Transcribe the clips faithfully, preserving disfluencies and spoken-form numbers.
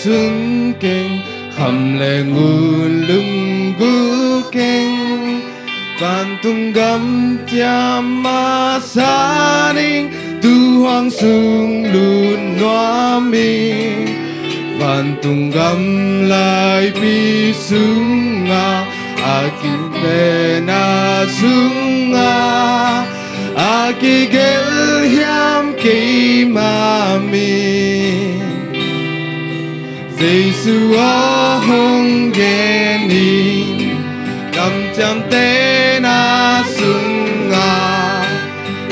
sun keng, kham le ngun lunggulh keng. Vantung gam ciam masa ning, tu huang sung lut nuam ing. Vantung gam laipi sungah, a kipena sungah, a kigelh hiam keima min. Jesu aw hong gen ing, gam ciamtehna sungah,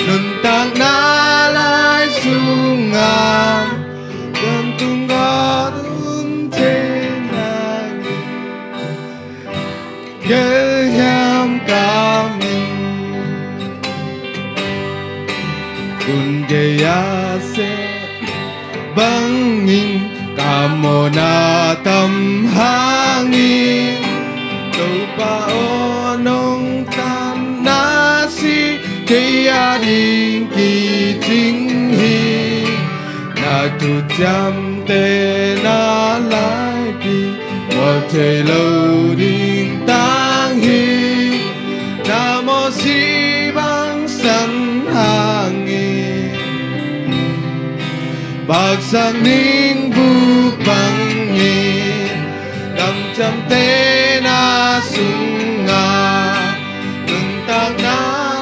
nuntakna lai sungah, vantung a tun theihna gelh hiam ka min. Hun gei-a seh bangin ka mawhna tam hangin, Topa aw nong tanna si, kei a ding kicing hi. Na thu ciamtehna laipi mual thei lo ding tang hi. Na mawhsi bang san hangin, baksak ning vuk bangin, gam ciamtehna sungah, nuntakna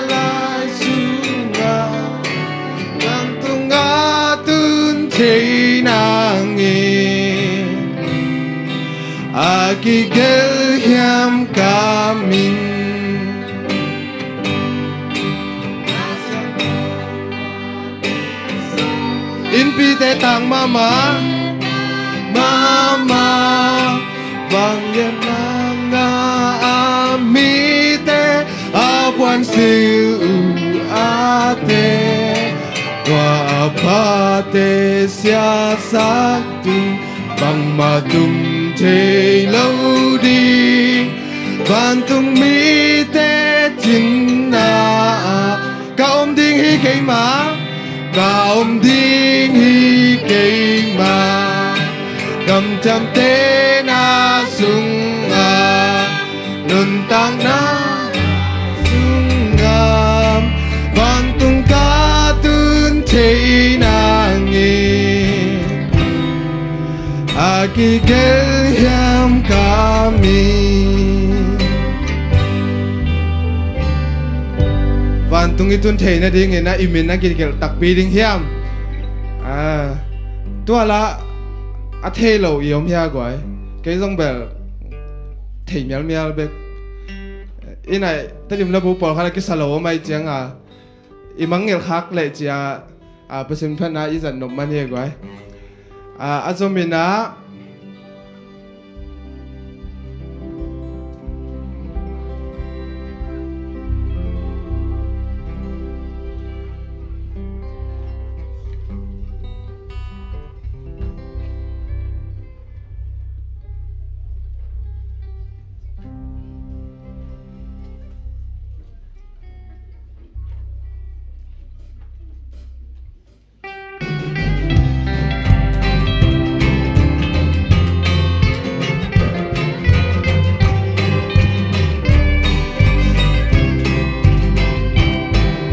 lai sungah, vantung a tun thei nangin, a kigelh hiam ka min. Innpite tang mahmah, mahmah. Vangliatna ngah a mite, a puansilh uh a teh, tua a phate siasak ding, bangmah tum thei lo ding. Vantung mite cinna ah ka om ding hi keimah, ka om ding hi keimah. Gam ciamtehna sungah, nuntakna sungah, vantung ka tun thei nangin, a kigelh hiam ka min. Vantung i tun theih nadingin a i min a kigelh takpi ding hiam? Ah, tua lah a thei lo i om hia guai? Kei zong bel thei mialmial bek. I naih Tedim labu pawlkhat a kisa lo om ahih cianga, i mangngilh khak leh cia, a, Pasian phatna i zat nop man hi guai. A, a zomin ah,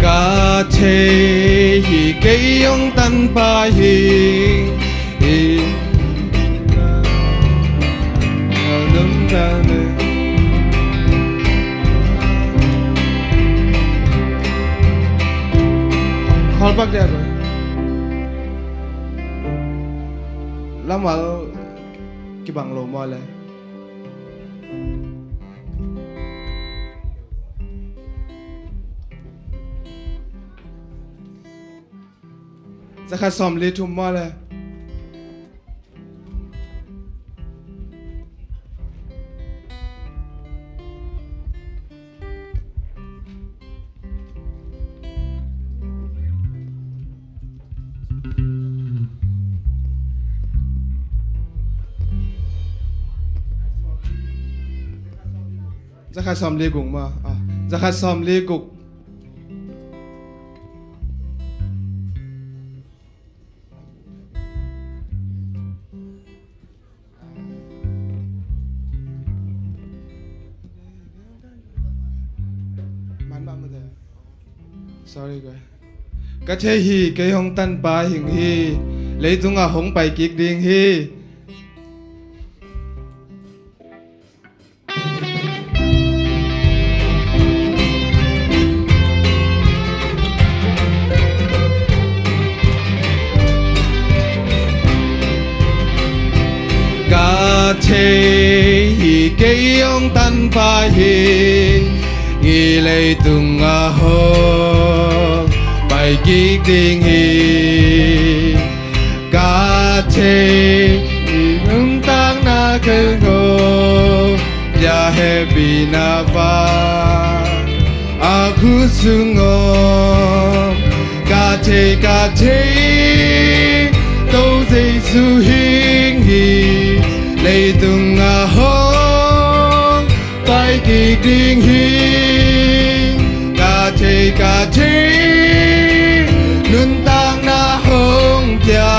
ka thei hi, kei hong tanpa hi. Khualpak dia. Lamal kibang lo maw le? Zakhat sawmli thum maw le? Zakhat sawmli guk maw? Ah, zakhat sawmli guk. Sorry, guys. Ka thei hi, kei hong tanpa hing hi. Leitungah hong pai kik ding hi. Ka thei hi, kei hong tanpa hi. Hi leitungah hong pai kik ding hi. Ka thei hi, nuntakna kei hong pia, hehpihna vang a khut sung om. Ka thei, ka thei, Topa Jesu hing hi. Leitungah hong pai kik ding hi. Ka thei, ka thei, nuntakna hong pia,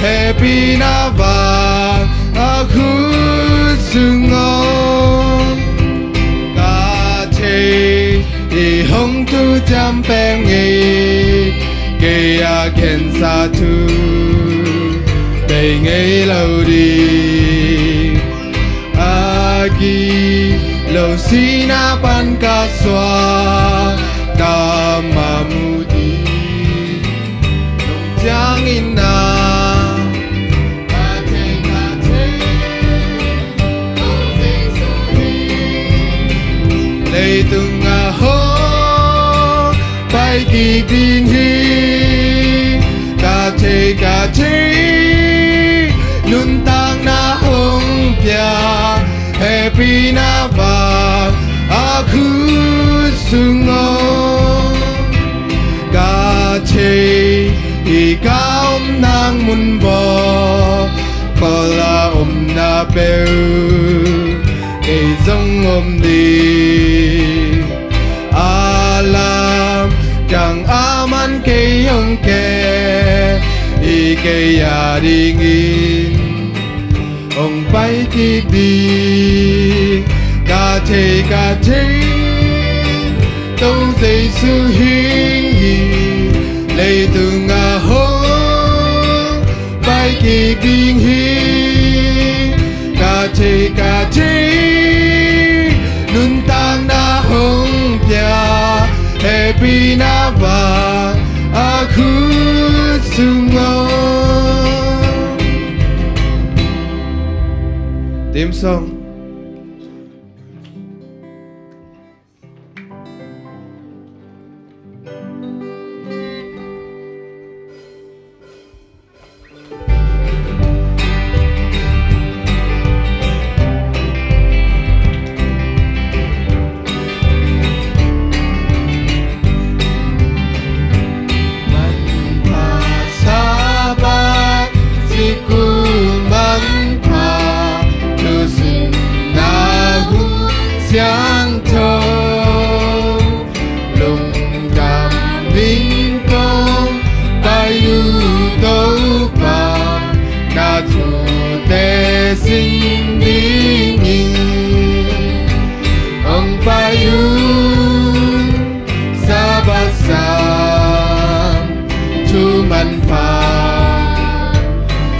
hehpihna vang a khut sung om. Ka thei hi, hong tu ciam pek ngei, kei a khensa thu bei ngei lo ding. A gilo sihna pan ka suak, ka ma mu ding. Lungciang in na, ka thei, ka thei, Topa Jesu hi. Leitungah hong pai kik ding hi. Ka thei, ka thei, nuntakna hong pia, hehpihna vang a khut sung om. Ka thei hi, ka omna mun bawl, kol a omna peuh kei zong om ding. A lam dang a man kei hong kem hi, kei a dingin hong pai kik ding. Ka thei, ka thei, Topa Jesu hing hi. Leitungah hong pai kik ding hi. Ka thei, ka thei, nuntakna hong pia, hehpihna vang a khut sung om. Theme song. Manpha Sabbath, sikul manpha, thusinna hun siangtho, lungdam ding kong pai uh Topa, na thute sin dingin hong pai un. Sabbath sang, thu manpha,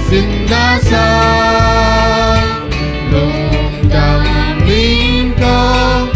sinna sang, lungdam ding kong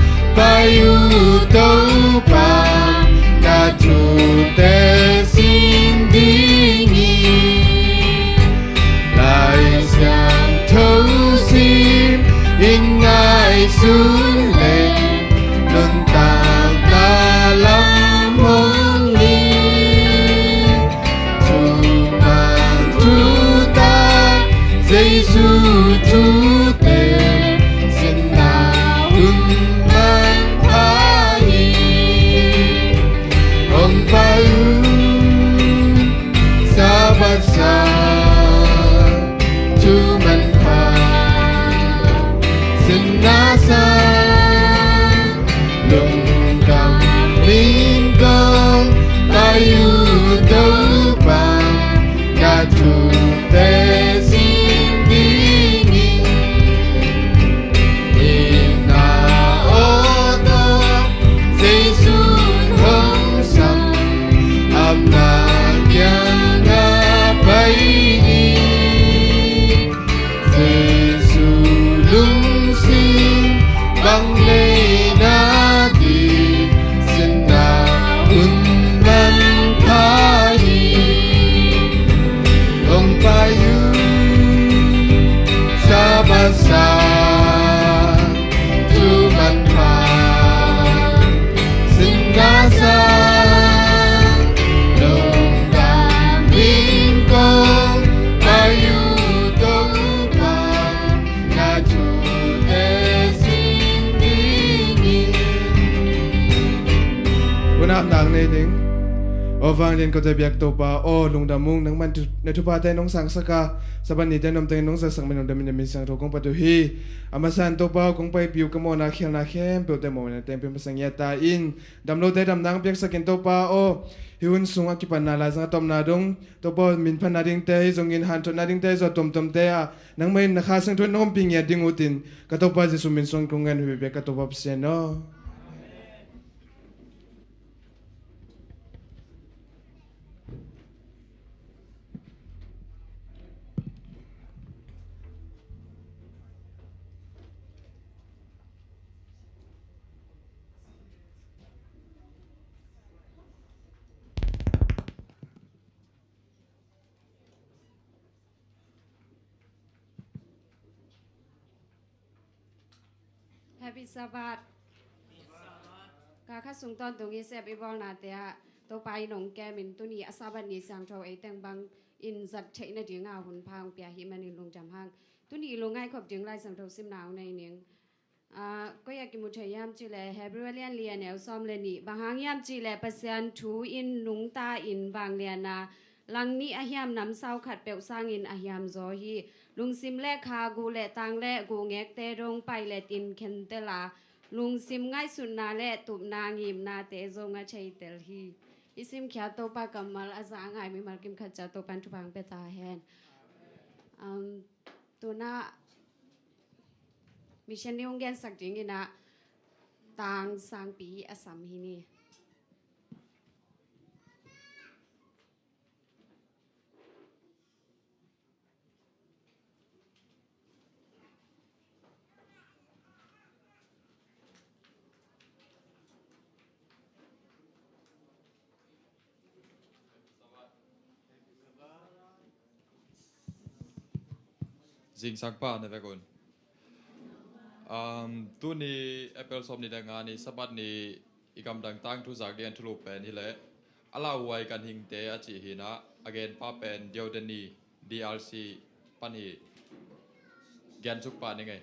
Neina di sinna un man pha hi. Hong pai uh Sabbath sang, thu man pha sinna sang, lungdam ding kong pai uh Topa, na thute sin dingin. Hunah nak nei ding. Aw vanglian kote biak Topa aw, lungdam ung, nangman thu, na thuphate nong sangsak a, Sabbath nite nuamtengin nong zatsak min lungdamin na min siangtho kong phat uh hi. A masa in Topa aw, kong paipih uh ka mawhna khialhna khempeuhte mawhna tengpi masa ngiat ta in, damlote damna hong piaksak in Topa aw, hih hun sung a kipatna laizang a tawpna dong Topa aw, min phatna dingte hi zongin hanthotna dingte hi zaw tuamtuamte ah nangmah in na Kha Siangtho in nong ompih ngiat ding uh tin, ka Topa Jesuh min suang kong ngen uh hi ve ka Topa Pasian aw. Happy Sabbath. Ka kha sung tawntung i sep i bawlnate ah Topa in hong kemin tuni a Sabbath ni siangtho ei teng bang in zat theih nadinga hun pha hong pia hi manin lungdam hang. Tuni i lungngaih khop ding Lai Siangtho simna hong nei ning. Ah, koi ah kimu thei hiam cih leh Hebrew a lian li a neu sawm le nih. Bang hang hiam cih leh Pasian thu in nungta in vanglian a, lang nih a hiam namsau khat peuh sangin a hiam zaw hi. Lungsim le kha, guh le tang le guh ngekte dong pailet in khentel a, lungsim ngaihsutna le tupna ngimnate zong a theitel hi. I simkhiat Topa kammal a za a ngai mimal kim khat ciat Topa in thupha hong pia ta hen. Um, tuna mission ni hong gensak dingin ah Tang Sangpi a sam hi ni. Zingsang pa na vek un. Um, tuni April sawm ni le nga ni Sabbath ni i gamdang tangthu zak ding a thulu pen hi leh a lauhuai ganhingte a cih hi na, a genpa pen Diodeni D R C pan hi. Gen suk pah ning ei.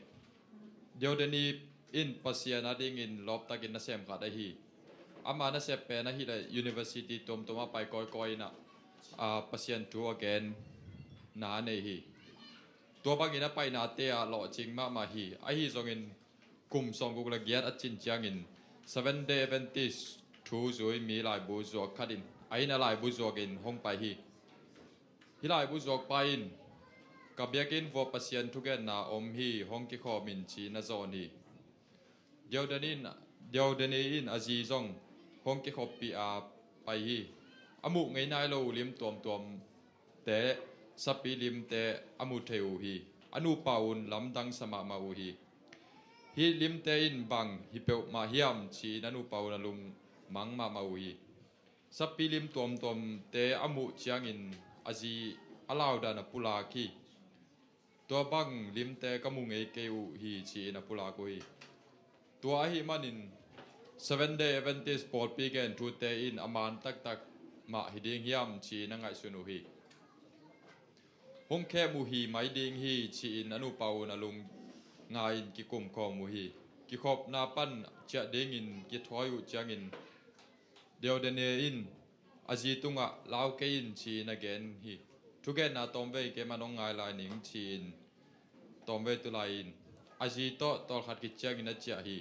Diodeni in Pasian a dingin lawptakin nasem khat ahi. Ama nasep pen ahi leh university tuamtuam a pai kawikawi in ah, ah, Pasian thu a gen na a nei hi. Tua bangin a painate ah lawhcing mahmah hi. Ahi zongin kum sawmguk le giat a cin ciangin Seven Day Adventist thu zui mi laibu zuak khat in a inn a laibu zuakin hong pai hi. Hih laibu zuakpa in ka biakinn vuah Pasian thugenna om hi, hong kikhawm in ci-in a zawn hi. Diodeni in, Diodeni in a zi zong hong kikhawmpih a pai hi. A muh ngei nai lo uh lim tuamtuamte, sapi limte a mu thei uh hi. A nupa un lamdang sa mahmah uh hi. Hih limte in bang hi peuhmah hiam ci-in a nupa un a lungmang mahmah uh hi. Sapi lim tuamtuamte a muh ciangin a zi a laudan a pulak hi. Tua bang limte ka mu ngei kei uh hi ci-in a pulak uh hi. Tua ahih manin Seven Day Adventist pawlpi gen thute in a man taktak mah hi ding hiam ci-in a ngaihsun uh hi. Hong khem uh hi mai ding hi ci-in a nupa un a lungngai in kikum khawm uh hi. Kikhopna pan ciah dingin kithawi uh ciangin Diodene in a zi tungah lau kei in ci-in a gen hi. Thugenna tawmvei keimah nong ngai lai ning ci-in tawmvei tu lai in a zi tawh tawlkhat khit ciangin a ciah hi.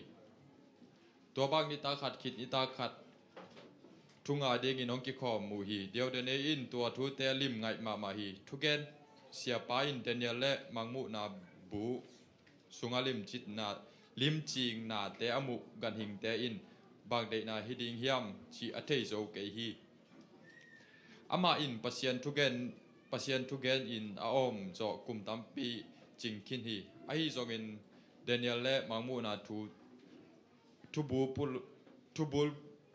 Tua bang nitak khat khit nitak khat thu ngai dingin hong kikhawm uh hi. Diodene in tua thute a lim ngaih mahmah hi. Thugen siapa in Daniel le Mangmuhna bu sunga limcitna, limcingnate a muh ganhingte in bang deihna hi ding hiam cih a thei zo kei hi. Amah in Pasian thugen, Pasian thugen in a awm zawh kum tampi cing khin hi. Ahi zongin Daniel le Mangmuhna thu Thubul pul-, thubul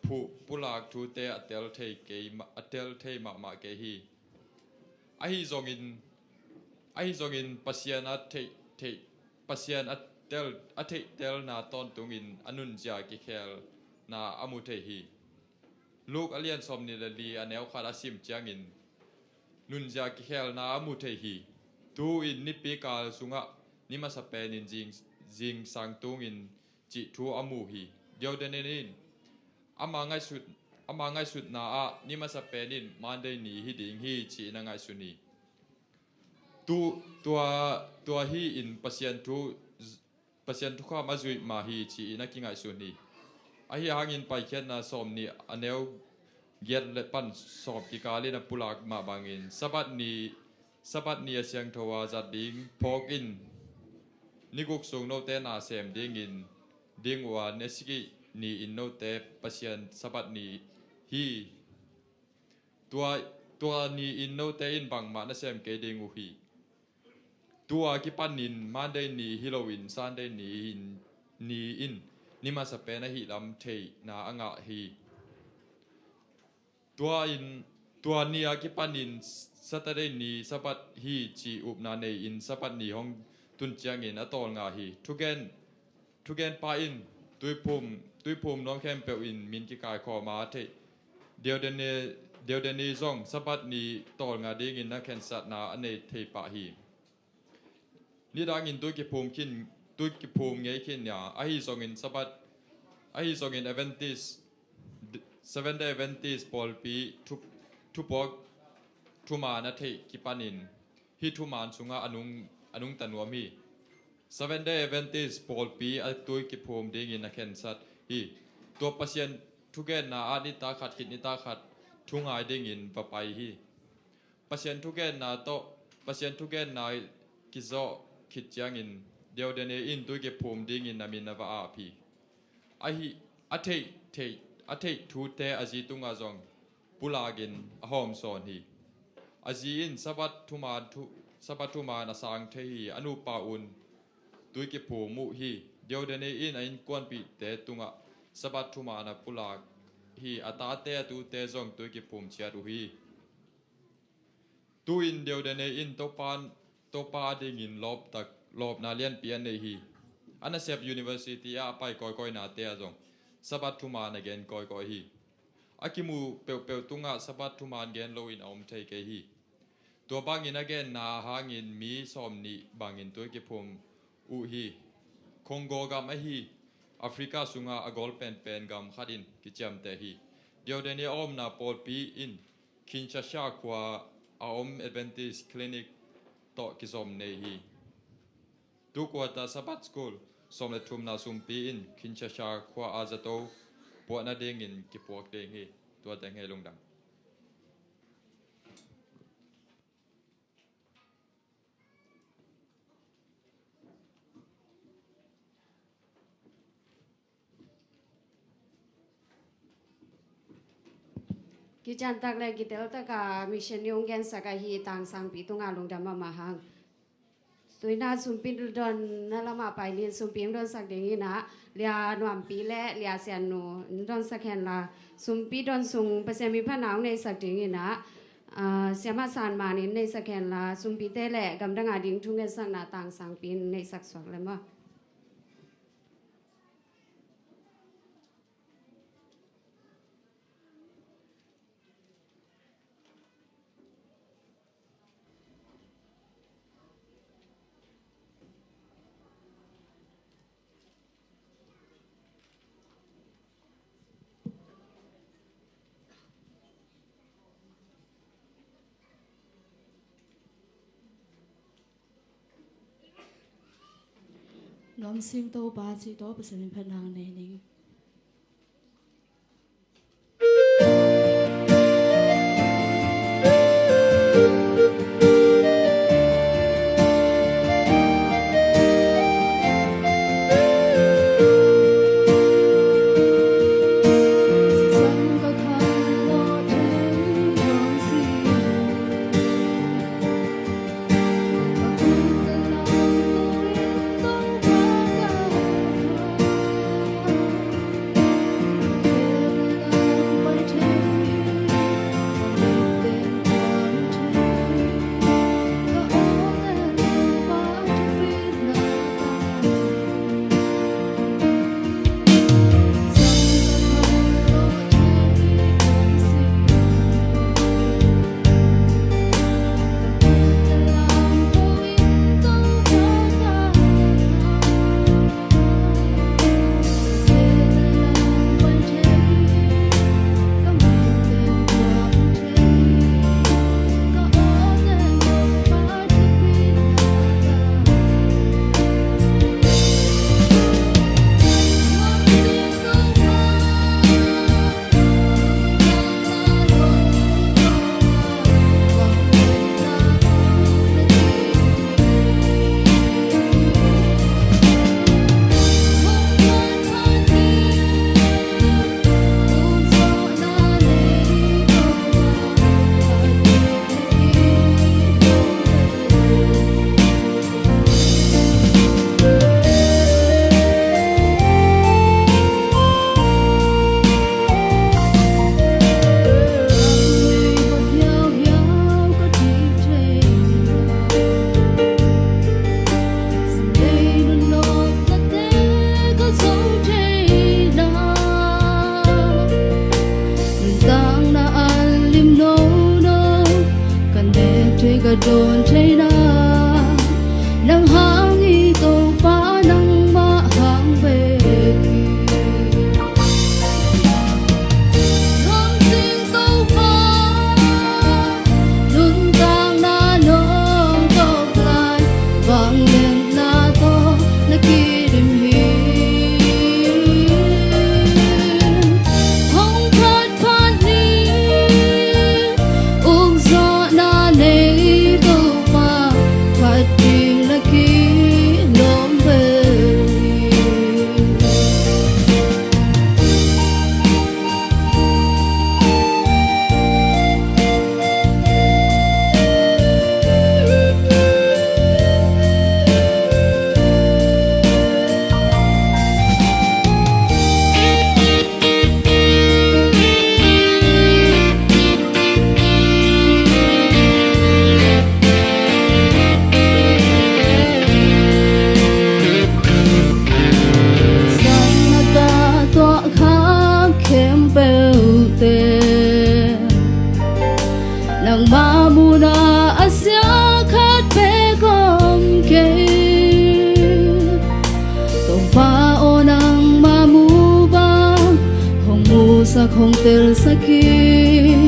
phu-, pulak thute a tel thei kei ma-, a tel thei mahmah kei hi. Ahi zongin, ahi zongin Pasian a theih, theih, Pasian a tel, a theihtelna tawntungin a nunzia kikhelna a mu thei hi. Luke a lian sawmnih le li a neu khat a sim ciangin nunzia kikhelna a mu thei hi. Tu-in nipi kal sungah ni masa penin zing, zingsang tungin cih thu a mu hi. Diodene in ama ngaihsut, ama ngaihsutna ah ni masa penin Monday ni hi ding hi ci-in a ngaihsun hi. Tu, tua, tua hi in Pasian thu, Pasian thukham a zuih mah hi ci-in a kingaihsun hi. Ahi hangin Paikhiatna sawmnih a neu giat le pan sawm kikal in a pulak mah bangin Sabbath ni, Sabbath ni a siangtho a zat ding phawk in, ni guk sung note na sem dingin ding uh a, ni sagih ni in note Pasian Sabbath ni hi. Tua, tua ni in note in bangmah na sem kei ding uh hi. Tua kipanin Monday ni hi loin Sunday ni in, ni in ni masa pen ahih lam theihna a ngah hi. Tua in, tua ni a kipanin Saturday ni Sabbath hi ci upna nei in Sabbath ni hong tun ciangin a tawlnga hi. Thugen, thugenpa in tuiphum, tuiphum nuam khempeuh in min kikaikhawm a theih Diodene, Diodene zong Sabbath ni tawlnga dingin a khensatna a nei thei pah hi. Nidangin tui kiphum khin, tui kiphum ngei khin nia, ahi zongin Sabbath, ahi zongin Adventist, Seventh Day Adventist pawlpi thu, thupuak thuman a theih kipanin hih thuman sungah a nung, a nungta nuam hi. Seventh Day Adventist pawlpi a tui kiphum dingin a khensat hi. Tua Pasian thugenna ah nitak khat khit nitak khat thungai dingin va pai hi. Pasian thugenna tawh, Pasian thugenna kizawh khit ciangin Diodene in tui kiphum dingin a min a va ap hi. Ahi, a theih, theih, a theih thute a zi tungah zong pulakin a hawmsawn hi. A zi in Sabbath thuman thu, Sabbath thuman a sang thei hi. A nupa un tui kiphum uh hi. Diodene in a innkuanpihte tungah Sabbath thuman a pulak hi. A tate a tute zong tui kiphum ciat uh hi. Tu-in Diodene in Topa, Topa adingin lawptak, lawpna lianpi a nei hi. A nasep university ah a pai kawikawinate ah zong Sabbath thuman a gen kawikawi hi. A kimu peuhpeuh tungah Sabbath thuman gen loin a om thei kei hi. Tua bangin a genna hangin mi sawmnih bangin tui kiphum uh hi. Congo gam ahi Africa sunga a gol penpen gam khatin kiciamteh hi. Diodene a omna pawlpi in Kinshasa khua a om Adventist Clinic tawh kizom nei hi. Tu quarter Sabbath School sawm le thumna sumpi in Kinshasa khua a zato puahna dingin kipuak ding hi. Tuate ngei lungdam. Kiciantak le kiteltak a mission i hong gensak ahi tangsangpi tungah lungdam mahmah hang. Tuina sumpi don na lamah pai ni, sumpi hong donsak ding hi na, Lia Nuampi le Lia Siannu hong donsak hen la, sumpi don sung Pasian miphatna hong neisak ding hi na, ah, Siamah San Man in neisak hen la, sumpite le gamdang a ding thungetsakna tangsangpi in neisak suak le maw. Nuamsing Topa cih tawh Pasian min phat nang nei ning. Dawn theina nang hang hi, Topa, nangmah hang bek hi. Nuamsing Topa, nuntakna nong tawk lai, vangliatna tawh na kidim hi. Hong phatphat ni, ukzawhna nei Topa, phat ding na kilawm bel hi. Zan a ka tuah khak khempeuhte, nangma munah a sia khat bek om kei. Topa aw, nangma mu bang hong musak, hong telsak hi.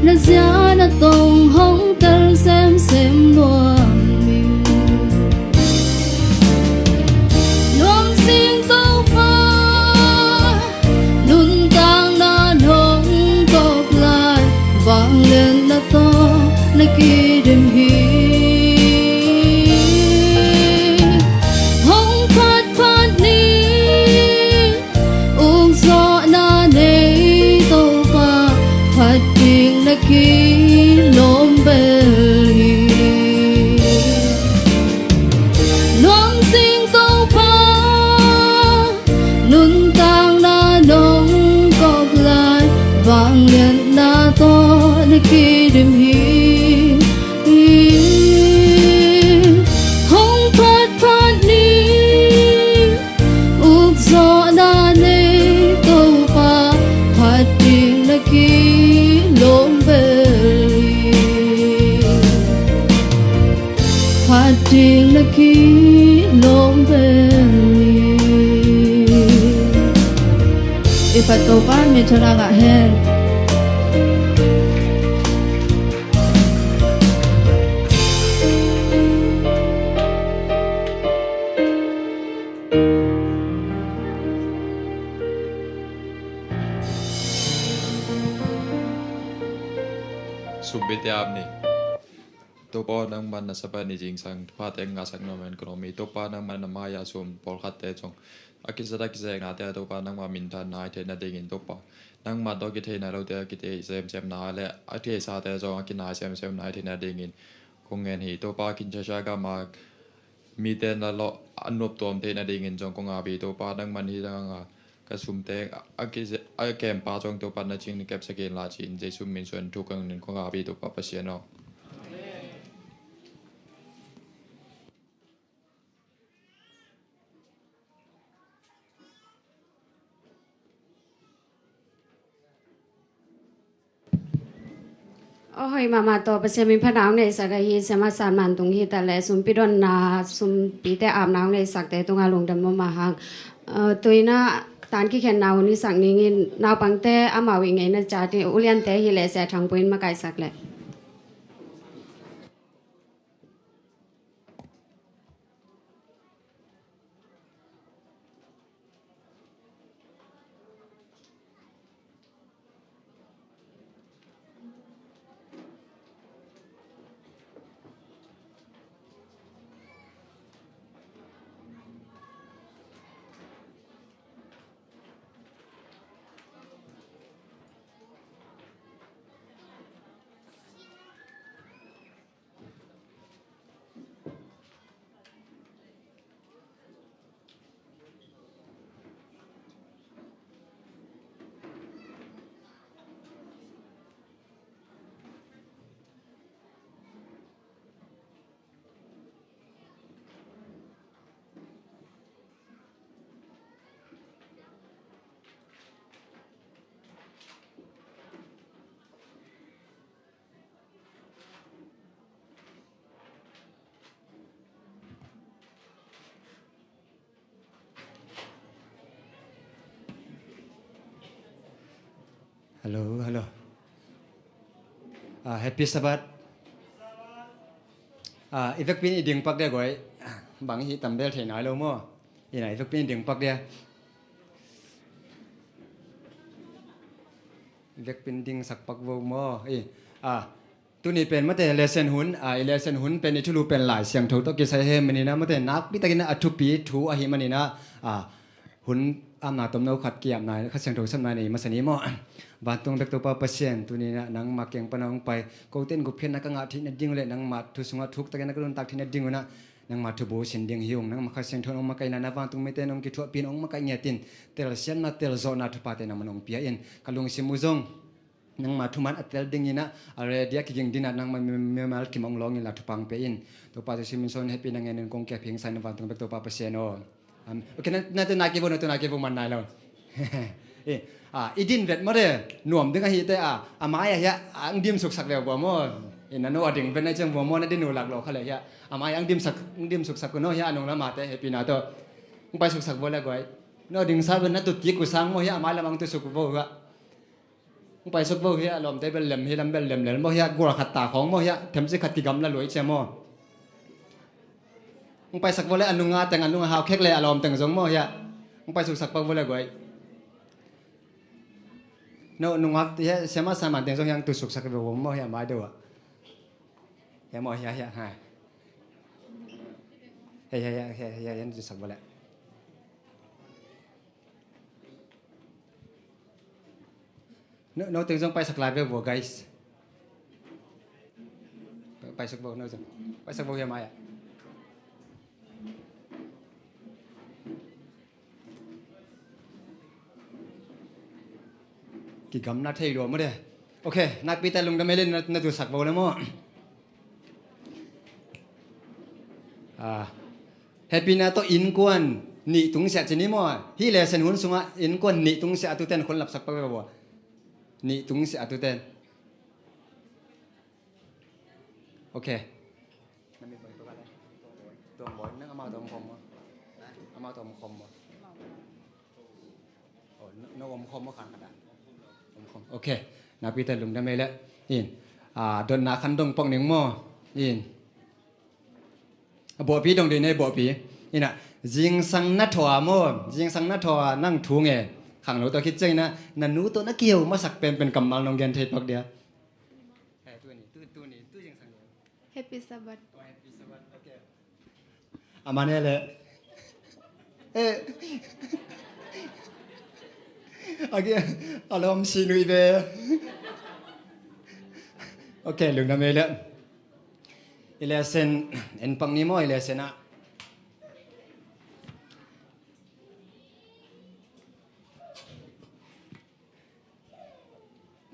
Na zia na tong hong tel semsem nuam hi. Nuamsing Topa, nuntakna nong tawk lai, vangliatna tawh na kidim hi. Hong phatphat ni, ukzawhna nei Topa, phat ding na kilawm bel hi. Nuamsing Topa, nuntakna nong tawk lai, vangliatna tawh na kidim hi. Hong phatphat ni, ukzawhna nei Topa, phat ding na kilawm bel hi. Phat ding na kilawm bel hi. I phat Topa min thang a ngah hen. Sumbite aap ni. Topa aw, nangman na Sabbath ni zingsang pha teng ngahsak nuam hen ka nuam hi. Topa, nangman na mai-ah sum pawlkhatte zong a kizat a kizeeknate ah Topa, nangma minthanna i theih nadingin Topa, nangma tawh kitheihna lote a kitheih semsemna le a kitheihsate zong a kinai semsemna i theih nadingin kong ngen hi. Topa, Kinshasa gam a mite na lawh a nuamtuam theih nadingin zong kong ap hi. Topa, nangman hih dang a ka sumte a kize-, a kempa zong Topa na cing na kepsak inla ci-in Jesu min suang thuk kong ngen, kong ap hi Topa Pasian aw. Aw hoih mahmah tawh Pasian min phatna hong neihsak ahi Siamah San Man tung hi ta leh, sumpidonna, sumpite apna hong neihsakte tungah lungdam mahmah hang. Aa, tu-in ah tan kikhenna hun i sak ning in, naupangte amau i ngeina ciat in uliante hi leh Sia Thang Pui in makaihsak leh. Hello, hello. Ah, happy Sabbath. Ah, i vekpi in i ding pak dia guai. Bang hi tam bel thei nai lo maw? Ina, i vekpi in i ding pak dia. I vekpi in ding sak pak vo maw? I, ah, tuni pen mate lesson hun, ah, i lesson hun pen i thulu pen Lai Siangtho tawh kisai hi manin ah mate nakpi takin a thupi thu ahi manin ah, ah, hun amna tomno khat kiamna Kha Siangtho sepna nei masa ni maw? Vantung bek Topa Pasian, tuni in ah nangma kiang pan a hong pai, kote in gupkhiatna ka ngah theih nading uh le nangma thu sungah thuk takin a ka nuntak theih nading un ah nangma thubu sin ding hi ung. Nangma Kha Siangtho in hong makaihna, na vantung mite in hong kithuahpih in hong makaih ngiat in, telsiatna telzawhna thuphate nangman hong pia in, ka lungsim uh zong nangma thuman a tel dingin ah a ready a kiging dingin ah nangma mimal kim hong lawng inla thupha hong pia in. Topa Jesu min suang hehpihna ngenin kong kiap hi ing sa in, vantung bek Topa Pasian aw. Am, okay, na, na tu na kivu, na tu na kivu man nai lo. Eh, ah, i din vet maw de, nuam ding ahi te, ah, a mai ah hiah ang dim suksak veu vua maw? Eh, na no a ding vet na ciang vua maw, na din uh lak lo kha le hiah a mai ang dim sak, ang dim suksak uh no hiah a nung lam ah te hehpihna tawh. Ang pai suksak vua le guai. No ding sa ven na tu kik uh sang maw hiah a mai lam ang tu suk vua uh ah. Hong paisuk vo hi a, lawmte bel lem hi lam bel lem lel maw hi a, gual khat ta khawng maw hi a, themci khat kigamla luai cia maw? Hong paisak vo le a nunga teng, a nunga hau khek le a lawm teng zong maw hi a, hong paisuksak pak vo le guai. No nungak hi a, siama saman teng zong hi a, hong tusuksak vo maw hi a, mai deuh a. Hi a maw hi a, hi a, hi a. Hi a, hi a, hi a, hi a, hi a, hong tusuksak vo le. No, no teng zong paisak lai ve vo, guys. Paisak vo, no zong. Paisak vo hi a mai ah. Kigamla thei lua maw de. Ok, nakpi ta lungdam ei le na, na tusak vo le maw. Ah, hehpihna tawh innkuan nih tungsiah ci ni maw? Hih lesson hun sungah innkuan nih tungsiah a tuten khun lapsak pak ve vo. Nih tungsiah a tuten. Ok. Tuang bawi, nang amau tawh om khawm maw? Amau tawh om khawm maw? Oh, no, no om khawm maw khan khat ah? Om khawm. Ok. Nakpi ta lungdam ei le. In. Ah, dotna khan dong pak ning maw? In. A bawhpi dong dih nei bawhpi. In ah, zingsang na thaw a maw? Zingsang na thaw a nang thu nge. Khanglo tawh khit ciangin ah, na nu tawh na kiheu masak penpen kammal nong gen thei pak dia. Eh, tuni, tu, tuni, tu zingsang. Happy Sabbath. Oh, happy Sabbath. Ok. A man e le. Eh. Agi, a lawm si nui ve. Ok, lungdam ei le. I lesson en pak ni maw, i lesson ah.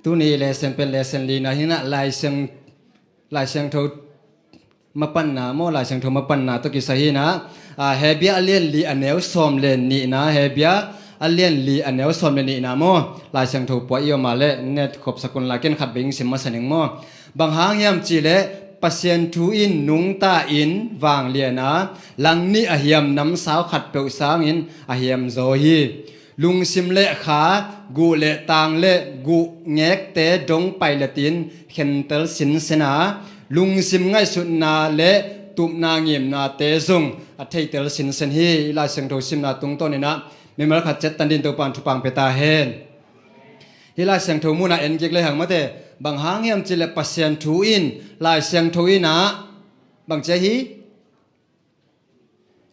Tuni lesson pen lesson lina hi in ah, Lai Siang, Lai Siangtho mapanna maw, Lai Siangtho mapanna tawh kisai hi in ah, ah, Hebia a lian li a neu sawm le nihna, Hebia a lian li a neu sawm le nihna maw, Lai Siangtho pua i om a le net khopsak un la, ken khat bek ing sim masa ning maw. Bang hang hiam cih leh Pasian thu in nungta in vanglian a, lang nih a hiam namsau khat peuh sangin a hiam zaw hi. Lungsim le kha, guh le tang le guh ngekte dong pailatin khentel sinsen a, lungsim ngaihsutna le tupna ngimnate zong a theitel sinsen hi. I Lai Siangtho simna tungtawnin ah mimal khat ciat tan din Topa'n thupha pia ta hen. Hih Lai Siangtho munah en kik le hang mate, bang hang hiam cih leh Pasian thu in, Lai Siangtho in ah, bang cia hi?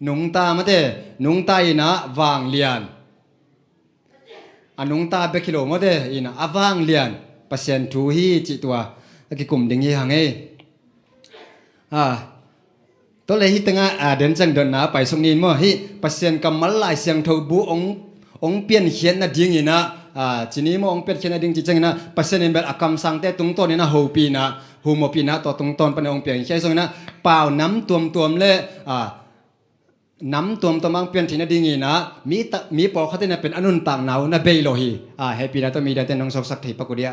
Nungta mate, nungta in ah vanglian. A nungta bek hi lo mate, in ah a vanglian Pasian thu hi cih tua a kikum ding hi hang ei. Ah, tua le hih tengah, ah, den ciang dotna paisuk ni in maw, hih Pasian kammal Lai Siangtho bu ong, ong piankhiat nadingin ah, ah, ci ni maw, ong piankhiat nading ci ciangin ah, Pasian in bel a kamsangte tungtawnin a hopihna, humopihna tawh tungtawn pan ong piankhiat zongin ah, pau nam tuamtuam le, ah, nam tuamtuam ang pian theih nadingin ah, mi ta, mi pawlkhat in ah pen a nuntakna uh na bei lo hi. Ah, hehpihna tawh mi date nong sawksak thei pak uh dia.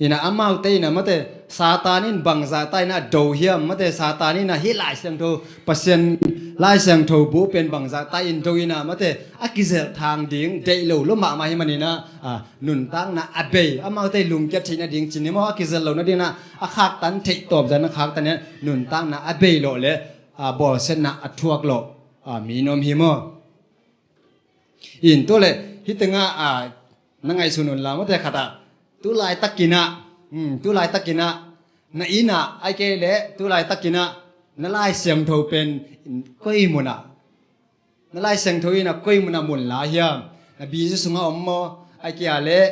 In ah amaute in ah mate, Satan in bangzah ta in a do hiam, mate, Satan in a hih Lai Siangtho, Pasian Lai Siangtho bu pen bangzah ta in do in a, mate, a kizelh thang ding, deih lo lua mahmah hi manin a, a, nuntakna a bei, amaute lungkiat theih nading cin hi maw, a kizelh lo nading in a, a khaktan theih tawp zah in a khaktan in a, nuntakna a bei lawh leh, a, bawlsiatna a thuak lawh, a, mi nuam hi maw. In tua leh, hih tengah, a, na ngaihsun un la, mate, khat ah, tu laitakin a, um, tu laitakin a, na inn ah, ahih kei leh, tu laitakin a, na Lai Siangtho pen koi mun ah, na Lai Siangtho in a koi mun ah mun la hiam? Na bizu sungah om maw? Ahih kei leh,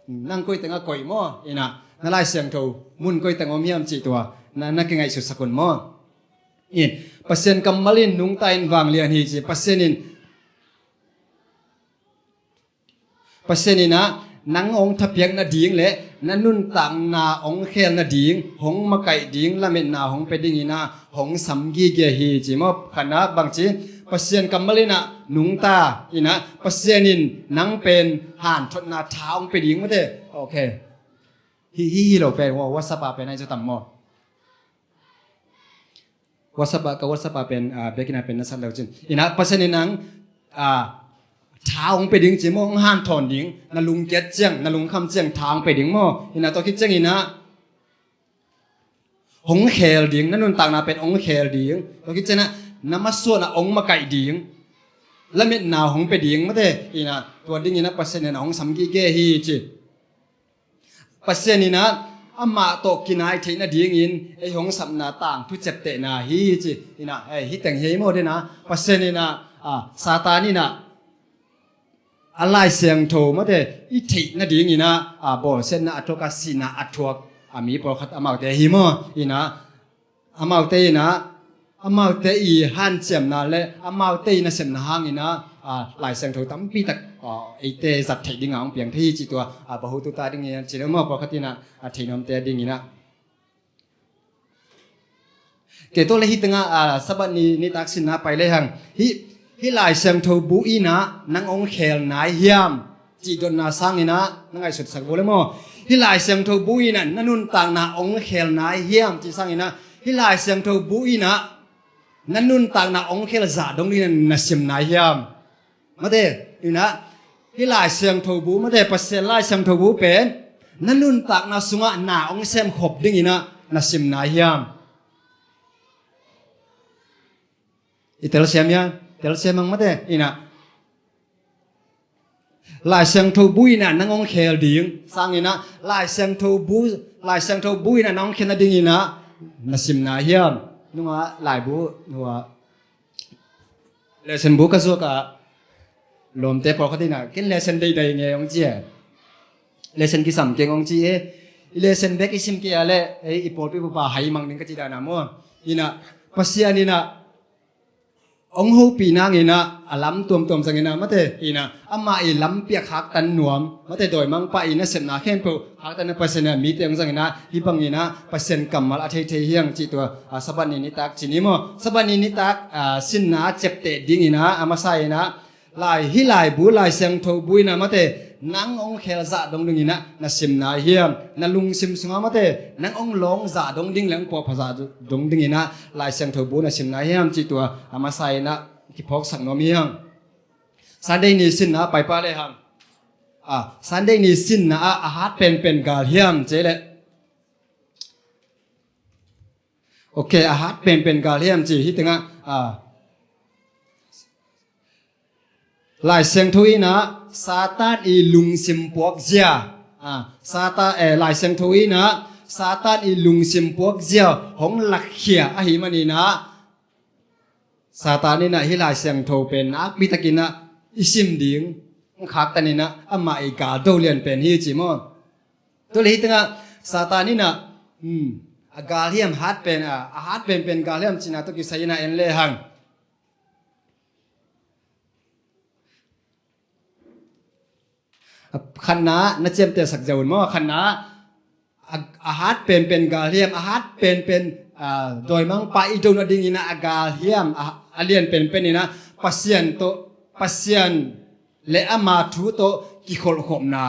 nang koi tengah koih maw? In a, na Lai Siangtho mun koi tengah om hiam cih tua, na, na kingaihsutsak un maw? In, Pasian kammal in nungta in vanglian hi ci, Pasian in, Pasian in a, nang hong thapiak nading leh, na nuntakna hong khel nading, hong makaih ding, lametna hong pia ding in a, hong sam gige hi ci maw, khat ah bang ci, Pasian kammal in a, nungta in a, Pasian in nang pen hanthotna tha hong pia ding, mate. Ok. Hi, hi, hi lo pen, wa-, WhatsApp ah pen, ai zo tam maw. WhatsApp ah, ka WhatsApp ah pen, ah, bek in a pen na sat lo cin. In a Pasian in nang, ah, tha hong pia ding ci maw, hong hanthawn ding, na lungkiat ciang, na lungkham ciang tha hong pia ding maw. In a tua khit ciang in a, hong khel ding, na nuntakna pen hong khel ding. Tua khit ciang in a, na masuan a hong makaih ding. Lametna hong pia ding, mate. In a tua ding in a Pasian in a hong sam gige hi ci. Pasian in a, amah tawh kinai theih nadingin, ei hong sapna tangthu ciaptehna hi ci. In a, eh, hih teng hi maw, den a, Pasian in a, ah, Satan in a, a Lai Siangtho, mate, i theih nading in a, ah, bawlsiatna a thuak a, sihna a thuak, ah, mi pawlkhat amaute hi maw. In a, amaute in a, amaute i hanciamna leh amaute i nasepna hangin a, a, Lai Siangtho tampi tak, a, eite zat theih ding a hong piang thei hi ci tua, a, bahutu ta ding in a, cin a maw, pawlkhat in a, a, thei nuamte ding in a. Kei tua leh hih tengah, a, Sabbath ni, nitak sinna pai lehang. Hih, hih Lai Siangtho bu in a, nang hong khel nai hiam? Cih dotna sangin a, na ngaihsutsak vo le maw. Hih Lai Siangtho bu in a, na nuntakna hong khel nai hiam? Cih sangin a, hih Lai Siangtho bu in a, na nuntakna hong khel zah dong ding in a na sim nai hiam? Mate, in a, hih Lai Siangtho bu, mate, Pasian Lai Siangtho bu pen, na nuntakna sungah na hong sem khop ding in a, na sim nai hiam? I telsiam hiam? Telsiam hang, mate, in a. Lai Siangtho bu in a nang hong khel ding sangin a, Lai Siangtho bu, Lai Siangtho bu in a nang hong khel nading in a, na sim nai hiam? Nung a laibu, nung a lesson bu ka zuak a, lawmte pawlkhat in a, ken lesson deidei nge hong ci e. Lesson kisam keng hong ci e. I lesson bek i sim kei a leh, ei, i pawlpi bup a hai mang ding ka cih dan a maw. In a, Pasian in a, hong hopih nangin a, a lam tuamtuam zangin a, mate, in a, amah i lampi a khaktan nuam, mate, dawimangpa i nasepna khempeuh khaktan a, Pasian in a mite hong zangin a, hih bangin a, Pasian kammal a theithei hi hang cih tua, a, Sabbath ni nitak cin hi maw. Sabbath ni nitak, a, sinna ciapteh ding in a, a masa in a, Lai, hih laibu, Lai Siangtho bu in a, mate, nang hong khel zah dong ding in a, na sim nai hiam? Na lungsim sungah, mate, nang hong lawng zah dong ding leh hong puahpha zah dong ding in a, Lai Siangtho bu na sim nai hiam cih tua, a masa in a, kiphawksak nuam hi hang. Sunday ni sinna pai pah lehang. A, Sunday ni sinna ah, a hat penpen gal hiam ci leh. Ok, a hat penpen gal hiam ci, hih tengah, a, Lai Siangtho in a, Satan i lungsim puakzia. A, Satan, eh, Lai Siangtho in a, Satan i lungsim puakzia hong lakkhia ahih manin a, Satan in a hih Lai Siangtho pen nakpi takin a i sim ding, hong khaktan in a, amah i gal do lian pen hi ci maw. Tua leh hih tengah Satan in a, hmm, a gal hiam hat pen a, a hat penpen gal hiam cihna tawh kisai in a en lehang. Khatna, na ciamtehsak ziau un maw, khatna, a, a hat penpen gal hiam, a hat penpen, a, dawimangpa i do nading in a, a gal hiam, a, a lian penpen in a, Pasian tawh, Pasian leh ama thu tawh kikholhkhopna.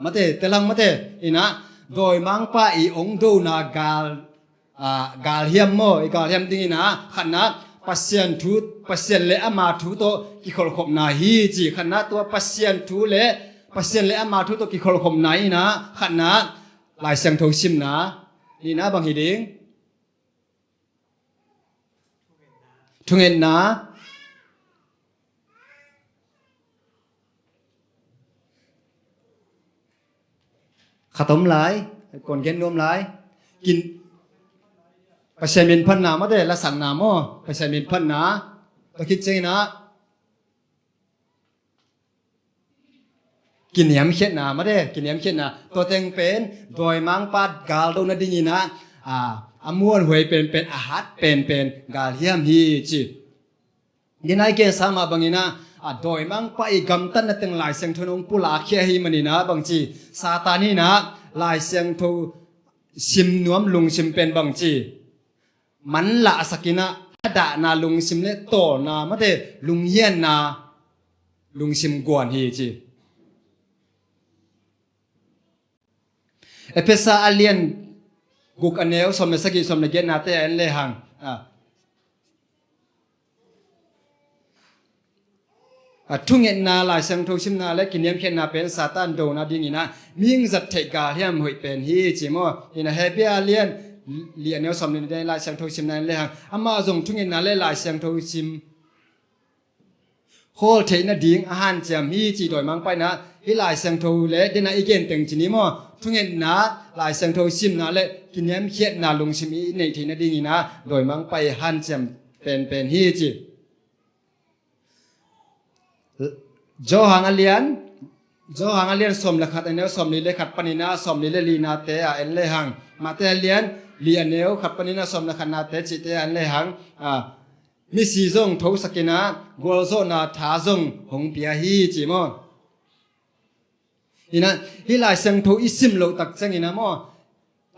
Mate, telhang mate, in a, dawimangpa i ong dona gal, ah, galhiam maw, i galhiam dingin ah, khatna, Pasian thu, Pasian le ama thu tawh kikholhkhopna hi ci. Khatna tua Pasian thu le, Pasian le ama thu tawh kikholhkhopna in ah, khatna, Lai Siangtho simna, nihna bang hi ding? Thungetna. Khat om lai, kon gen nuam lai. Kin, Pasian minphatna mate, lasakna maw, Pasian minphatna. Tua khit ciangin ah, kiniamkhiatna mate, kiniamkhiatna. Tua teng pen dawimangpa galdo nadingin ah, a, a muanhuai penpen, a hat penpen galhiam hi ci. Nidang i gensa mah bangin ah, a, dawimangpa i gamtatna teng Lai Siangtho in hong pulakkhia ahih manin ah bangci, Satan in ah Lai Siangtho sim nuam lungsim pen bangci, manlah a sakin ah, a dahna lungsim le tawlna mate, lunghianna lungsim guan hi ci. Efesa a lian guk, a neu sawm le sagih, sawm le giatnate ah en lehang, a, a, thungetna, Lai Siangtho simna le kiniamkhiatna pen Satan dona dingin ah mihing zat theih galhiam hoih pen hi ci maw. Ina Hebru a lian li, a neu sawm le nih, Lai Siangtho simna en lehang, amah zong thungetna le Lai Siangtho sim khawl theih nading a hanciam hi ci. Dawimangpa in ah hih Lai Siangtho le dena i gen teng ci ni maw, thungetna, Lai Siangtho simna le kiniamkhiatna lungsim i neih theih nadingin ah dawimangpa i hanciam penpen hi ci. Johan a lian, Johan a lian sawm le khat, a neu sawmli le khat panin ah sawmli le lihnate ah en lehang, Mate a lian li, a neu khat panin ah sawm le khatnate cihte ah en lehang, a, misi zong thosakin ah gualzawhna tha zong hong pia hi ci maw. Ina, hih Lai Siangtho i sim loh tak ciangin ah maw,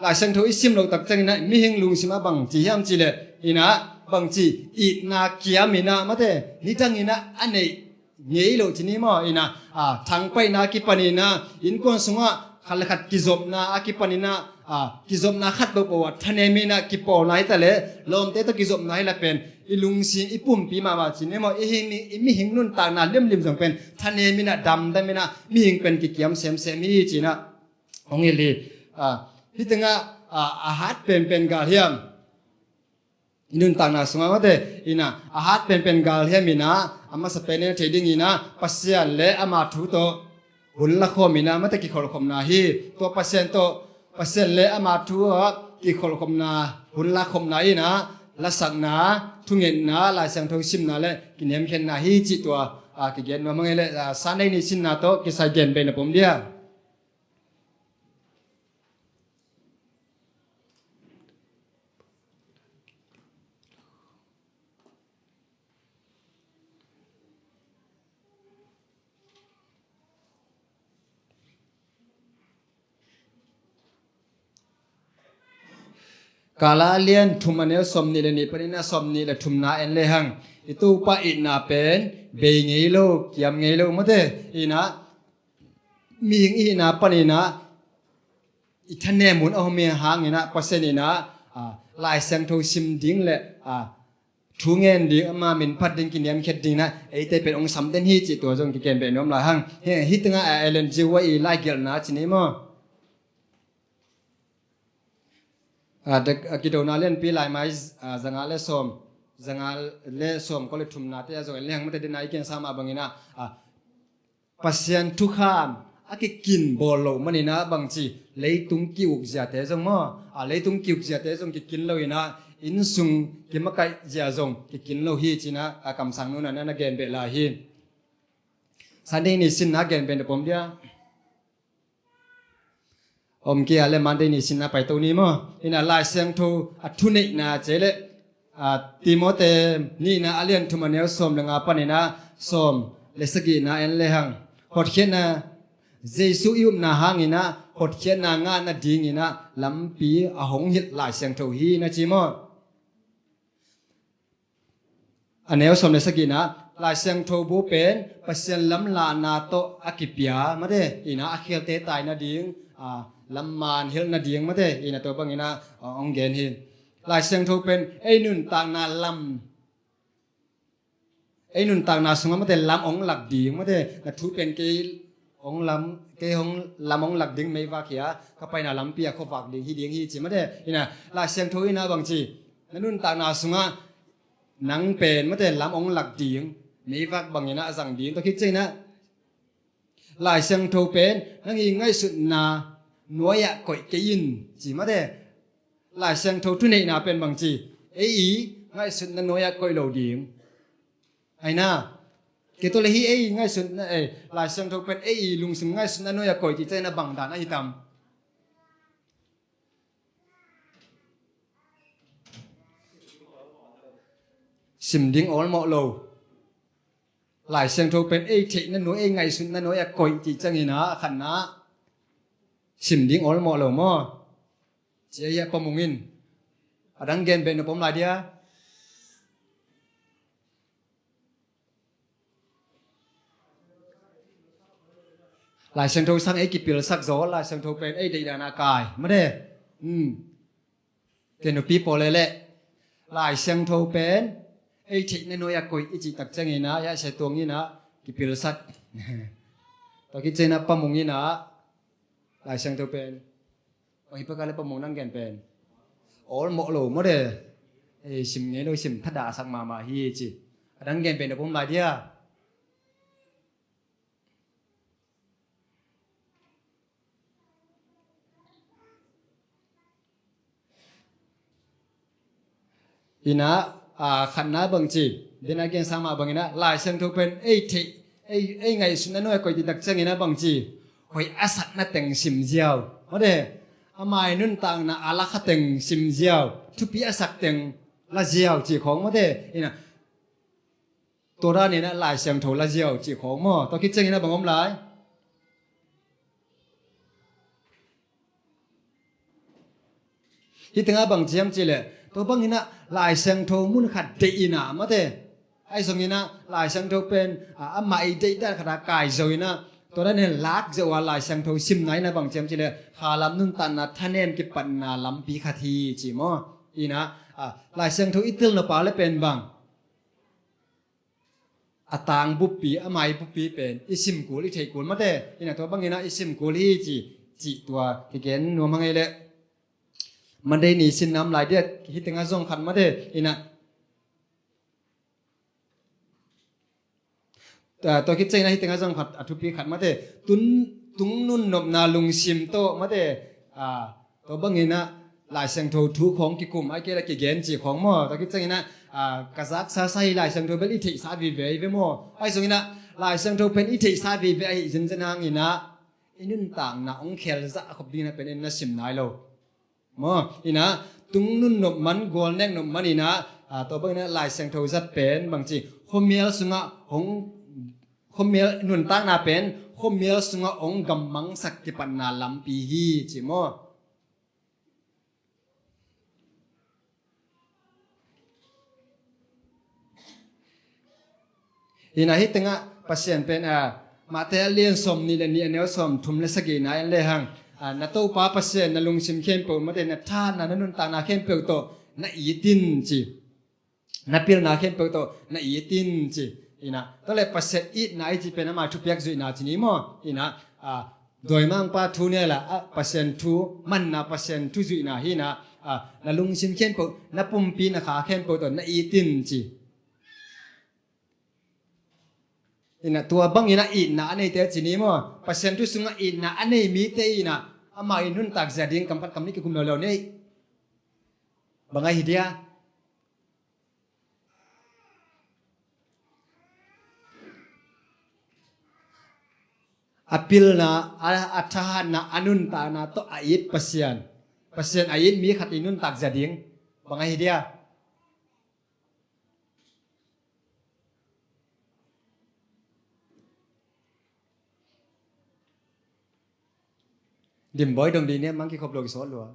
Lai Siangtho i sim loh tak ciangin ah mihing lungsim ah bang ci hiam cih leh, ina, bangci, itna kiam in ah mate, nidangin ah a neih ngei lo ci ni maw. Ina, a, thangpaihna a kipanin ah, innkuan sungah khat le khat kizopna a kipanin ah, a, kizopna khat peuhpeuh ah thanem in ah kipawlna hi ta leh, lawmte tawh kizopna hi la pen, i lungsim, i pumpi mahmah ci ni maw, i hing, i mihing nuntakna limlim zong pen thanem in ah, damdam in ah, mihing pen kikiam semsem hi ci-in ah hong hilh hi. A, hih tengah, a, a hat penpen galhiam, i nuntakna sungah mate, ina, a hat penpen galhiam in ah, a masa pen in ah thei dingin ah Pasian le ama thu tawh hun lakhawm in ah mate, kikholhkhopna hi. Tua Pasian tawh, Pasian le ama thu ah kikholhkhopna, hun lakhawmna in ah lasakna, thungetna, Lai Siangtho simna le kiniamkhiatna hi cih tua, a, kigen nuam hang ei leh, a, Sunday ni sinna tawh kisai gen bei na pom dia. Kala a lian thum, a neu sawmnih le nih panin ah sawmnih le thumna en lehang, i Topa itna pen bei ngei lo, kiam ngei lo mate. Ina, mihing i hihna panin ah i thanem hun a om hangin ah Pasian in ah, a, Lai Siangtho sim ding le, a, thu ngen ding, ama min phat ding, kiniamkhiat ding in ah eite pen hong sam den hi cih tua zong kigen beh nuam lai hang. Hih, hih tengah, a, Ellen G. White i laigelhna ci ni maw. A, a, Kidona lianpi laimai, a, zanga le sawm, zanga le sawm kua le thumnate ah zong en lehang mate, dena i gensa mah bangin ah, a, Pasian thukham a kikin bawl loh manin ah bangci, leitung ki-uk ziate zong maw, a, leitung ki-uk ziate zong kikin lo in ah, innsung kimakaih zia zong kikin lo hi ci-in ah, a, kamsang nunah na gen beh lai hi. Sunday ni sinna gen beh na pom dia. Om kei a le Monday ni sinna paito ni maw. Ina, Lai Siangtho a thuneihna cih leh, a, Timoti nihna a lian thum, a neu sawm le nga panin ah sawm le sagihna en lehang, hotkhiatna, Jesu i upna hangin ah hotkhiatna ngah nadingin ah lampi a hong hilh Lai Siangtho hi na ci maw. A neu sawm le sagihna, Lai Siangtho bu pen Pasian lamlahna tawh a kipia mate, ina, a khialte tai nading, a, lam man hilh nading mate, ina tua bangin a, a, hong gen hi. Lai Siangtho pen ei nuntakna lam, ei nuntakna sungah mate lam hong lak ding mate, na thu pen kei hong lam, kei hong lam hong lak ding meivak hi a, ka paina lampi ah khuavak ding hi ding hi ci mate. Ina Lai Siangtho ina bang ci, na nuntakna sungah nang pen mate lam hong lak ding, meivak bangin a zang ding. Tua khit ciangin a Lai Siangtho pen nang i ngaihsutna nuai-ah koih kei in ci mate. Lai Siangtho thuneihna pen bang ci, ei i ngaihsutna nuai-ah koih lo ding. Aina, kei tua le hi ei i ngaihsutna, ei, Lai Siangtho pen ei i lungsim ngaihsutna nuai-ah koih ci ciangin a bang dan ahi tam. Sim ding awlmawh lo. Lai Siangtho pen ei theihna nuai, ei ngaihsutna nuai-ah koih ci ciangin a, a khatna sim ding awlmawh lo maw? Ci a hia, pamung in. A dang gen beh nop om lai dia. Lai Siangtho sang ei kipilsak zaw, Lai Siangtho pen ei deihdan a kai mate. Hmm. Kei nupi pawl leh Lai Siangtho pen ei theihna nuai-ah koih i cih tak ciangin a, ya sia tuang in a kipilsak. Tua khit ciangin a pamung in a Lai Siangtho pen, oh, hi paka le pamung nang gen pen awlmawh lo maw de. Ei sim ngei lo, sim thadahsak mahmah hi ci. A dang gen pen a pom lai dia. Ina, a, khatna bang ci, dena gen sang mah bangin a, Lai Siangtho pen ei theih, ei, ei ngaihsutna nuai koih cih tak ciangin a bang ci, hoih a sakna teng sim ziau. Maw de, a mai nuntakna a la kha teng sim ziau, thupi a sak teng la ziau ci khawng maw de. Ina, tua dan in a Lai Siangtho la ziau ci khawng maw. Tua khit ciangin a bang om lai? Hih tengah bang ci hiam cih leh, tua bangin a Lai Siangtho mun khat deih in a maw de. Ahi zongin a Lai Siangtho pen, a, amah i deihdan khat a kai zo in a, tua dan in lak zo a Lai Siangtho simna in a bang ci hiam cih leh, khalam nuntakna thanem kipatna lampi khat hi ci maw. Ina, a, Lai Siangtho i til nop a le pen bang, a tang buppi, a mai buppi pen i sim kul, i theih kul maw de. Ina, tua bangin a i sim kul hi ci, cih tua kigen nuam hang ei leh. Monday ni sin nam lai dia, hih tengah zong khat maw de. Ina, a, tua khit ciangin a hih tengah zong khat, a thupi khat maw de. Tun, tung nun nopna lungsim tawh maw de. A, tua bangin a Lai Siangtho thu khawng kikum, ahih kei leh kigen ci khawng maw. Tua khit ciangin a, a, ka zaksa sa hi, Lai Siangtho bel i theihsa vive hi ve maw. Ahi zongin a Lai Siangtho pen i theihsa vive ahi zenzen hangin a, i nuntakna hong khel zah khop dingin a pen en na sim nai lo. Maw, ina, tung nun nop man, gual nek nop man ina, a, tua bangin a Lai Siangtho zat pen bang ci, khuamial sungah hong, khuamial nuntakna pen khuamial sungah hong gammangsak kipatna lampi hi ci maw. Ina, hih tengah Pasian pen, a, Matthai a lian sawm nih le nih, a neu sawm thum le sagihna en le hang, a, na Topa Pasian na lungsim khempeuh maw de, na thahatna, na nuntakna khempeuh tawh na it in ci. Na pilna khempeuh tawh na it in ci. Ina, tua le Pasian itna i ci pen ama thupiak zuihna ci ni maw. Ina, a, dawimangpa thu ni la, a, Pasian thu manna, Pasian thu zuihna hi ina, a, na lungsim khempeuh, na pumpi, na kha khempeuh tawh na it in ci. Ina, tua bangin a itna a neite ci ni maw. Pasian thu sungah itna a nei mite ina, ama i nuntak zia ding kam khat kam nih kikum leuleu ni. Bang ahi dia? A pilna, a, a thahatna, a nuntakna tawh a it Pasian. Pasian a it mi khat i nuntak zia ding. Bang ahi dia? Dimbawi dong dih nia, mang kikhop lo kisawt lua.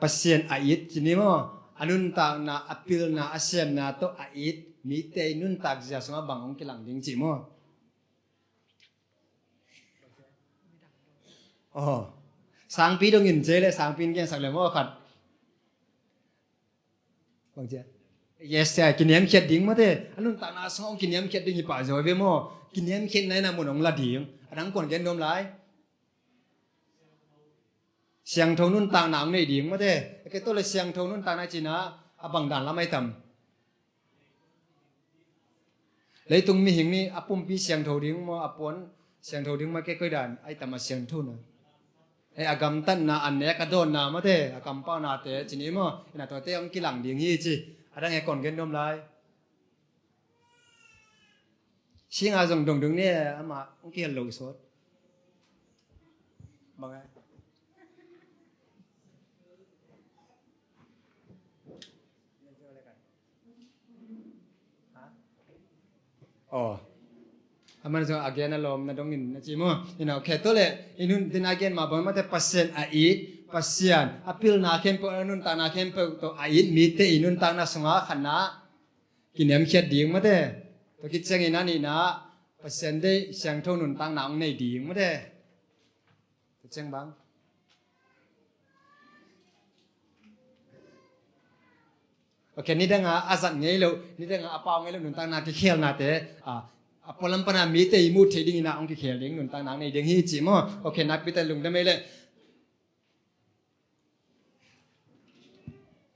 Pasian a it ci ni maw, a nuntakna, a pilna, a siamna tawh a it Mite i nuntak zia sungah bang hong kilang ding ci maw? Aw. Sangpi dongin ci le, sangpi in gensak le maw khat. Bang ci a? Yes, cia, kiniamkhiat ding mate. A nuntakna sungah hong kiniamkhiat ding hi pah zaw ve maw? Kiniamkhiatna in a mun hong la ding. A dang kuan gen nuam lai. Siangtho nuntakna hong nei ding mate. A kei tawh le siangtho nuntakna i cihna a bang dan lam ai tam? Leitung mihing nih a pumpi siangtho ding maw, a puan siangtho ding maw, kei koi dan ai tam a siangthona? Ei, a gamtatna, a nek a dawnna mate, a kampaunate ci ni maw, ina tuate hong kilang ding hi ci. A dang e kon gen nuam lai. Singa zong dongdong ni e, amah hong kihel lo sawt. Bang e? Aw. A man zong a gen a lawm na dongin na ci maw? Ina, okay, tua le, i nun din a gen mah bang mate Pasian a it, Pasian a pilna khempeuh, a nuntakna khempeuh tawh a it mite i nuntakna sungah khatna kiniamkhiat ding mate. Tua khit ciangin a nihna Pasian deih siangtho nuntakna hong nei ding mate. Tua ciang bang. Okay, nidanga a zat ngei lo, nidanga a pau ngei lo nuntakna kikhelnate, a, a pualam pana mite i muh theih dingin a hong kikhel ding nuntakna nei ding hi ci maw? Okay, nakpite lungdam ei le.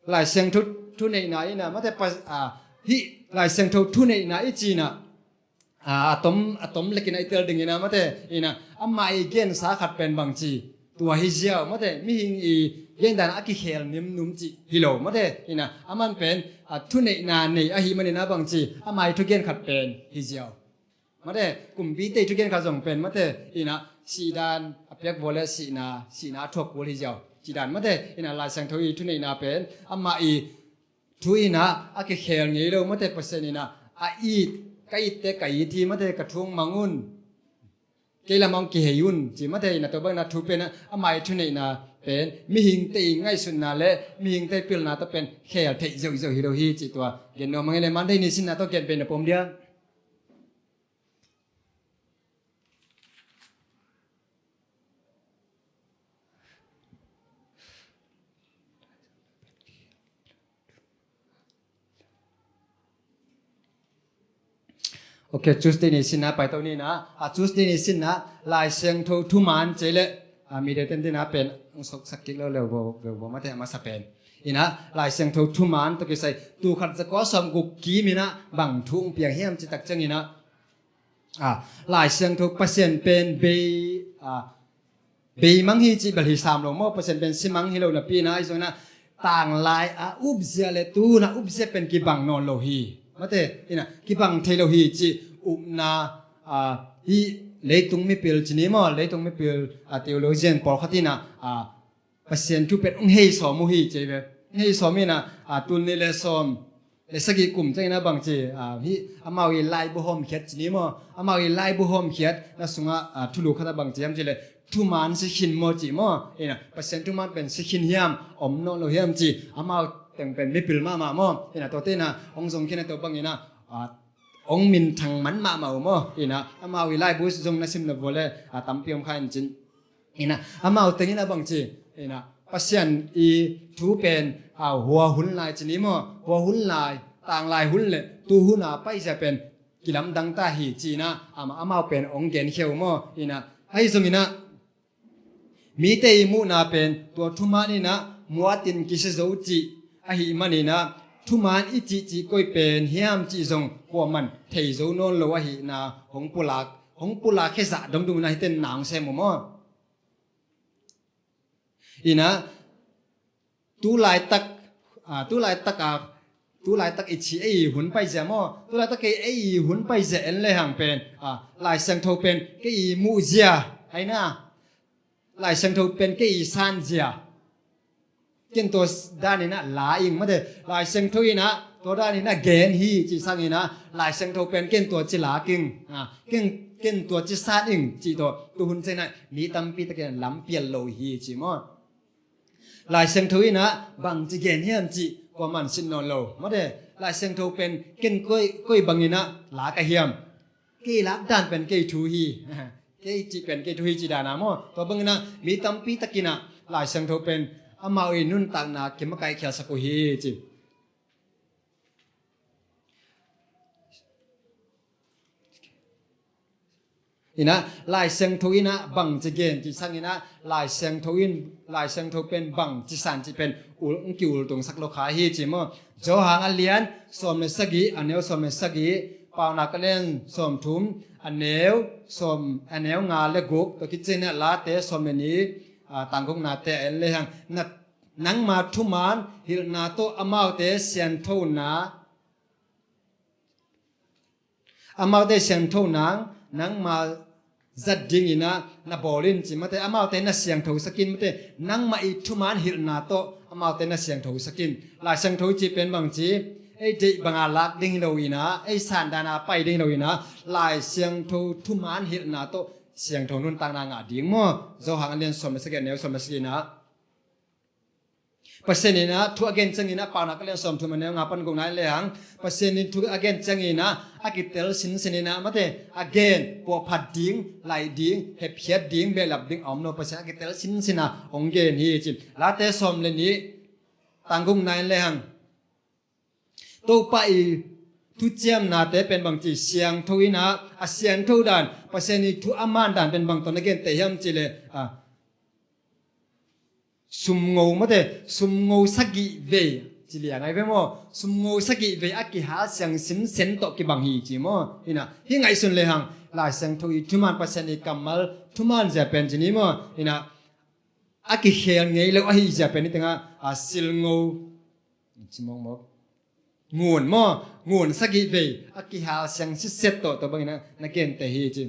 Lai Siangtho thuneihna ina mate pa, a, hih Lai Siangtho thuneihna i cina, a, a tom, a tom lekin a i tel dingina mate, ina, amah i gensa khat pen bang ci, tua hi ziau mate, mihing i gendan a kikhel nimnum ci hi lo mate, ina, a man pen, a, thuneihna nei ahi manina bang ci, amah i thugen khat pen hi ziau. Mate, kumpite i thugen khat zong pen mate, ina, sihdan a piak vua le sihna, sihna a thuak kul hi ziau. Sihdan mate, ina, Lai Siangtho i thuneihna pen, amah i thu ina a kikhel ngei lo mate, Pasian ina a it, ka itte ka it hi mate, ka thu hong mang un. Kei lam hong kihei un ci mate, ina tua bang ina thu pen amah i thuneihna pen mihingte i ngaihsutna le mihingte i pilna tawh pen khel theih zohzoh hi lo hi ci tua gen nuam hang ei le. Monday ni sinna tawh gen pen na pom dia. Okay, Tuesday ni sinna paito ni na. A, Tuesday ni sinna Lai Siangtho thuman cei le, a, mi de ten dina pen ang sok sak kik lo le vo, vo, vo mate a masa pen. Ina, Lai Siangtho thuman tawh kisai, tul khat za kua sawm guk kim ina bang thu hong piang hiam ci tak ciang ina. A, Lai Siangtho Pasian pen bei, a, beimang hi cih bel hi sam lo maw, Pasian pen simang hi lo napi ina, ahi zongin a tanglai a upzia le tu hun a upzia pen kibang nawn lo hi. Mate, ina, kibang thei lo hi cih upna, a, hih leitung mipil ci ni maw, leitung mipil, a, theologian pawlkhat ina, a, Pasian thu pen hong hei sawm uh hi ci ve. Hong hei sawm ina, a, tul nih le sawm le sagih kum ciangin a bang ci, a, hih amau i laibu hawmkhiat ci ni maw? Amau i laibu hawmkhiat na sungah, a, thulu khat a bang ci hiam ci le, thuman si khin maw ci maw? Ina, Pasian thuman pen si khin hiam, om nawn lo hiam ci, amau teng pen mipil mahmah maw? Ina, tuate ina hong zong khin a tua bang ina, a, hong minthang man mahmah uh maw? Ina, amau i laibu zong na sim na vua le, a, tampi om kha in cin. Ina, amau teng ina bang ci, ina, Pasian i thu pen, a, hua hun lai ci ni maw? Hua hun lai, tanglai hun le tu hun a paizia pen kilamdang ta hi ci ina, ama, amau pen hong genkhia uh maw? Ina, ahi zongin a mite i muhna pen tua thuman ina muatin kisia zo cih ahih man ina, thuman i cihcih koi pen hiam cih zong kuaman thei zo nawn lo ahihna hong pulak, hong pulak khia zah domdom ina hihte na hong sem uh maw? Ina, tu laitak, a, tu laitak a, tu laitak i ci ei hun paizia maw? Tu laitak kei ei hun paizia en le hang pen, a, Lai Siangtho pen kei i muhzia, ahi na. Lai Siangtho pen kei i sanzia. Ken tua dan ina la ing mate. Lai Siangtho ina tua dan ina gen hi ci sang ina, Lai Siangtho pen ken tua ci lak ing, a, ken, ken tua ci san ing ci tua tu hun ciang ina mi tampi takin lampial lo hi ci maw? Lai Siangtho ina bang ci gen hiam ci kuaman sin nawn lo mate. Lai Siangtho pen ken koi, koi bangin ah lak a hiam? Kei lak dan pen kei thu hi. Kei cih pen kei thu hi cih dan a maw? Tua bangin ah mi tampi takin ah Lai Siangtho pen amau i nuntakna kimakaih khialsak uh hi ci. Inah, Lai Siangtho inah bangci gen cih sang inah, Lai Siangtho in, Lai Siangtho pen bangci san cih pen ul, ki-ultungsak lo kha hi ci maw? Johan a lian sawm le sagih, a neu sawm le sagih, Paunak a lian sawmthum, a neu sawm, a neu nga le guk, tua khit ciang inah Late sawm le nih, a, tang guknate a en lehang, na, nangma thuman hilhna tawh amaute sianthona, amaute siangtho nang, nangma zat dingin ah na bawl in ci mate, amaute na siangthosak in mate, nangmah i thuman hilhna tawh amaute na siangthosak in. Lai Siangtho i cih pen bangci, ei deih banga lak ding hi lo inah, ei san dana pai ding hi lo inah, Lai Siangtho thuman hilhna tawh siangtho nuntakna ngah ding maw? Johan a lian sawm le sagih, a neu sawm le sagih inah. Pasian inah thu a gen ciangin ah, Paunak a lian sawmthum, a neu nga pan gukna en lehang, Pasian in thu a gen ciangin ah a kitel sinsen inah mate, a gen puahphat ding, laih ding, hepkhiat ding, behlap ding a om lo, Pasian a kitel sinsen a hong gen hi ci. Late sawm le nih, tang gukna en lehang, Topa i thuciamnate pen bangci, siangtho inah, a siangtho dan, Pasian i thu a man dan pen bang tawh na genteh hiam cih leh, a, sumngo mate, sumngo sagih vei ci liang ai ve maw? Sumngo sagih vei a kihal siang sinsen tawh kibang hi ci maw? Inah, hih ngaihsun lehang, Lai Siangtho i thuman, Pasian i kammal thuman zia pen ci ni maw? Inah, a kikhel ngei lo ahi zia pen i tengah, a, silngo, ci mawkmawk, ngun maw? Ngun sagih vei a kihal siang sitset tawh, tua bangin ah na genteh hi ci.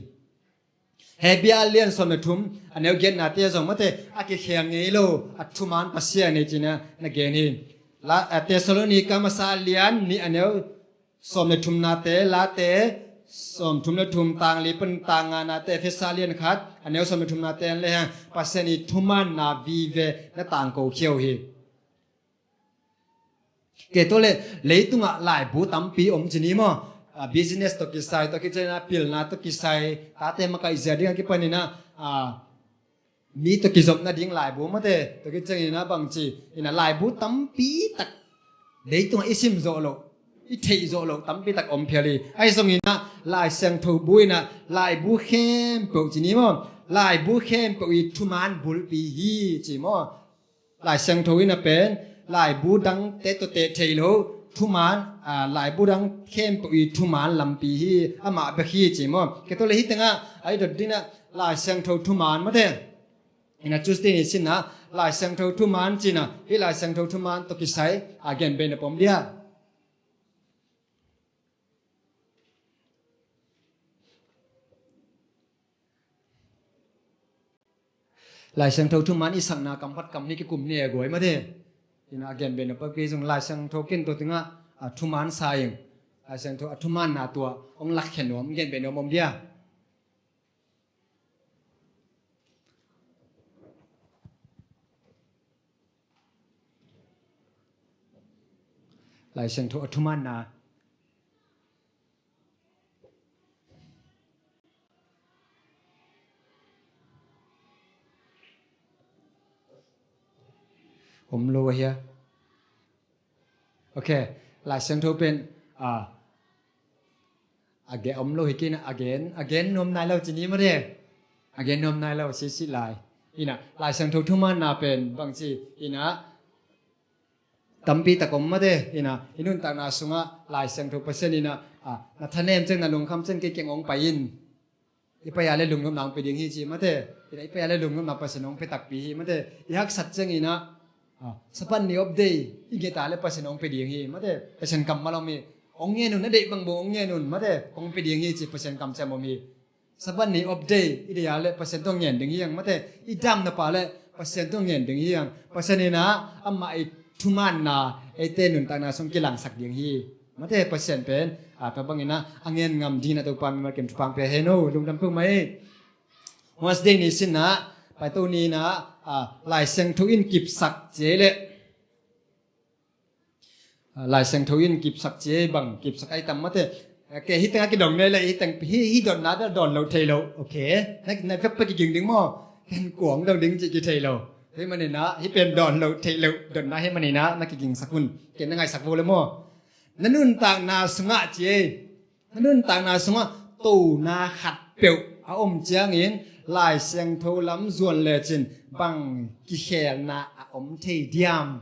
Hebru a lian sawm le thum, a neu giatnate zong mate, a kikhel ngei lo a thuman Pasian hi ci inah na gen hi. La, a, Thessalonika masa a lian nih, a neu sawm le thumnate, Late sawmthum le thum, tang li pan tang nganate, Efesa a lian khat, a neu sawm le thumnate en lehang, Pasian i thumanna vive na tangko khia uh hi. Kei tua le leitungah laibu tampi om ci ni maw? A, business tawh kisai, tua khit ciang inah pilna tawh kisai, tate makaih zia ding a kipan inah, a, mi tawh kizopna ding laibu mate, tua khit ciang inah bangci, inah laibu tampi tak leitungah i sim zawh loh, i theih zawh loh tampi tak om phial hi. Ahi zong inah Lai Siangtho bu inah laibu khempeuh ci ni maw? Laibu khempeuh i thuman bulpi hi ci maw? Lai Siangtho inah pen laibu dangte tawh teh thei lo thuman, a, laibu dang khempeuh i thuman lampi hi, amah bek hi ci maw? Kei tua le hih tengah a i dot ding inah Lai Siangtho thuman mate. Inah Tuesday ni sinah Lai Siangtho thuman ci inah, hih Lai Siangtho thuman tawh kisai a gen bei na pom dia. Lai Siangtho thuman i sakna kam khat kam nih kikum ni e guai mate. Inah a gen bei na pom kei zong Lai Siangtho ken tua tengah, a, thuman sa ing. Lai Siangtho a thumanna tua hong lakkhen nuam, gen bei nuam om dia. Lai Siangtho a thumanna. Om lo a hia? Ok, Lai Siangtho pen, a, a gen om lo hi kei inah, a gen, a gen nuam nai lo ci ni mate. A gen nuam nai lo, sisi lai. Inah, Lai Siangtho thumanna pen bangci, inah, tampi tak om mate, inah, i nuntakna sungah Lai Siangtho Pasian inah, a, na thanem ciang, na lungkham ciang kei kiang hong pai in. I pai a le lungnopna hong pia ding hi ci mate. Inah, i pai a le lungnopna Pasian hong pia takpi hi mate. I haksat ciang inah, a, Sabbath ni off day i nget a le Pasian hong pia ding hi mate. Pasian kammal om hi. Hong ngen un, na deih bangbang hong ngen un mate. Hong pia ding hi ci Pasian kamciam om hi. Sabbath ni off day i deih a le Pasian tawh ngen ding hi hang mate. I damna pa le Pasian tawh ngen ding hi hang. Pasian inah amah i thumanna eite nuntakna sung kilangsak ding hi. Mate, Pasian pen, a, tua bangin ah a ngen ngam dingin ah Topa mimal kim thupha pia hen aw, lungdam peuhmah hi. Wednesday ni sinah, paito ni inah, a, Lai Siangtho in kipsak ci leh, Lai Siangtho in kipsak ci ei bang, kipsak ai tam mate. Ke hi tengah kidong nei le hi teng hi, hi dotna bel dawn lo thei lo. Ok. Na, na vek pa kiging ding maw? Ken kuang dong ding ci kithei lo. Hi maninah, hi pen dawn lo thei lo. Dotna hi maninah, na kigingsak hun. Ken na ngaihsak vo le maw? Na nuntakna sungah ci ei. Na nuntakna sungah tona khat peuh a om ciangin Lai Siangtho lam zuan lecin bang kikhelna a om thei diam?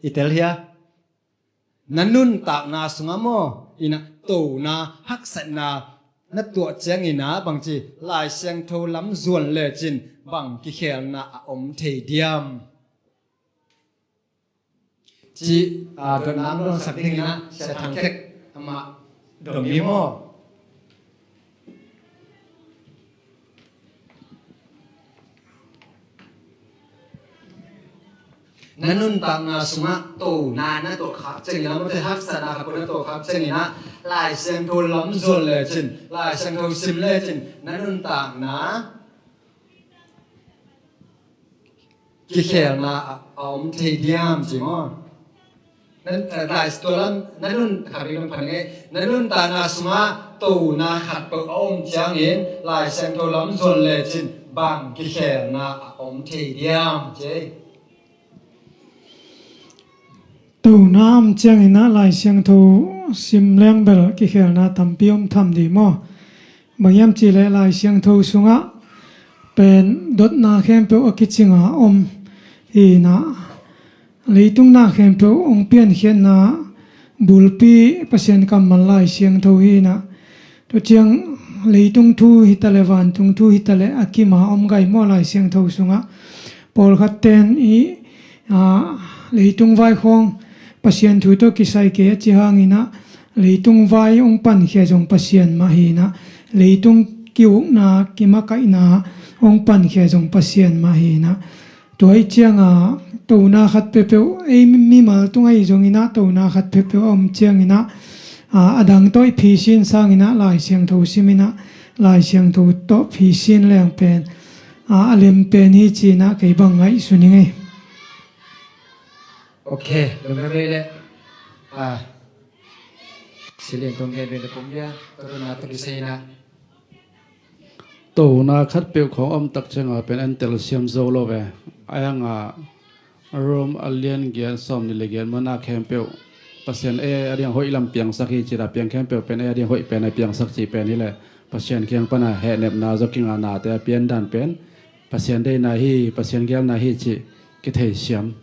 I tel hia? Na nuntakna sungah maw, inah tona haksatna na tuah cianginah bangci Lai Siangtho lam zuan lecin bang kikhelna a om thei diam? Ci, a, dotna ang dongsak dinginah Sia Thang Thek amah dong hi maw? Na nuntakna sungah tona na tuah khak ciangin, a mate haksatna khat peuh na tuah khak cianginah Lai Siangtho lam zuan lecin, Lai Siangtho sim lecin na nuntakna kikhelna a, a om thei diam ci maw? Na, eh, Lai, tua lam, na nun, khat ring phan ngei, na nuntakna sungah tona khat peuh a om ciangin Lai Siangtho lam zuan lecin bang kikhelna a om thei diam ci ei. Tona om cianginah Lai Siangtho sim leng bel kikhelna tampi om tham dih maw? Bang hiam cihleh Lai Siangtho sungah pen dotna khempeuh a kicinga om hinah, leitung na khempeuh hong piankhiatna bulpi Pasian kammal Lai Siangtho hinah. Tua ciang leitung thu hitaleh vantung thu hitaleh a kima om gai maw Lai Siangtho sungah? Pawlkhat ten i, a, leitung vai khawng Pasian thu tawh kisai kei a ci hanginah, leitung vai hong pankhia zong Pasian mah hinah, leitung kiukna kimakaihna hong pankhia zong Pasian mah hinah. Tua ih cianga tona khat peuhpeuh ei mimal tung ahi zonginah tona khat peuhpeuh a om cianginah, a, a dang tawh i phisin sanginah Lai Siangtho siminah Lai Siangtho tawh phisin leng pen, a, a lem pen hi cinah kei bang ngaihsun hi ngei. Ok, lungdam vei le. A, Silin tong gen vei le pum dia, tawh na tawh kisai na. Tona khat peuh khawng om tak cianga pen en tel siam zo lo ve. A hanga Rom a lian giat sawm nih le giat mana khempeuh Pasian ei a diang hoih lam piangsak hi ci a piang khempeuh pen ei a diang hoih pen a piangsak ci pen hi le Pasian kiang pana hehnepna zaw kinga nate a pian dan pen Pasian deihna hi, Pasian gelna hi ci kithei siam.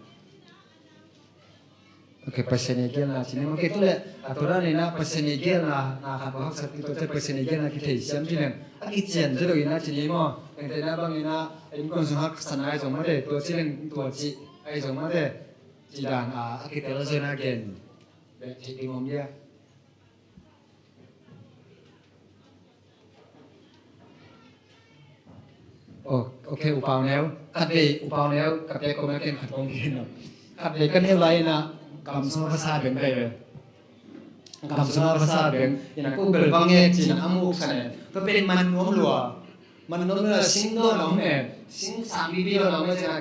Ok, Pasian i gelna ci ning. Ok, tu le a tua dan ina Pasian i gelna na khat ba haksa ti tua ci Pasian i gelna kithei siam ci ning. A kician ci lo ina ci ni maw. Eng te na bang ina in kon sung haksa na ai zong mate tua ci ning tua ci ai zong mate. Ci dan a a kitel zong na gen. Be ci ding om dia. Oh, ok, U Pau Neu. Khat vei U Pau Neu ka pek kong ken khat kong ken no. Khat vei ka neu lai ina kam sung ka sa beng kai ve. Kam sung ka sa beng ina ko bel bang e cin a muk sa ne. Ka pen man nuam lua. Man nuam lua sing do na um e. Sing sang bi bi do na um e cin a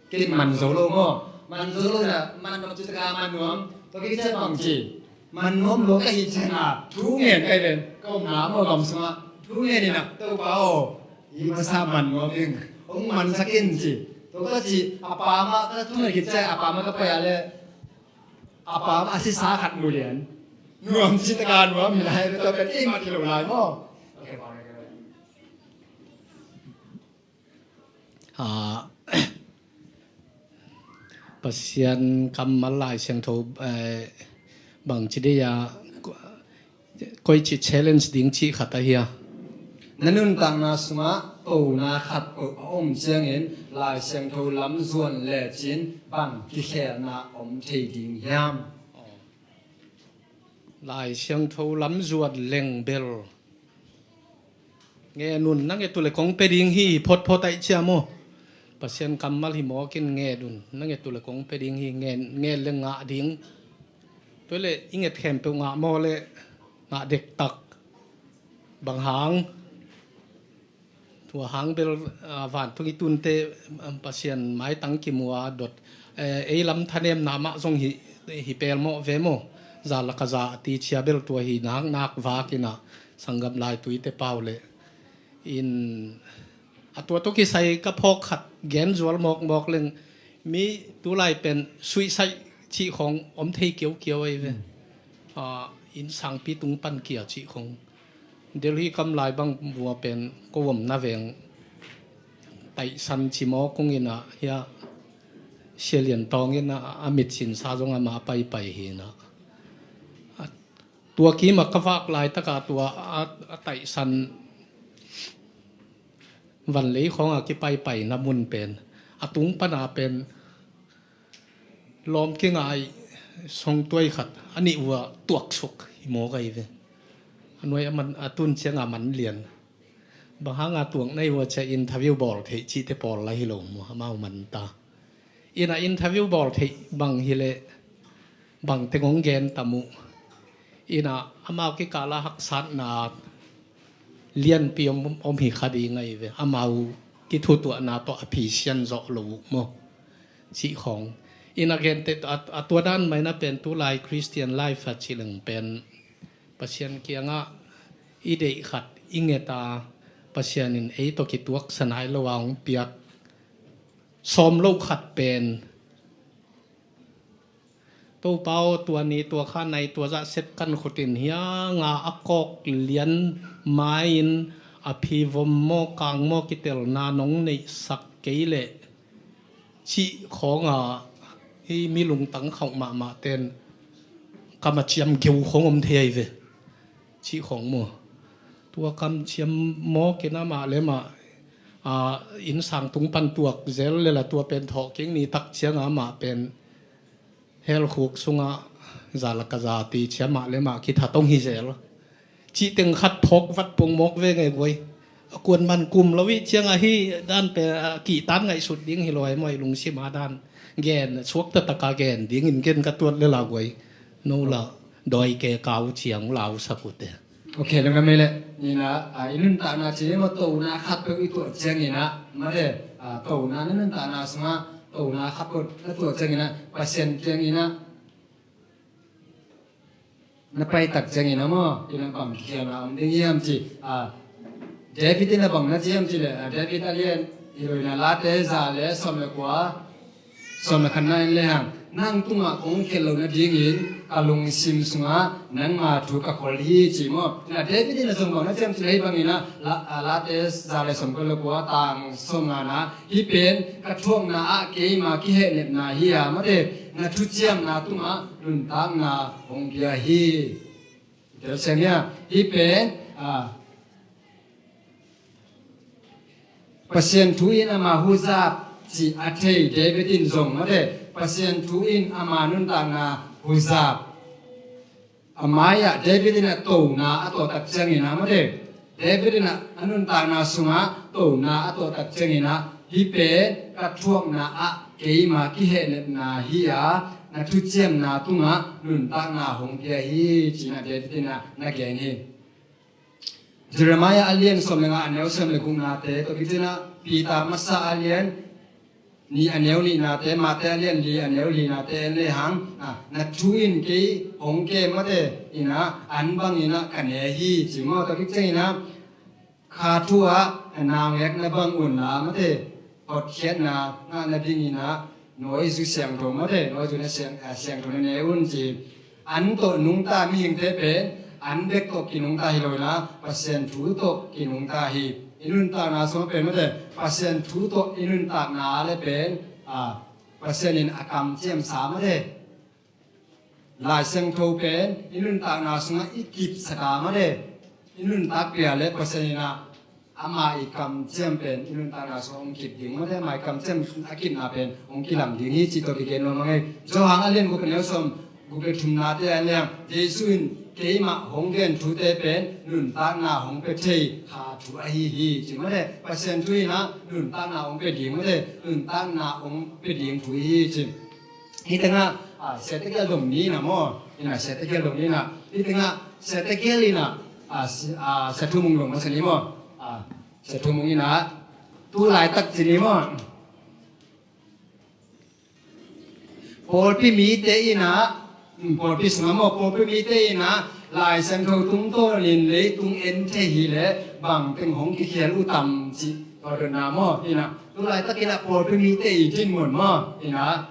Kei man zo lo maw? Man zo lo na man nuam ci taka man nuam. Tua kei ciah bang ci man nuam lo ka hi ciangin a thu ngen kai ven ka om na maw gam sungah thu ngen ina Topa aw, hi masa man nuam ing, hong mansak in ci. Tua ka ci a pa mah ka thu ngen kei ciah a pa mah ka pai a le a pa mah a sisa khat mu lian nuam ci taka nuam ina hai tua pen ei mat hi lo lai maw? A, Pasian kammal Lai Siangtho, eh, bangci dei a, koici challenge ding cih khat ahi a. Na nuntakna sungah tona khat peuh a om ciangin Lai Siangtho lam zuan lecin bang kikhelna om thei ding hiam? Lai Siangtho lam zuan leng bel ngen un, na nget uh le kong pia ding hi, photphot aih cia maw? Pasian kammal hi mawk in nget un, na nget uh le kong pia ding hi, ngen, ngen le ngah ding. Tua le i nget khempeuh ngah maw le ngah dektak. Bang hang? Tua hang bel, ah, vantung i tunte, um, Pasian maitang kimu a dot, eh, ei lam thanemna mah zong hi, hi pelmawh ve maw. Za laka za a ticia bel tua hi nak nak vak inah sanggam lai tuite pau le in a tua tawh kisai ka phawk khat gen zual mawkmawk leng mi tulai pen suicide cih khawng om thei kiaukiau ahi ve. Ah, inn sangpi tung pan kia cih khawng. Delhi kam lai bang vua pen ko omna veng taihsan ci maw kong inah hia Sia Lian Tawng inah a mit sinsa zong amah a paipai hi inah. A tua kima ka vak laitaka tua a, a taihsan vanlei khawnga kipaipaina mun pen a tung pana pen lawm kingai songtuai khat a nih ua tuaksuk hi mawk ahi ve. A nuai a man a tun cianga man lian. Bang hanga tuak na hi ua cia interview bawl theih cihte pawl la hi lo maw amau man ta. Ina interview bawl theih bang hileh bang teng hong gen tam uh. Ina amau kikala haksatna lianpi om, om hi kha ding ahi ve. Amau kithutuahna tawh a phisian zawh lo uh maw cih khawng. Ina gente a, a tua dan maina pen tulai Christian life a cileng pen Pasian kiangah i deih khat i ngeta Pasian in ei tawh kituaksa nai lo a hong piak sawm loh khat pen Topa aw, tua ni tua kha nai tua zah sep kan khutin hianga a kawk lian mai-in a phi vom maw kang maw kitelna nong neihsak kei leh cih khawnga hei mi lungtang khauh mahmah ten kam a ciam geu khawng om thei ahi ve. Cih khawng maw tua kam ciam mawk in amah le mah a, inn sang tung pan tuak zel le la tua pen thawhkik ni tak cianga amah pen hell khuk sungah za laka za ti cia mah le mah kithatong hi zel. Cih teng khat phawk vat pong mawk ve ngei guai. A kuan man kum lo ih ciangah hi dan pen a kihtan ngaihsut ding hi lo ai maw i lungsim a dan gen suak taktak a gen dingin gen ka tuat le la guai. No la dawi ke kau ciang lau sak uh te. Ok, lungdam ei leh. Nina, a, i nuntakna ci maw tona khat peuh i tuah ciangina mate, a, tona na nuntakna sungah tona khat peuh na tuah ciangina Pasian ciangina na paitak ciangina maw ina bang kikhialna om ding hiam ci, a, David ina bang na ci hiam ci leh, a, David a lian hi lo ina Late za le sawm le kua sawm le khatna en le hang nang tungah kong khial lo nadingin ka lungsim sungah nangma thu ka khol hi ci maw. Ina David ina zong bang na ci hiam ci leh hih bangina la, a, Late za le sawm kua le kua tang sawm ngana hih pen ka thuakna ah keima kihehnepna hi a mate na thuciamna tungah nuntakna hong pia hi. Telsiam hia hih pen, a, Pasian thu in ama huzap cih a thei David in zong mate Pasian thu in ama nuntakna huzap. A mai-ah David in a tona a tawh tak ciangin a mate David in a nuntakna sungah tona a tawh tak ciangin a hih pen ka thuakna ah keima kihehnepna hi a na thuciamna tungah nuntakna hong pia hi ci-in a David in a na gen hi. Jeremiah a lian sawm le nga a neu sawm le guknate tawh kicin ah Peter masa a lian nih a neu nihnate, Mate a lian li a neu linate en le hang, a, na thu in kei hong kem mate in a an bangin a ka ne hi ci maw tawh kicin ah kha thu ah naungekna bang un la mate hotkhiatna ngah nadingin a nawi zu siangtho mate nawi zu na siang, a, siangtho na ne un ci. An tawh nungta mihingte pen an bek tawh kinungta hi lo in a Pasian thu tawh kinungta hi. I nuntakna sungah pen mate Pasian thu tawh i nuntakna le pen, a, Pasian in a kamciamsa mate Lai Siangtho pen i nuntakna sungah i kipsak a mate i nuntak pia le Pasian in a ama i kamciam pen i nuntakna sungah hong kip ding mate ama i kamciam a kipna pen hong kilang ding hi cih tawh kigen nuam a ngei. Johan a lian guk a neu sawm guk le thumnate a lian Jesu in keimah hong gen thute pen nuntakna hong pia thei kha thu ahi hi ci mate Pasian thu in a nuntakna hong pia ding mate nuntakna hong pia ding thu hi ci. Hih tengah, a, Sia Tekiel dong ni na maw? Ina Sia Tekiel dong ni na. Hih tengah Sia Tekiel ina, a, Sia Thu Mung dong masa ni maw? A, Sia Thum Mung in ah, tu laitak ci ni maw, pawlpi mite in ah, um, pawlpi sungah maw, pawlpi mite in ah Lai Siangtho tungtawnin leitung en thei hileh bangteng hong kikhial uh tam cih tua dotna maw, in ah tu laitakin ah pawlpi mite i dinmun maw, in ah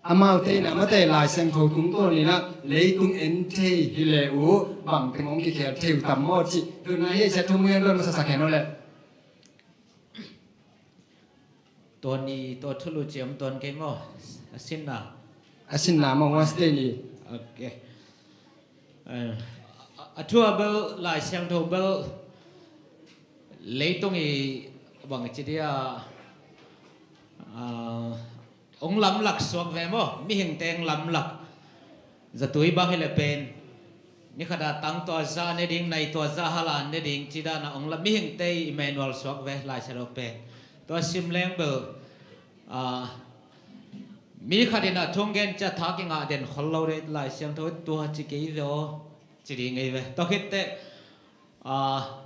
amaute in ah mate Lai Siangtho tungtawnin ah leitung en thei hileh uh bangteng hong kikhial thei uh tam maw cih dotna hi. Sia Thum Mung in ah dot masasak hen aw leh. Tuan i tua thulu ciam tuan kei maw? A sinna. A sinna maw, Wednesday ni. Ok. Eh, a, a thu a bel, Lai Siangtho bel, leitung i bang ci dia, ah, hong lamlak suak ve maw, mihingte hong lamlak. Zatui bang hileh pen, ni khat a tang tua zah ne ding, nai tua zah hal a ne ding, ci dan a hong lam, mihingte i Emmanuel suak ve Lai Siangtho pen. Tua sim leng bel, ah, mi khat in ah thu hong gen ciang thak i ngah den khol lo ding, Lai Siangtho tua ci kei ve aw, ci ding ei ve. Tua khit teh, ah,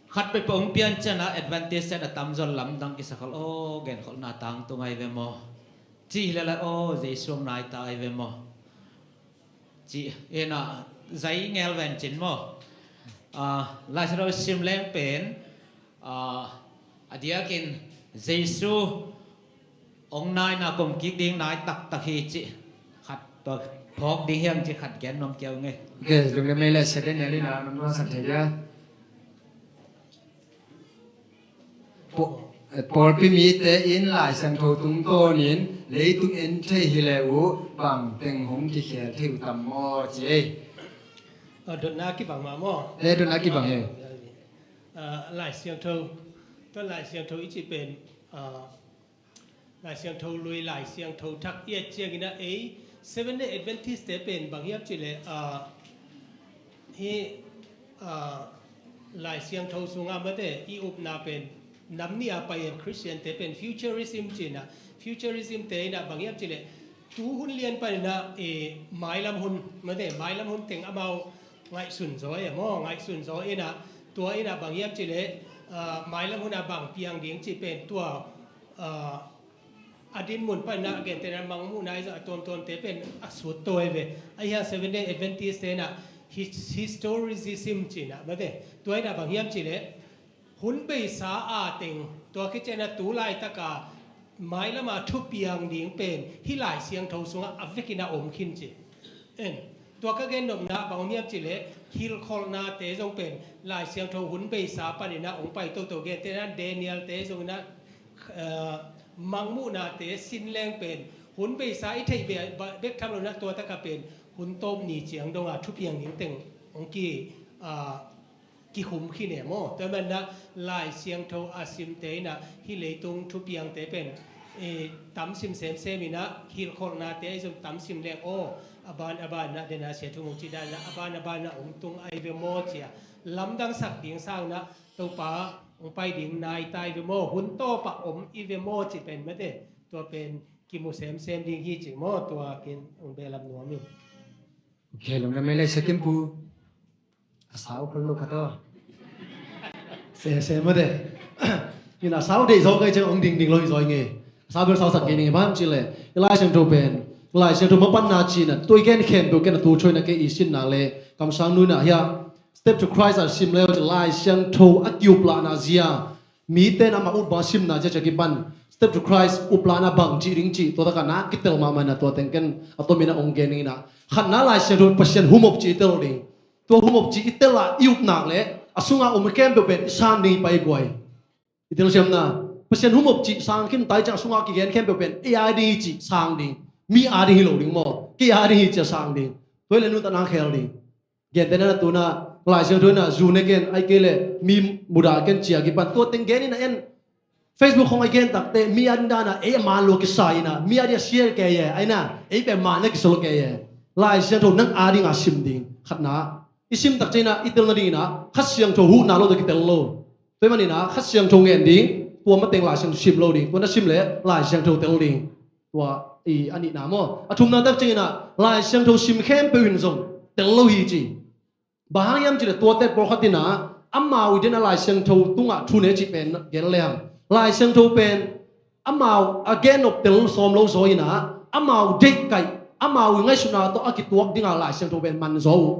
khat peuhpeuh hong pian ciang ah Adventist ten a tamzaw lamdang kisa khol, aw, genkholhna tangtung ai ve maw? Cih hileh lai, aw, Jesu hong nai ta ai ve maw? Cih in ah zai ngel ven cin maw? Ah, Lai Siangtho sim leng pen, ah, a diakin Jesu hong naina kom kik ding nai taktak hi cih khat tua phawk ding hi hang cih khat gen nuam kei ung ei. Ok, lungdam ei leh Sia Daniel in ah nong nuansak thei dia. Paw-, eh, pawlpi mite in Lai Siangtho tungtawnin leitung en thei hileh uh bangteng hong kikhial thei uh tam maw ci ei. Ah, dotna kibang mah maw? Eh, dotna kibang ei. Ah, Lai Siangtho, tua Lai Siangtho i cih pen, ah, Lai Siangtho lui, Lai Siangtho thak i et ciangin ah ei Seventh Day Adventist te pen bang hiam cih leh, ah, hi, ah, Lai Siangtho sungah mate i upna pen nam nih a pai in Christian te pen futurism ci in ah, futurism te in ah bang hiam cih leh tu hun lian panin ah, eh, mailam hun mate, mailam hun teng amau ngaihsun zaw e maw, ngaihsun zaw in ah tua in ah bang hiam cih leh, ah, mailam hun a bang piang ding cih pen tua, ah, a dinmun panin ah gentehna mangmuhna i zah a tuamtuamte pen a sut to ai ve. Ahi hang Seventh Day Adventist te in ah his-, historicism ci in ah mate, tua in ah bang hiam cih leh hun beisa a teng, tua khit ciangin ah tu laitaka mailam a thupiang ding pen hih Lai Siangtho sungah a vekin a om khin ci. En, tua ka gen nopna bang om hiam cih leh hilhkholhnate zong pen Lai Siangtho hun beisa panin ah hong pai toto, gentehna Daniel te zong in ah, eh, mangmuhnate sin leng pen hun beisa i theih be-, ba-, bek tham lo in ah tua taka pen hun tawp ni ciang dong a thupiang ding teng hong ki, ah, kikhum khin e maw. Tua manin ah Lai Siangtho a simte in ah hih leitung thupiangte pen, eh, tam sim semsem in ah hilhkholhnate ahi zong tam sim leng aw, a ban a ban in ah den a Sia Thum Mung cih dan in ah a ban a ban in ah hong tung ai ve maw ci a lamdangsak ding sang in ah Topa hong pai ding nai ta ai ve maw, hun tawp a om i ve maw cih pen mate, tua pen kimu semsem ding hi cih maw, tua ken hong behlap nuam ing. Ok, lungdam ei leh Sia Kim Pu. A sau khol lo khat aw. Se, se mate. In a sau deih zaw kei ciang hong dingding lo hi zaw ing e. A sau bel sausak kei ning e, bang hiam cih leh i Lai Siangtho pen, Lai Siangtho mapanna ci in ah tua i gen khempeuh ken a tu choina kei i sinna leh kamsang nu in ah hiah Step to Christ a sim leu ci Lai Siangtho a kiuplahna zia, mite in amah ut bang a simna zia ci a kipan Step to Christ uplahna bang cih ding cih tua takah na kitel mahmah in ah tua teng ken a tomin ah hong gen ning in ah, khatna Lai Siangtho Pasian humop cih i tel ding. Tua humop cih i tel a i up nak leh a sunga om khempeuh pen i san ding i paiguai. I telsiamna Pasian humop cih sang khin tai ciang a sunga kigen khempeuh pen ei a ding hi cih sang ding. Mi a ding hi lo ding maw, kei a ding hi cih a sang ding. Tua hi leh nuntakna khel ding. Gentehna in ah tu in ah Lai Siangtho in ah zu ne ken, ahih kei leh mi mudah ken ci a kipan tua teng gen in ah en. Facebook khong a gen takteh mi a ding dan ah ei a man lua kisa in ah, mi a ding a sia kei e, ahi in ah ei pen man a kisa lua kei e. Lai Siangtho nang a ding a sim ding. Khatna, i sim tak ciang in ah i tel nading in ah Kha Siangtho huhna lo tawh kitel lo. Tua ahih manin ah Kha Siangtho ngen ding, tua mateng Lai Siangtho sim lo ding, tua na sim leh Lai Siangtho tel ding. Tua i a nihna maw. A thumna tak ciang in ah Lai Siangtho sim khempeuh in zong tel lo hi ci. Bang hang hiam cih leh tuate pawlkhat in ah amau i deihna Lai Siangtho tungah thunei cih pen gen lehang, Lai Siangtho pen amau a gen nop tel sawm lo zaw inah, amau deihkaih, amau i ngaihsutna tawh a kituak dingah Lai Siangtho pen man zaw uh.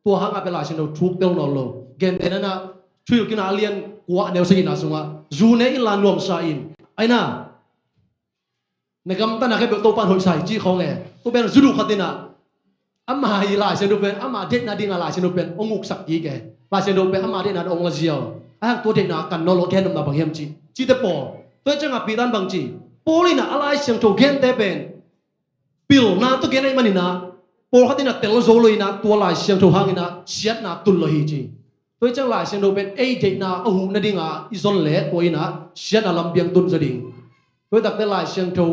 Tua hangah pen Lai Siangtho thuk tel nawn lo. Gentehna inah Thuhilhkikna a lian kua a neu sagihna sungah, zu ne inla nuamsa in, aina na gamtatna khempeuh Topa in hoihsa hi cih khawng e. Tua pen zu duh khat inah ama i Lai Siangtho pen, ama deihna dingah Lai Siangtho pen hong uksak kik e. Lai Siangtho pen ama deihna hong la ziau. A hang tua deihna kan nawn lo, gen nopna bang hiam cih, cihte pawl. Tua hi ciangah Peter in bang ci? Paul inah a Lai Siangtho gente pen pilna tawh gen ahih man inah, pawlkhat inah tel zo lo inah, tua Lai Siangtho hang inah siatna tun lo hi ci. Tua hi ciang Lai Siangtho pen ei deihna a huh nadingah i zon leh tua inah siatna lampiang tun zaw ding. Tua hi takteh Lai Siangtho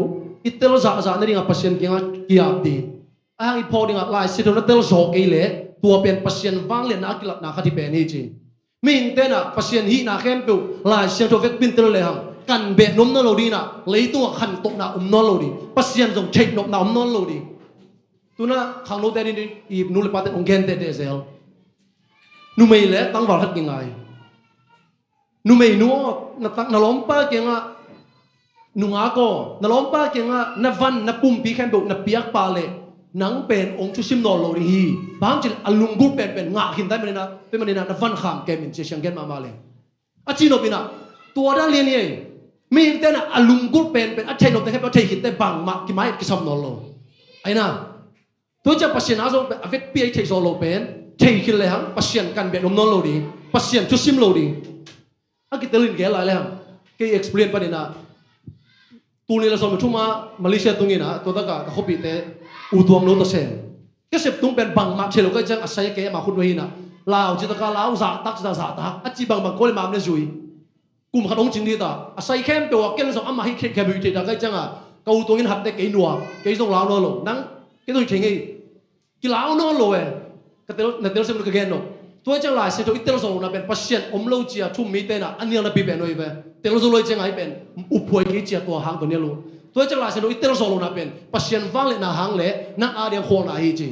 i tel zahzah nadingah Pasian kiangah ki-ap ding. A hang i phawk dingah Lai Siangtho na tel zaw kei leh tua pen Pasian vangliatna a kilatna khat hi pen hi ci. Mihingte inah Pasian hihna khempeuh Lai Siangtho vekpi in tel lehang kan beh nuam nawn lo ding inah, leitungah khantohna om nawn lo ding, Pasian zong theih nopna om nawn lo ding. Tunah khangnote ni i nu le pate hong gen tehteh zel. Numei le tangval khat kingai. Numeinu aw, na tang, na lawmpa kiangah, nungak aw, na lawmpa kiangah na van, na pumpi khempeuh na piak pah leh nang pen hong thusim nawn lo ding hi. Bang hang cih leh a lunggulh penpen ngah khin ta ahih man inah, tua ahih man inah na van kham kem in ci, a siang gen mahmah leh. A cihnop inah tua dan lian hi ei. Mihingte inah a lunggulh penpen a theih nopte khempeuh a thei khitteh bangmah kimai kisam nawn lo. Aina tua ciang Pasian a zong a vekpi a i theih zawh loh pen thei khin lehang Pasian kan beh nuam nawn lo ding, Pasian thusim lo ding. A kitel in gel lai lehang, kei experience paninah tul nih le sawm le thum ah Malaysia tung inah, tua takah ka khuapihte U Tuam No tawh sem. Ka sep tung pen bangmah thei lo ka hih ciang a sai a kei ama khut nuai hi inah, lau ci takah lau, zahtak ci takah zahtak, a ci bangbang kua le mam le zui. Kum khat hong cing dih ta, a sai khempeuh ah ken zong amah hih khempeuh hih thei ta ka hih ciangah, ka U Tuam in hatte kei nuam, kei zong lau nawn lo, nang kei zong hih thei ngei. Kilau nawn lo e. Ka tel, na tel sem lo ka gen lo. Tua hih ciang Lai Siangtho i tel zo lohna pen Pasian om lo ci-a thu-um mite inah a nial napi pen uh hi ve. Tel zo lo hih ciangah hih pen uphuai kei ci-a tua hang tua nial uh. Tua hih ciang Lai Siangtho i tel zo lohna pen Pasian vangliatna hang le nang a diang khawlna hi ci.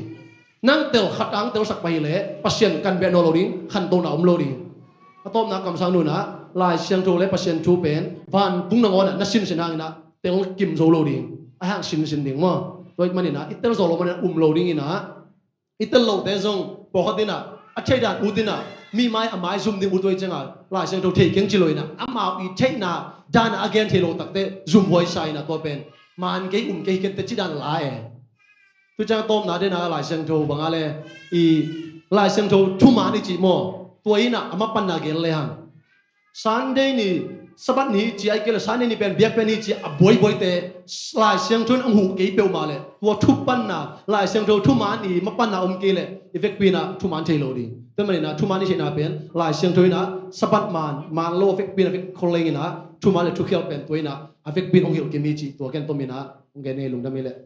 Nang tel khat ang telsak pah hi leh Pasian kan beh nawn lo ding, khantohna om lo ding. A tawpna kamsang nu inah Lai Siangtho le Pasian thu pen vantung nangawn ah na sinsen hang inah tel kim zo lo ding. A hang sinsin ding maw. Tua hih man inah i tel zo lo man inah um lo ding inah, i tel lote zong pawlkhat inah a theih dan ut inah mi mai a mai zum ding ut, tua hih ciangah Lai Siangtho thei keng ci lo inah amau i theihna dan ah a gen thei lo takte zumhuai sa inah tua pen man kei um kei hi kei teh ci dan la e. Tua ciang a tawpna den a Lai Siangtho bang a le i Lai Siangtho thuman i cih maw, tua inah a mapanna gen lehang, Sunday ni, Sabbath ni ci a, ahih kei leh Sunday ni pen biakpiak ni ci a buaibuaite Lai Siangtho in hong huh kei peuhmah leh tua thupanna, Lai Siangtho thuman i mapanna om kei leh i vekpi inah thuman thei lo ding. Tua man inah thuman i theihna pen Lai Siangtho inah Sabbath man, man lo a vekpi inah vek khol leng inah thuman le thukhial pen tua inah a vekpi in hong hilh kim hi cih tua ken tom inah hong gen ing, lungdam hi leh.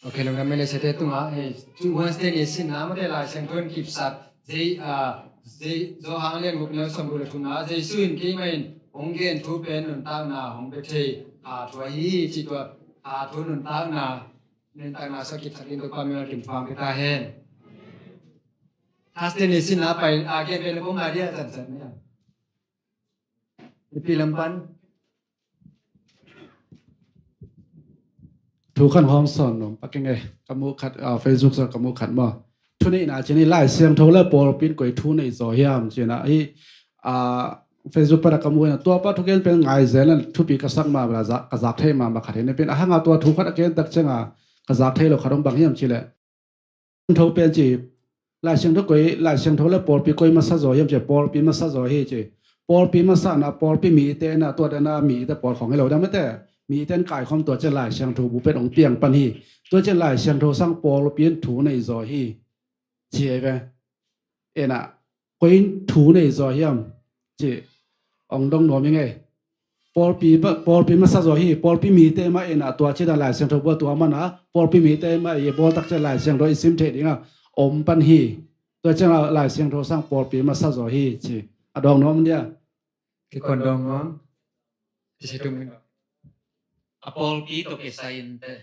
Ok, lungdam hi leh, siate tungah hei, tu Wednesday ni sinna mate Lai Siangtho in kipsak, zei, ah, zei, Johan lian guk neu sawmguk le thumna, Jesu in keimah in hong gen thu pen nuntakna hong pia thei a thu ahi hi ci, tua a thu nuntakna, nuntakna sua kipsak ding Topa min kim thupha pia ta hen. Thursday ni sinna pai, a gen pen le pom lai dia zan zan nia. Mipi lam pan. Thu khat hong sawn nuam pak ing e, ka muh khat, ah, Facebook sung ka muh khat maw. Thu neihna ci-in Lai Siangtho le pawlpi in koi thu nei zaw hiam ci-in ah, hih, ah, Facebook pan ah ka muh in ah, tua pa thugen pen ngai zel in thupi ka sak mahmah, za-, ka zak thei mahmah khat hi. Napi in a hang a tua thu khat a gen tak ciang a ka zak thei lo khat om bang hiam cih leh, Siangtho pen ci, Lai Siangtho koi, Lai Siangtho le pawlpi koi masa zaw hiam ci, pawlpi masa zaw hi ci. Pawlpi masa na, pawlpi mite na, tua dana mite pawl khong hi lo dam mate. Mite in kaikhawm tua ciang Lai Siangtho bu pen hong piang pan hi. Tua ciang Lai Siangtho sang pawlpi in thu nei zaw hi ci hi ve. Ena, koi in thu nei zaw hiam ci, hong dong nuam ing e. Pawlpi, pawlpi masa zaw hi, pawlpi mite mah in a tua ci dan Lai Siangtho bua tua man a, pawlpi mite mah i bawl tak ciang Lai Siangtho i sim theih ding a om pan hi. Tua ciang Lai Siangtho sang pawlpi masa zaw hi ci. A dawng nuam dia. Kei kon dawng nuam. I si tum in. A pawlpi tawh kisai in te.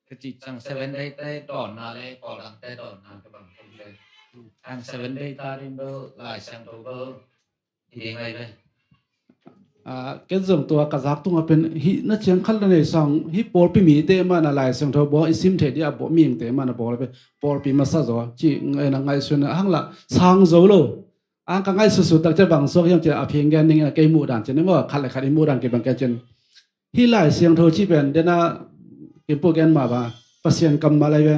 Ka cih ciang Seven Day te dawnna le pawl dangte dawnna ka bang tum te. Ang Seven Day ta ding bel Lai Siangtho bel hi ding lai ve. Ken zong tua ka zak tungah pen hih na ciang khat la nei sang, hih pawlpi mite mana Lai Siangtho bawl i sim thei dih a, bawl mite mana bawl pen pawlpi masa zaw ci ngaihsun a hang la sang zo lo. Ang ka ngaihsutsut tak ciah bang suak hiam ciah a phing gen ding a, kei muh dan ciah ni maw, khat le khat i muh dan kei bang kia ciah. Hih Lai Siangtho ci pen dena kimpuk gen mah ba, Pasian kammal ai ve.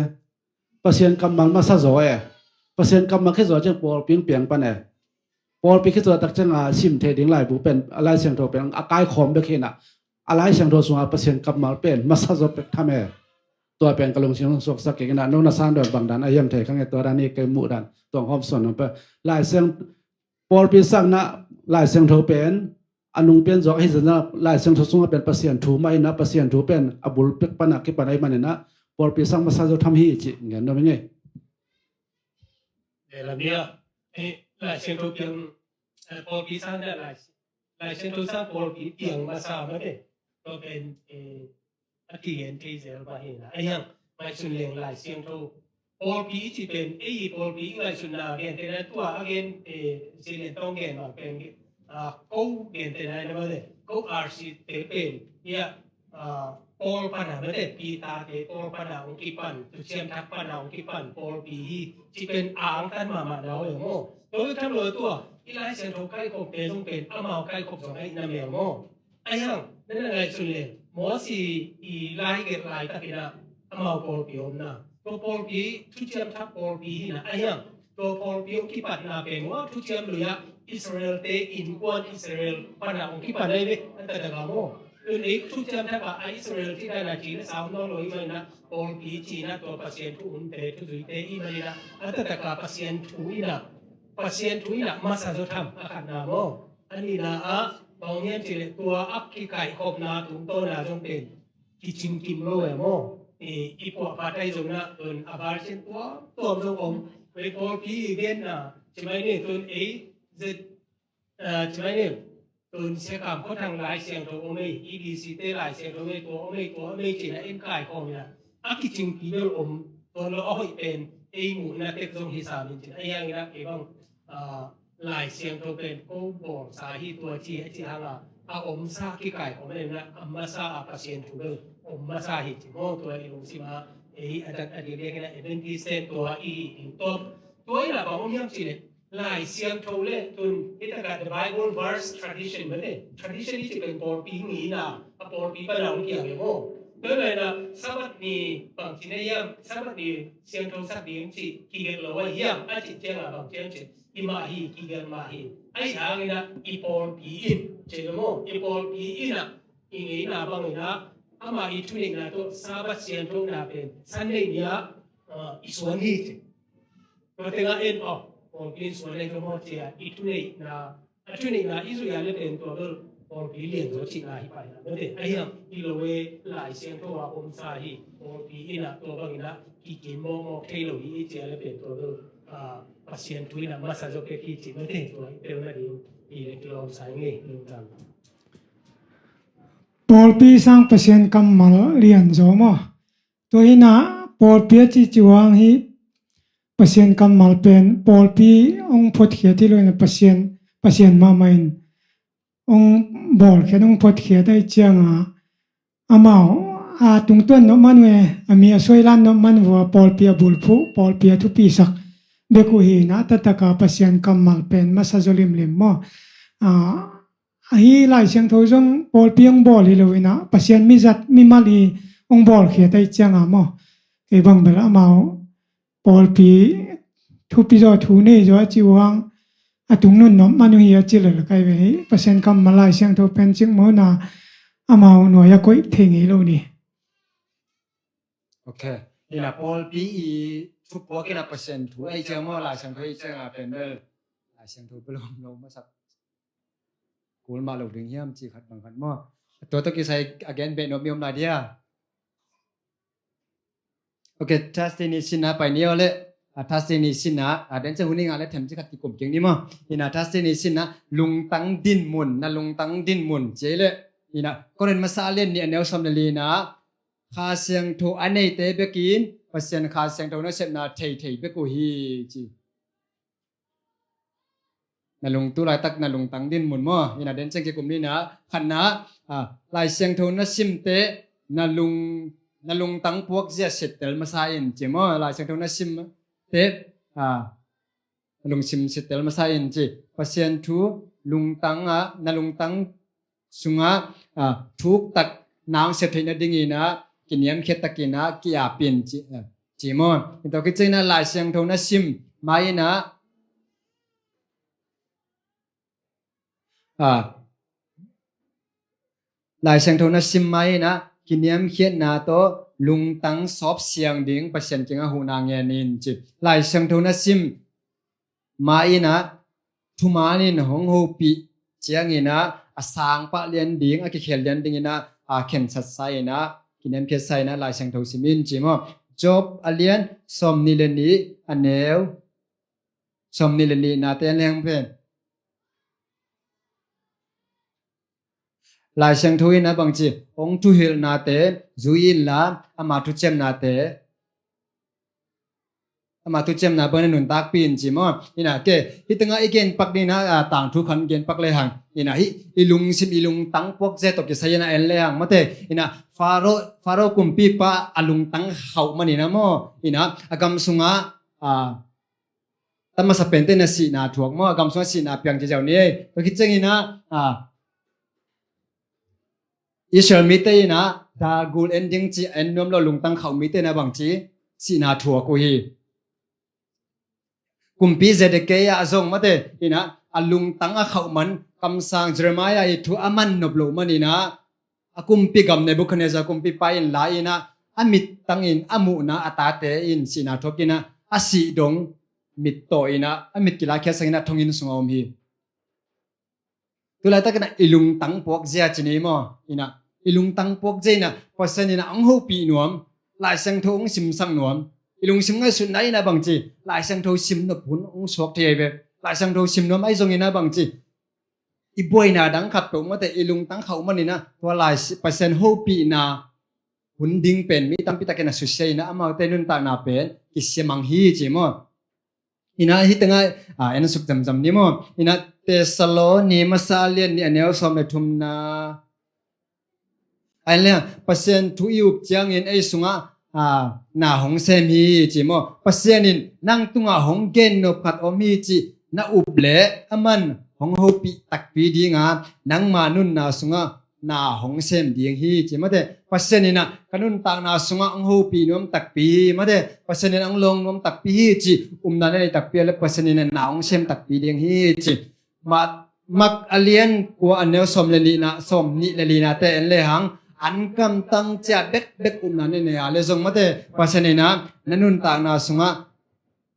Pasian kammal masa zaw e. Pasian kammal khit zaw ciang pawlpi piang pan e. Pawlpi khit zaw tak ciang a sim thei ding laibu pen, a Lai Siangtho pen a kaikhawm bek hi na. A Lai Siangtho sungah Pasian kammal pen masa zaw pek tham e. Tua pen ka lungsim suaksak kik ina, no na sang dawn bang dan a hiam thei kha nge, tua dan i kei muh dan tuang hawm suan nong pe. Lai Siang, pawlpi sakna Lai Siangtho pen a nung pian zawk ahi zana Lai Siangtho sungah pen Pasian thu mah ina, Pasian thu pen a bul pek pana kipan ahi manina pawlpi sang masa zaw tham hi ci ngen nuam hi nge. Lamia, Lai Siangtho piang, pawlpi sang dah Lai Lai Siangtho sang pawlpi piang masa mate. Tua pen a kigen thei zel mah hi na. A hiang ngaihsun leng Lai Siangtho pawlpi i ci pen ei pawlpi i ngaihsunna gentehna tua a gen, Zelian tawng gen mah pen ko gentehna na mate, ko R C te pen ia Paul pana mate, Peter te Paul pana hong kipan, thuciam thak pana hong kipan pawlpi hi ci pen a angtan mahmah na hoi maw. Tua bek tham lo tua i Lai Siangtho kaikhopte zong pen amau kaikhop zong ahi na mel maw. A hiang na na ngaihsun le Mosi i lai gelh laitakin ah amau pawlpi omna, tua pawlpi thuciam thak pawlpi hi na. A hiang tua pawlpi hong kipatna pen ua thuciam lui ah Israel te innkuan Israel pana hong kipan ahi ve. A taktak a maw, tun ei thuciam thak ah a Israel ci dan a ci le sau nawn lo i manina, pawlpi cina tua Pasian thu umte thuzuite i manina, a taktak a Pasian thu ina, Pasian thu ina masa zaw tham a khatna maw. A nihna ah bang hiam cih leh tua a kikaihkhopna tungtawna zong pen kicing kim lo e maw. I puahphat ahi zongna tun a version tuamtuam zong om. Ei pawlpi i genna ci mai ni, tun ei zet ci mai ni, tun Sia Kam Khua Thang Lai Siangtho om ei, E B C te Lai Siangtho om ei, tua om ei, tua om ei cihna en kaikhawm ina a kicingpi bel om. Tuan lo a hoih pen ei muhna tek zong hi sam in cin. A hiang ina kei bang Lai Siangtho pen ko bawlsa hi tua ci a ci hanga a omsa kikaikhawm a nena a masa a Pasian thu bel om masa hi ci maw. Tua i lungsima ei a dat a diakdiak ina Adventist ten tua i hi ding tawm. Tua ina bang om hiam cih leh Lai Siangtho le tun hi takah the Bible verse tradition mate, tradition i ci pen pawlpi ngina a pawlpi pana hong kiang e maw. Tua ina Sabbath ni bang ci na hiam, Sabbath ni siangtho sak ding ci kigelh lo a hiam a cih cianga bang ciam cih i mah hi, kigelh mah hi. Ahi hangina i pawlpi in ci lo maw, i pawlpi ina i ngeina bangina ama i thuneihna tawh Sabbath siangthona pen Sunday ni-ah i suan hi ci. Tua tengah en aw pawlpi in suan ahi tua maw cia i thuneihna, a thuneihna i zuih a le pen tua bel pawlpi lian zaw cihna hi pai na mate. A hiang i lo e, Lai Siangtho a omsa hi, pawlpi ina tua bangina kikim mawkmawk thei lo hi i ci a le pen tua bel Pasian thu ina masa zaw pek hi ci mate. Tua i pelna ding i le kilawmsa i ngei lungtang. Pawlpi sang Pasian kammal lian zaw maw. Tua hi na pawlpi a ci ci uang hi. Pasian kammal pen pawlpi hong phuatkhiat hi lo in a Pasian, Pasian mahmah in hong bawlkhiat hong phuatkhiat ahi cianga amau a tungtuan nop man uh e, a mi a suailan nop man uh a pawlpi a bulphuh, pawlpi a thupisak bek uh hi na, a taktaka Pasian kammal pen masa zaw limlim maw. Ahi Lai Siangtho zong pawlpi hong bawl hi lo in a Pasian mizat mimal i hong bawlkhiat ahi cianga maw. Kei bang bel amau pawlpi thupi zaw thu nei zaw a ci uang a tungnun nop man uh hi a ci lel kai ve hi. Pasian kammal Lai Siangtho pen cik maw na amau nuai a koih thei ngei lo ni. Ok. Ina pawlpi i thupuak ina Pasian thu ahi ciang maw, Lai Siangtho ahi cianga pen bel Lai Siangtho bel om lo masak kul mah lo ding hiam ci khat bang khat maw. Tua tawh kisai a gen beh nuam i om lai dia. Ok, Thursday ni sinna pai ni aw le. Thursday ni sinna a den cia hun i nga le them ci khat kikum keng ni maw. Ina Thursday ni sinna lungtang dinmun, na lungtang dinmun ci le. Ina Korin masa a lian ni a neu sawm le lina Kha Siangtho a neite bekin Pasian Kha Siangtho nasepna theithei bek uh hi ci. Na lung tu laitak na lungtang din mun maw? Ina den ciang kikum ni na khatna, ah, Lai Siangtho na simte na lung, na lungtang puak zia sittel masa in ci maw? Lai Siangtho na simte, ah, na lungsim sittel masa in ci. Pasian thu lungtang ah, na lungtang sungah, ah, thuk tak na hong sep theih nadingin ah, kiniamkhiat takin ah, ki-ap in ci, ah, ci maw? Tua khit ciangin ah Lai Siangtho na sim ma-in ah, ah, Lai Siangtho na sim ma-in ah, kiniamkhiatna tawh lungtang sawp siang ding Pasian kiangah huhna ngen in ci. Lai Siangtho na sim ma-in ah, thuman in hong hopih ciangin ah, a sang pah lian ding, a kikhel lian dingin ah, a khensatsa in ah, kiniamkhiatsa in ah, Lai Siangtho sim in ci maw? Job a lian sawmnih le nih, a neu sawmnih le nihnate en leng pen. Lai Siangtho in ah bangci, hong thuhilhnate zui inla, ama thuciamnate, ama thuciamna bangin ah nuntakpih in ci maw? Ina ke, hih tengah i genpak dingin ah, ah, tangthu khat genpak lehang. Ina hih, i lungsim, i lungtang puak zia tawh kisai in ah en lehang mate. Ina Faro, Faro kumpipa a lungtang khauh manin ah maw? Ina a gam sungah, ah, ta masa pente na sihna thuak maw? A gam sungah sihna piang ci ziau ni ei. Tua khit ciangin ah, ah, Israel mite in ah, dalgul en ding ci en nuam lo lungtang khauh mite in ah bangci sihna thuak uh hi. Kumpi Zedekiah zong mate in ah, a lungtang a khauh man, kamsang Jeremiah i thu a man nop loh manin ah, a kumpi gam Nebuchadnezzar kumpipa in la in ah, a mittangin a muhna a tate in sihna thuak in ah, a sih dong mit tawh in ah, a mit kilakhiat sangin ah thonginn sungah om hi. Tu laitakin ah i lungtang puak zia ci ni maw? Ina i lungtang puak zia in ah Pasian in ah hong hopih nuam, Lai Siangtho hong simsak nuam. I lungsim ngaihsutna in ah bangci, Lai Siangtho sim nop hun hong suak thei ahi ve. Lai Siangtho sim nuam ahi zongin ah bangci, i buaina dang khat peuh mate, i lungtang khauh manin ah, tua Lai Si-, Pasian hopihna hun ding pen mi tampi takin a susia in ah, amaute nuntakna pen kisia mang hi ci maw? Ina hih tengah, ah, en suk zamzam ni maw? Ina Thessaloni masa lian nih a neu sawm le thumna. A en lehang, Pasian thu i up ciangin ei sungah, ah, na hong sem hi ci maw? Pasian in nang tungah hong gennop khat om hi ci na up leh, aman hong hopih takpi ding a, nangma nunna sungah na hong sem ding hi ci mate. Pasian in ah ka nuntakna sungah hong hopih nuam takpi hi mate. Pasian in ah hong lawng nuam takpi hi ci upna na nei takpi a leh Pasian in ah na hong sem takpi ding hi ci. Mat, Mak a lian kua a neu sawm le nihna, sawmnih le nihnate en lehang, an kamtang cia bekbek upna na nei a leh zong mate, Pasian in ah na nuntakna sungah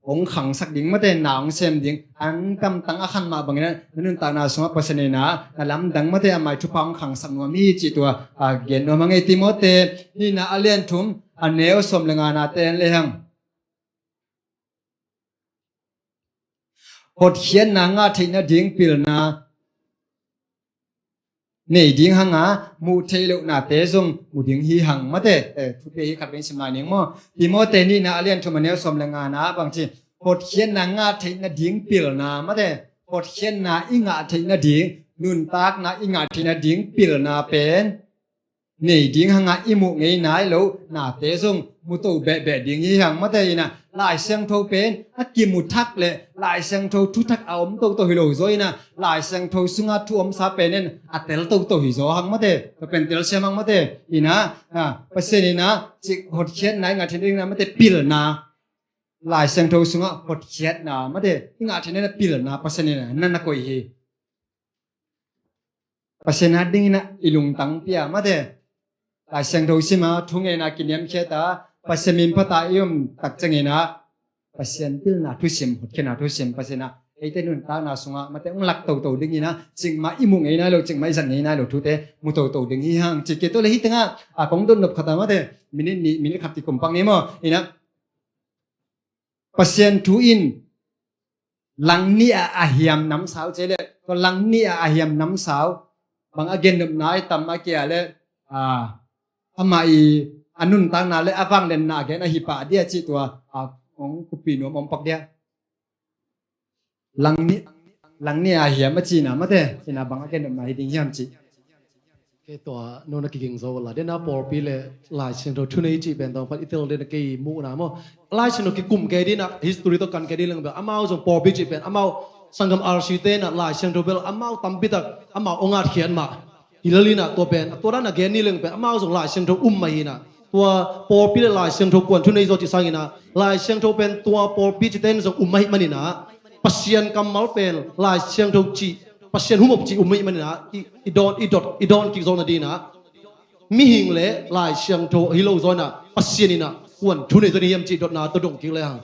hong khangsak ding mate, na hong sem ding, an kamtang a khan mah bangin ah na nuntakna sungah Pasian in ah na lamdang mate, a mai thupha hong khangsak nuam hi ci tua, a, gen nuam hang ei. Timote nihna a lian thum a neu sawm le nganate en lehang, hotkhiatna ngah theih nading pilna nei ding hang a, muh theih lohnate zong mu ding hi hang mate. Eh, thupi hi, khat vei sim lai ning maw? Timote nihna a lian thum a neu sawm le ngana bangci, hotkhiatna ngah theih nading pilna mate. Hotkhiatna i ngah theih nading, nuntakna i ngah theih nading pilna pen nei ding hang a, i muh ngei nai loh nate zong mu to behbeh ding hi hang mate. Ina Lai Siangtho pen a kimu thak le Lai Siangtho thuthak a om toto hi lo zaw, ina Lai Siangtho sunga thu omsa pen in a tel toto hi zaw hang mate. Tua pen telsiam hang mate. Ina, a, Pasian ina cik hotkhiatna i ngah theih nading na mate, pilna. Lai Siangtho sunga hotkhiatna mate, i ngah theih nading pilna Pasian ina na na koih hi. Pasian a dingin a i lungtang pia mate. Lai Siangtho sima, thungeina kiniamkhiat a, Pasian min phat a i om tak ciangin a, Pasian pilna thusim, hotkhiatna thusim, Pasian a eite nuntakna sunga mate hong lak toto dingin a, cikmah i muh ngei nai lo, cikmah i zat ngei nai lo thute mu toto ding hi hang. Cik kei to le hi tengah a kong dot nop khat a mate, minit nih, minit khat kikum pak ni maw? Ina Pasian thu in lang nih a a hiam namsau ci le, tua lang nih a a hiam namsau bang a gennopna i tam a kia le, a, amah i a nuntakna le a vangliatna a gen ahi pah dia cih tua, a, hong kupi nuam om pak dia. Lang nih, Langnih a hiam a cihna mate, cihna bang a gen nopna hi ding hiam cih. Kei tua nona kiging zo la dena pawlpi le Lai Siangtho thu nei cih pen tawng pat i tel dena kei muhna maw. Lai Siangtho kikum kei dina history tawh kan kei dina bel amau zong pawlpi cih pen amau sanggam R C te na Lai Siangtho bel amau tampitak amau ongat khiat mah. Hi lel ina tua pen a tua dan a gen ni leng pen amau zong Lai Siangtho um mah hi ina tua pawlpi le Lai Siangtho kuan thu nei zaw cih sang ina Lai Siangtho pen tua pawlpi cih ten zong um mah hi man ina Pasian kammal pen Lai Siangtho cih Pasian humop cih um mah hi man ina i, i dawn i dot i dawn kik zaw na dina mihing le Lai Siangtho hi lo zaw ina Pasian ina kuan thu nei zaw ni hiam cih dotna tawh dong kik le hang.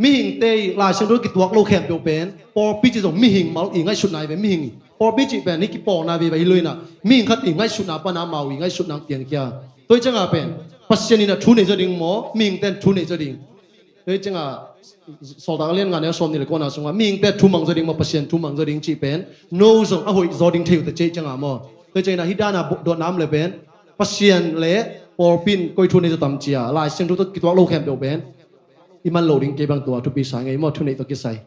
Mihingte i Lai Siangtho kituak lo khempeuh pen pawlpi cih zong mihing mal i ngaihsutna hi ve mihing. Pawlpi cih pen hi kipawlna veve hi lo ina mihing khat i ngaihsutna pana mau i ngaihsutna piangkhia. Tua hi cianga pen Pasian ina thu nei zaw ding maw mihingte in thu nei zaw ding. Tua hi cianga Sawltak a lian nga neu sawm ni le kuana sunga mihingte thu mang zaw ding maw Pasian thu mang zaw ding cih pen no zong a hoih zaw ding thei uh ta cih cianga maw. Tua hi cianga hi dana dotna om le pen Pasian le pawlpi in koi thu nei zaw tam cia Lai Siangtho tawh kituak lo khempeuh pen i man lo ding kei bang tua thupi sa ngei maw thu neih tawh kisai.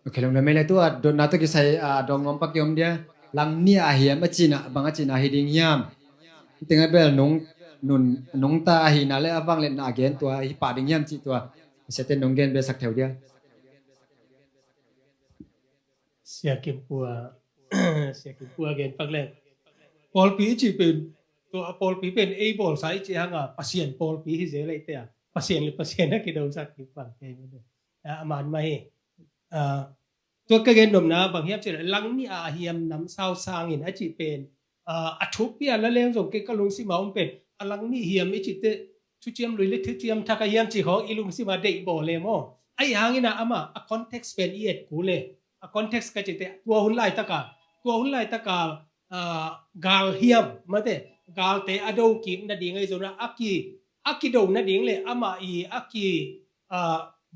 Ok, lungdam ei le tua dotna tawh kisai a dong ngawm pak i om dia. Langnih a hiam a cihna bang a cihna hi ding hiam. Hi teng a bel nung nun nungta ahihna le a vangliatna a gen tua hi pah ding hiam cih tua. Siate nung gen bel sak theu dia. Sia Kim Pua, Sia Kim Pua gen pak leng. Pawlpi i cih pen tua a pawlpi pen ei bawlsa i cih hanga Pasian pawlpi hi zel ei te a Pasian le Pasian a kidosak kik bang kei mate. A man mah hi. Tua ka gen nopna bang hiam cih le langnih a hiam namsau sangin a cih pen a thupi a la leng zong kei ka lungsima um pen a langnih hiam i cih te thuciam lui le thuciam thak a hiam cih khawng i lungsima deih bawl le maw. Ahi hangina ama a context pen i et kul le a context ka cih te tua hun laitaka tua hun laitaka gal hiam mate galte a do kik nading ahi zongna a ki a kido nading le ama i a ki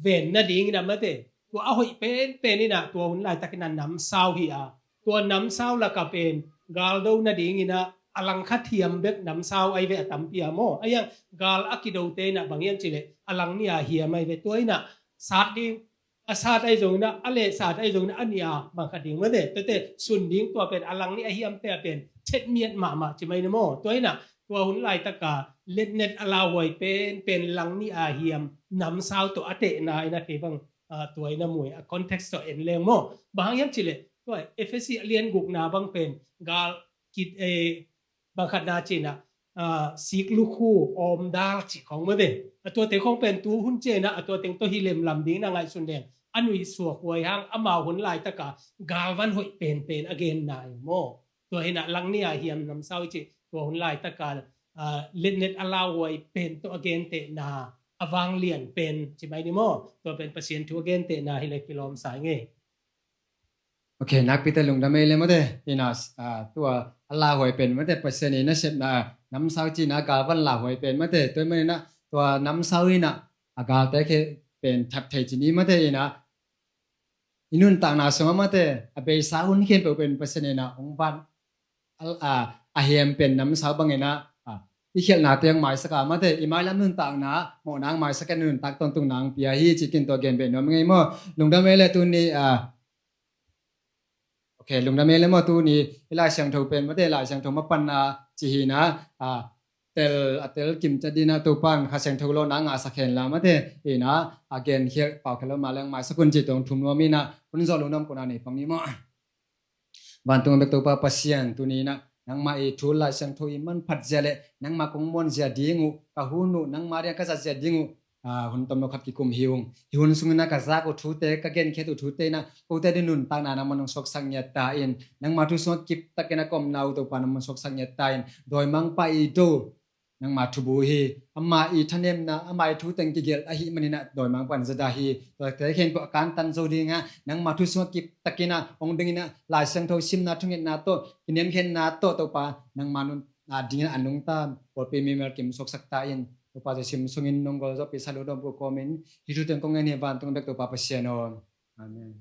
ven nading ina mate tua a hoih penpen ina tua hun laitakin a namsau hi a tua namsau laka pen galdo nading ina a langkhat hiam bek namsau ahi ve a tampi a maw ahi hang gal a kidote ina bang hiam cih le a langnih a hiam ahi ve tua ina sat ding a sat ahi zong ina a lehsat ahi zong ina a nih a bangkhat ding mate tuate sun ding tua pen a langnih a hiamte a pen chet miat mahmah ci mai na maw tua ina tua hun laitaka letnet a lauhuai penpen langnih a hiam namsau tawh a tehna ina kei bang tua ina mui a context tawh en leng maw bang hang hiam cih le tua Efesi a lian gukna bang pen gal kit bangkhatna cihna sik lukhu awmdal cih khawng mate a tuate khawng pen tu hun ciangina a tua teng tawh hi lemlam dingina ngaihsun leng a nuih suak huai hang amau hun laitaka galvan hoih penpen a genna hi maw tua hina langnih a hiam namsau i cih tua hun laitaka letnet a lauhuai pen tawh a gentehna a vanglian pen ci mai ni maw tua pen Pasian thu a gentehna hi le kilawm sa i ngei. Ok, nakpite lungdam ei le mate ina tua a lauhuai pen mate Pasian ina sepna namsau cihna galvan lauhuai pen mate tua manina tua namsau ina a galte khe pen that thei cini mate ina i nuntakna sunga mate a beisa hun khempeuh pen Pasian ina ong van a hiam pen namsau bangina i khialhnate ong maisaka mate i mailam nuntakna mawhna ong maisak a nuntak tawntungna ong pia hi cikin tua gen beh nuam ngei maw lungdam ei le tuni Ok, lungdam ei le maw tuni i Lai Siangtho pen mate Lai Siangtho mapanna cihina a tel a tel kim ca dina Topan Kha Siangtho lawna ngahsak hen la mate ina a gen khial pau khial lo ma leng maisak un ci tong thum nuam ina hun zawh lo nuam kuna nei pang ni maw. Vantung bek Topa Pasian tuni ina nangmah i thu Lai Siangtho i manphat zia le nangmah kong muan zia ding uh ka hun uh nangmah dia ka zat zia ding uh hun tomno khat kikum hi ung. Hi hun sungina ka zak uh thute ka genkhiat uh thute ina kote din nuntakna nangman hong suaksak ngiat ta in nangma thu sungah kiptakin a ka omna uh Topa nangman suaksak ngiat ta in dawimangpa i do nangma thubu hi. Ama i thanemna ama i thu teng kigelh ahih manina dawimangpa in zada hi. Tuate khen pawh a kantan zo dinga nangma thu sungah kiptakina hong dingina Lai Siangtho simna thungetna tawh kiniamkhiatna tawh Topa nangma nun a dingin a nungta pawlpi mimel kim suaksak ta in Topa Jesu min sungin nong gol zawhpih sa lo dawm ko kawmin hi thu teng kong ngen hi vantung bek Topa Pasian aw. Amen.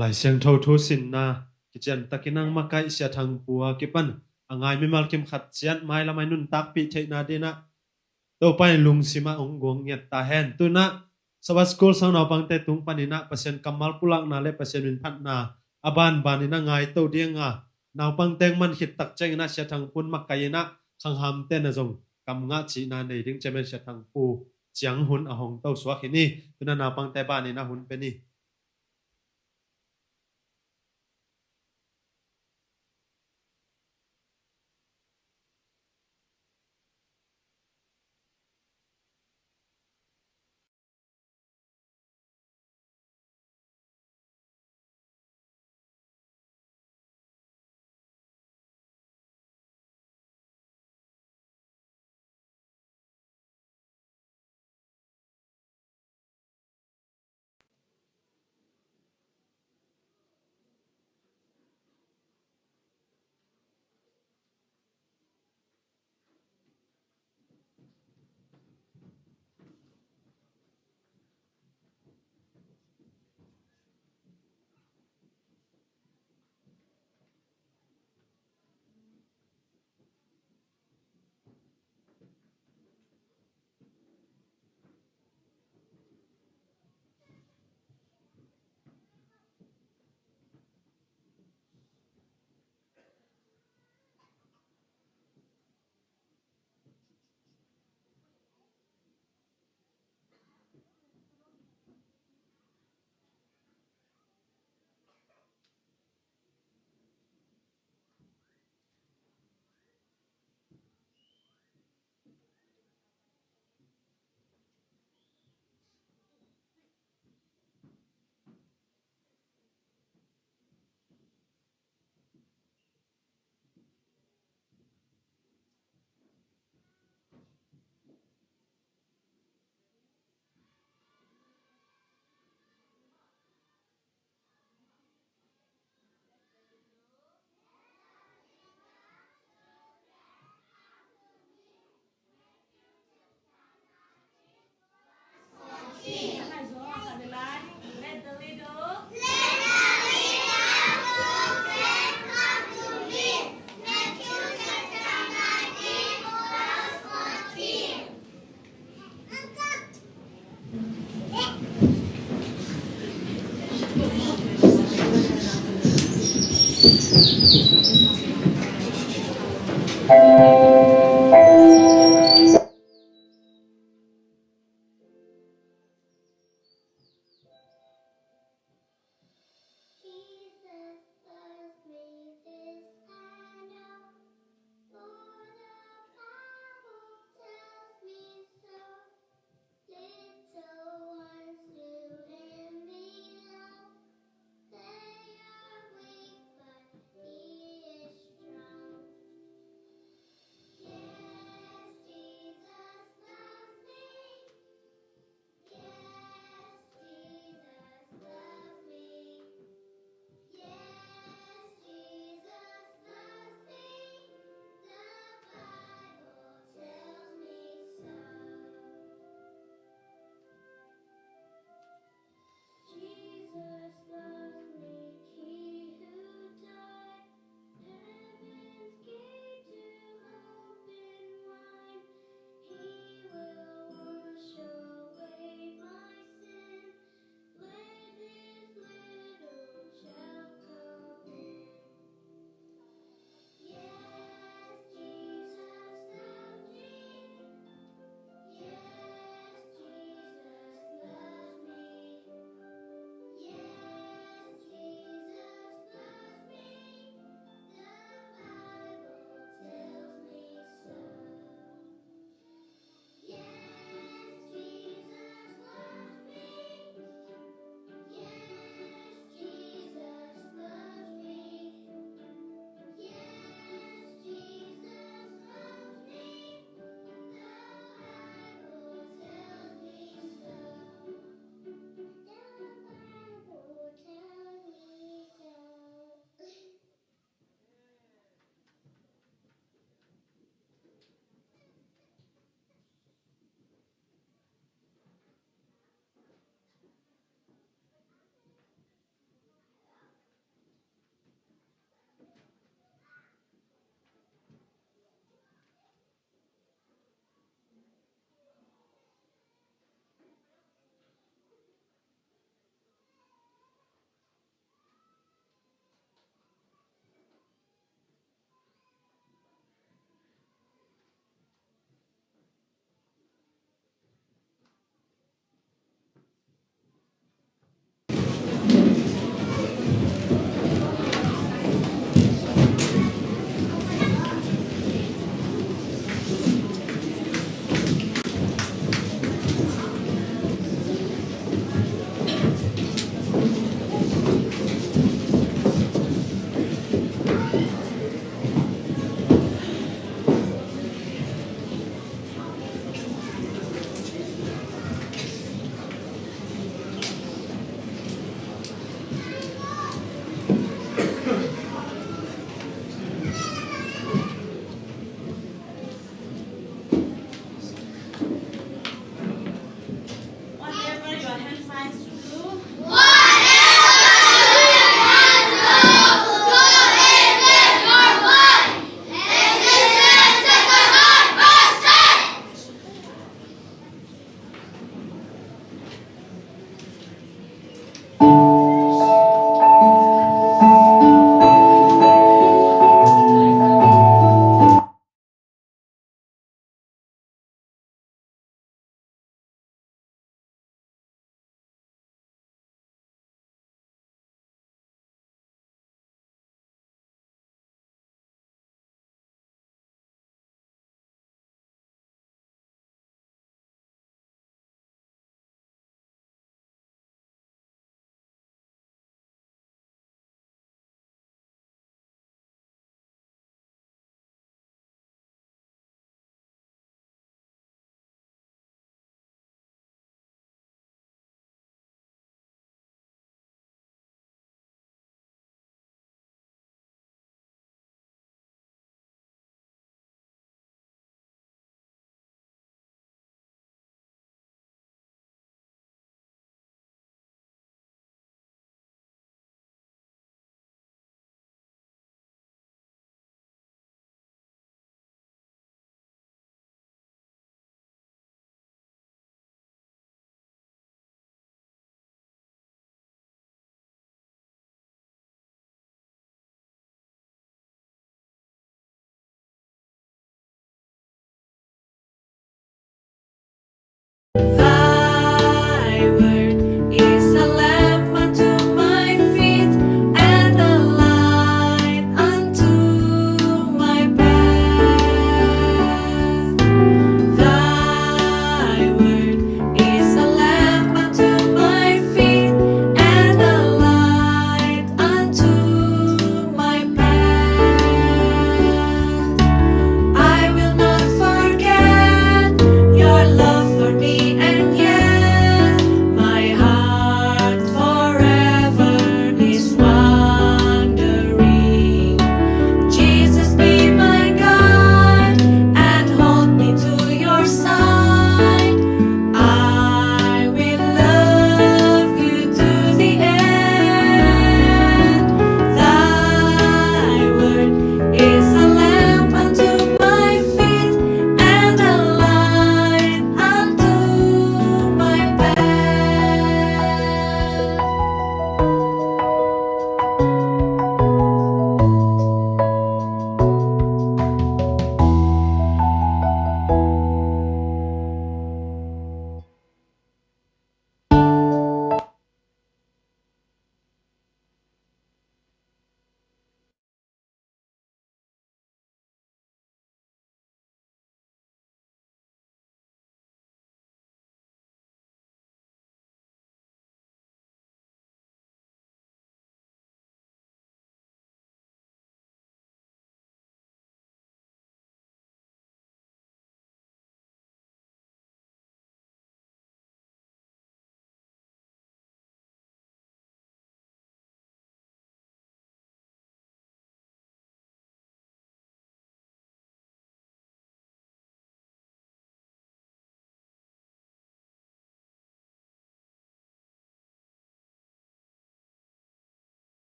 Lai Siangtho thu sinna kician takin ang makaih Sia Thang Pua kipan a ngai mimal kim khat ciat mailam ah i nuntakpih theihna dingin ah Topa in lungsim ah hong guang ngiat ta hen. Tu-in ah Sabbath School sang naupangte tung panin ah Pasian kammal pulakna le Pasian min phatna a banbanin ah ngaito ding a, naupangte hong man khit tak ciangin ah Sia Thang Pu in makaih in ah khanghamte na zong kam ngah cihna nei ding ciamen Sia Thang Pu ciang hun a hong to suak hi ni. Tu-in ah naupangte banin ah hun pe ni.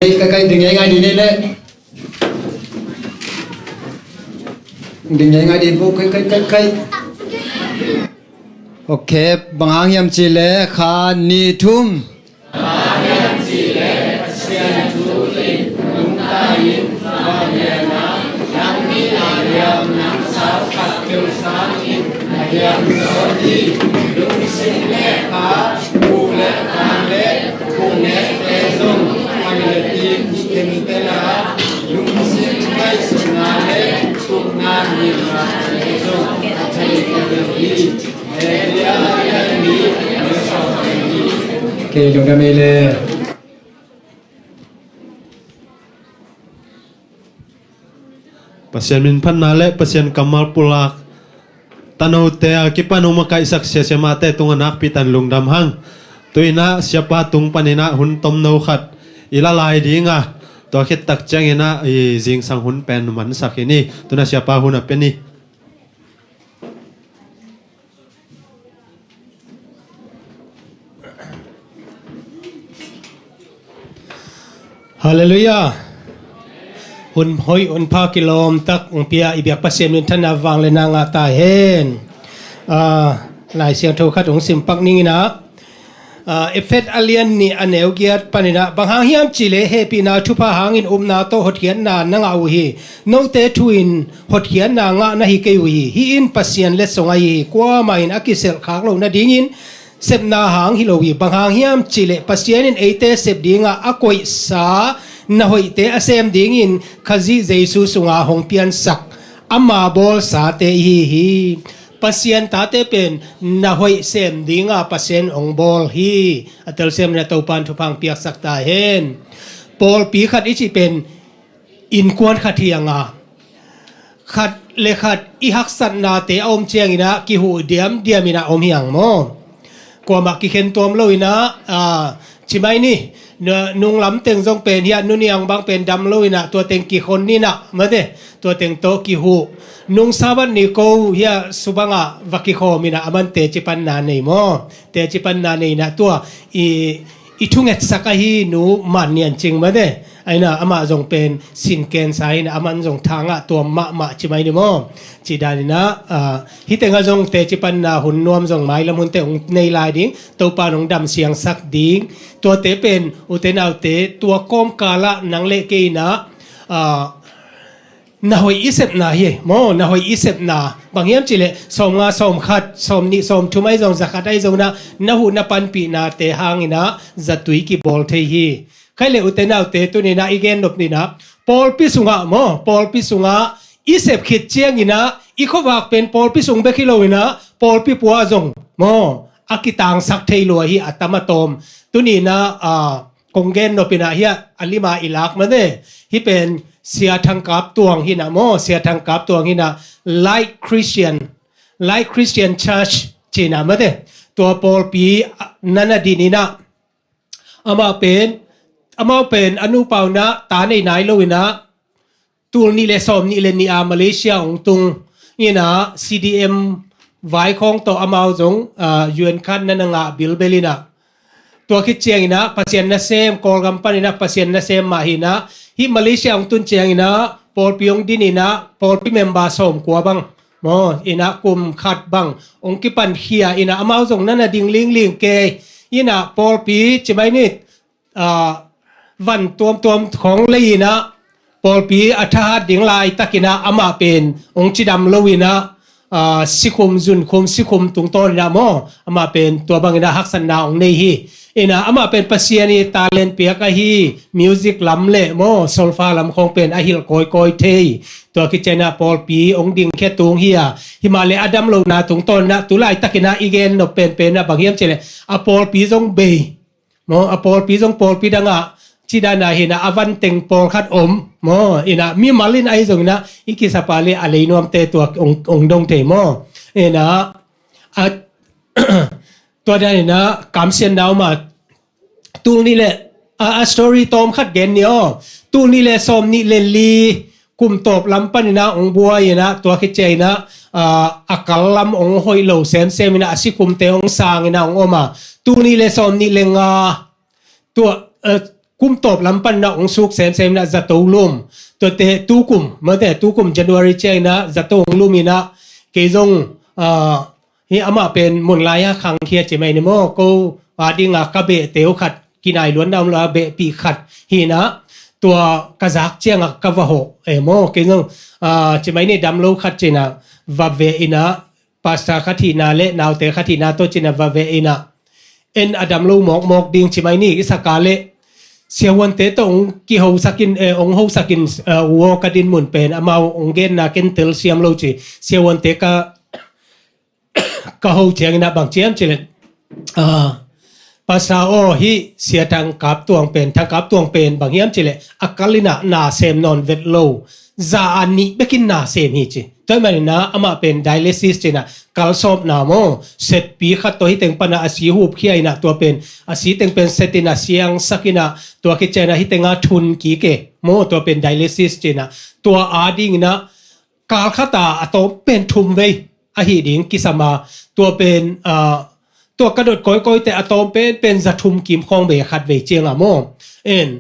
Kai, kai, ding ngai ngai ding nei le. Ding ngai ngai ding ko, kai, kai, kai, kai. Ok, bang hang hiam cih leh kha nih thum. Kei lungdam ei le. Pasian min phatna le Pasian kammal pulak tanote a kipan hong makaihsak siasia mahte tungah nakpi tan lungdam hang. Tu-in ah siapa tung panin ah hun tomno khat i la lai ding a, tua khit tak ciangin ah i zingsang hun pen mansak hi ni. Tu-in ah siapa hun a pia ni. Halleluiah. Hun hoih hun pha kilawm tak hong pia i biak Pasian minthanna vangliatna ngah ta hen. Ah, Lai Siangtho khat hong sim pak ning in ah, ah, Efesa a lian nih a neu giat panin ah, bang hang hiam cih leh hehpihna thupha hangin upna tawh hotkhiatna na ngah uh hi. Note thu in hotkhiatna ngah na hi kei uh hi. Hih in Pasian letsong ahi hi. Kuamah in a kiselh khak loh nadingin sepna hang hi lo hi. Bang hang hiam cih leh Pasian in eite sep dingah a koihsa na hoihte a sem dingin Khazih Jesu sungah hong piansak ama bawlsate i hi hi. Pasian tate pen na hoih sem dingah Pasian hong bawl hi. A telsiam in ah Topa'n thupha hong piaksak ta hen. Pawlpi khat i cih pen innkuan khat hi hang a, khat le khat i haksatnate a om ciangin ah kihuh diamdiam in ah om hi hang maw. Kuamah kikhen tuam lo in ah, ah, ci mai ni, nu-, nung lam teng zong pen hiah nu niang bang pen dam lo in ah tua teng kikhon in ah mate, tua teng tawh kihuh. Nung Sabbath ni ko hiah subang ah va kikhawm in ah aman teci panna nei maw. Teci panna nei in ah tua i, i thungetsak ahi nu Man Nian Cing mate. Ahi in ah amah zong pen sin cancer hi in ah aman zong tha ngah tuam mahmah ci mai ni maw. Cih dan in ah, ah, hih teng ah zong teci panna hun nuam zong mailam hunte hong nei lai ding, Topa'n hong damsiangsak ding. Tuate pen ute naute, tua kawmkal ah nang le kei in ah, ah, na hoih i sepna hi maw, na hoih i sepna. Bang hiam cih leh sawmnga, sawmkhat, sawmnih, sawmthum ahi zong, zakhat ahi zong in ah na huh na panpihnate hangin ah zatui kibawl thei hi. Khaih leh ute naute, tuni in ah i gen nop ni in ah pawlpi sungah maw, pawlpi sungah i sep khit ciangin ah i khuavak pen pawlpi sung bek hi lo in ah pawlpi pua zong maw a kitangsak thei lua hi a tam a tawm. Tuni in ah, ah, kong gen nop in ah hiah a lim ah i lak mate. Hih pen Sia Thang Kap Tuang hi in ah maw, Sia Thang Kap Tuang hi in ah Light Christian, Light Christian Church ci in ah mate. Tua pawlpi, ah, na na din in ah amah pen, amau pen a nupa un ah ta nei nai lo in ah tul nih le sawmnih le nih a Malaysia hong tung in ah C D M vai khawng tawh amau zong, ah, U N card na na ngah bilbel in ah. Tua khit ciangin ah Pasian nasem, Kawlgam panin ah Pasian nasem mah hi in ah, hih Malaysia hong tun ciangin ah pawlpi hong din in ah pawlpi member sawmkua bang maw, in ah kum khat bang hong kipankhia in ah amau zong na na ding lingling kei in ah pawlpi ci mai ni, ah, van tuamtuam khawng lei in ah pawlpi a thahat ding laitak in ah amah pen hong cidam lo in ah, ah, sikhum, zunkhum, sikhum tungtawn in ah maw, amah pen tua bang in ah haksatna hong nei hi. In ah amah pen Pasian i talent piak ahi, music lam le maw, solfa lam khawng pen a hilh kawikawi thei. Tua khit ciang in ah pawlpi hong dingkhia tung hi a, himahleh a dam lohna tungtawn in ah tu laitak in ah i gen nop penpen ah bang hiam cih leh a pawlpi zong bei maw, a pawlpi zong pawlpi dang ah cih dan ah hi in ah a van teng pawlkhat om maw, in ah mimal in ahi zong in ah i kisap a leh a lei nuamte tua hong, hong dong thei maw. In ah, a, tua dan in ah kamsiatna om a, tul nih le, a, a story tawm khat gen ni aw. Tul nih le sawmnih le li kum tawp lam panin ah hong buai in ah, tua khit ciang in ah, ah, a kal lam hong hoih lo semsem in ah, a sikhumte hong sang in ah hong om a. Tul nih le sawmnih le nga, tua, eh, kum tawp lam pan na ong suk semsem na zato lum. Tuate tukum, mate tukum January ciang na zato ong lum ina kei zong, ah, hi amah pen mun lai a khang khia ci mai ni maw, ko a dinga ka beh teu khat kinai luan na om lo a beh pi khat hi na tua ka zak cianga ka va ho e maw, kei zong, ah, ci mai ni dam lo khat ci na va ve ina pastor khat hihna le naute khat hihna tawh cina va ve ina en a dam lo mawkmawk ding ci mai ni i saka le siahuante tawh ong kihosakin, eh, ong hosakin, eh, uaw ka din mun pen amau ong genna ken tel siam lo ci siahuante ka, ka ho ciangina bang ciam ci le, ah, Pastor aw hi sia Thangkap Tuang pen, Thangkap Tuang pen bang hiam ci le a kal ina na sem nawn vet lo, za a nih bekin na sem hi ci. Tua hi manina amah pen dialysis cina kalsawpna maw, setpi khat tawh hi teng pana a si hup khia ina tua pen a si teng pen set ina siangsak ina tua khit ciangina hi tenga thun kike maw, tua pen dialysis cina tua a dingina kal khata a tawm pen thum vei ahi ding kisama tua pen, ah, tua ka dot kawikawi te a tawm pen pen za thum kim khawng bei khat vei cianga maw. En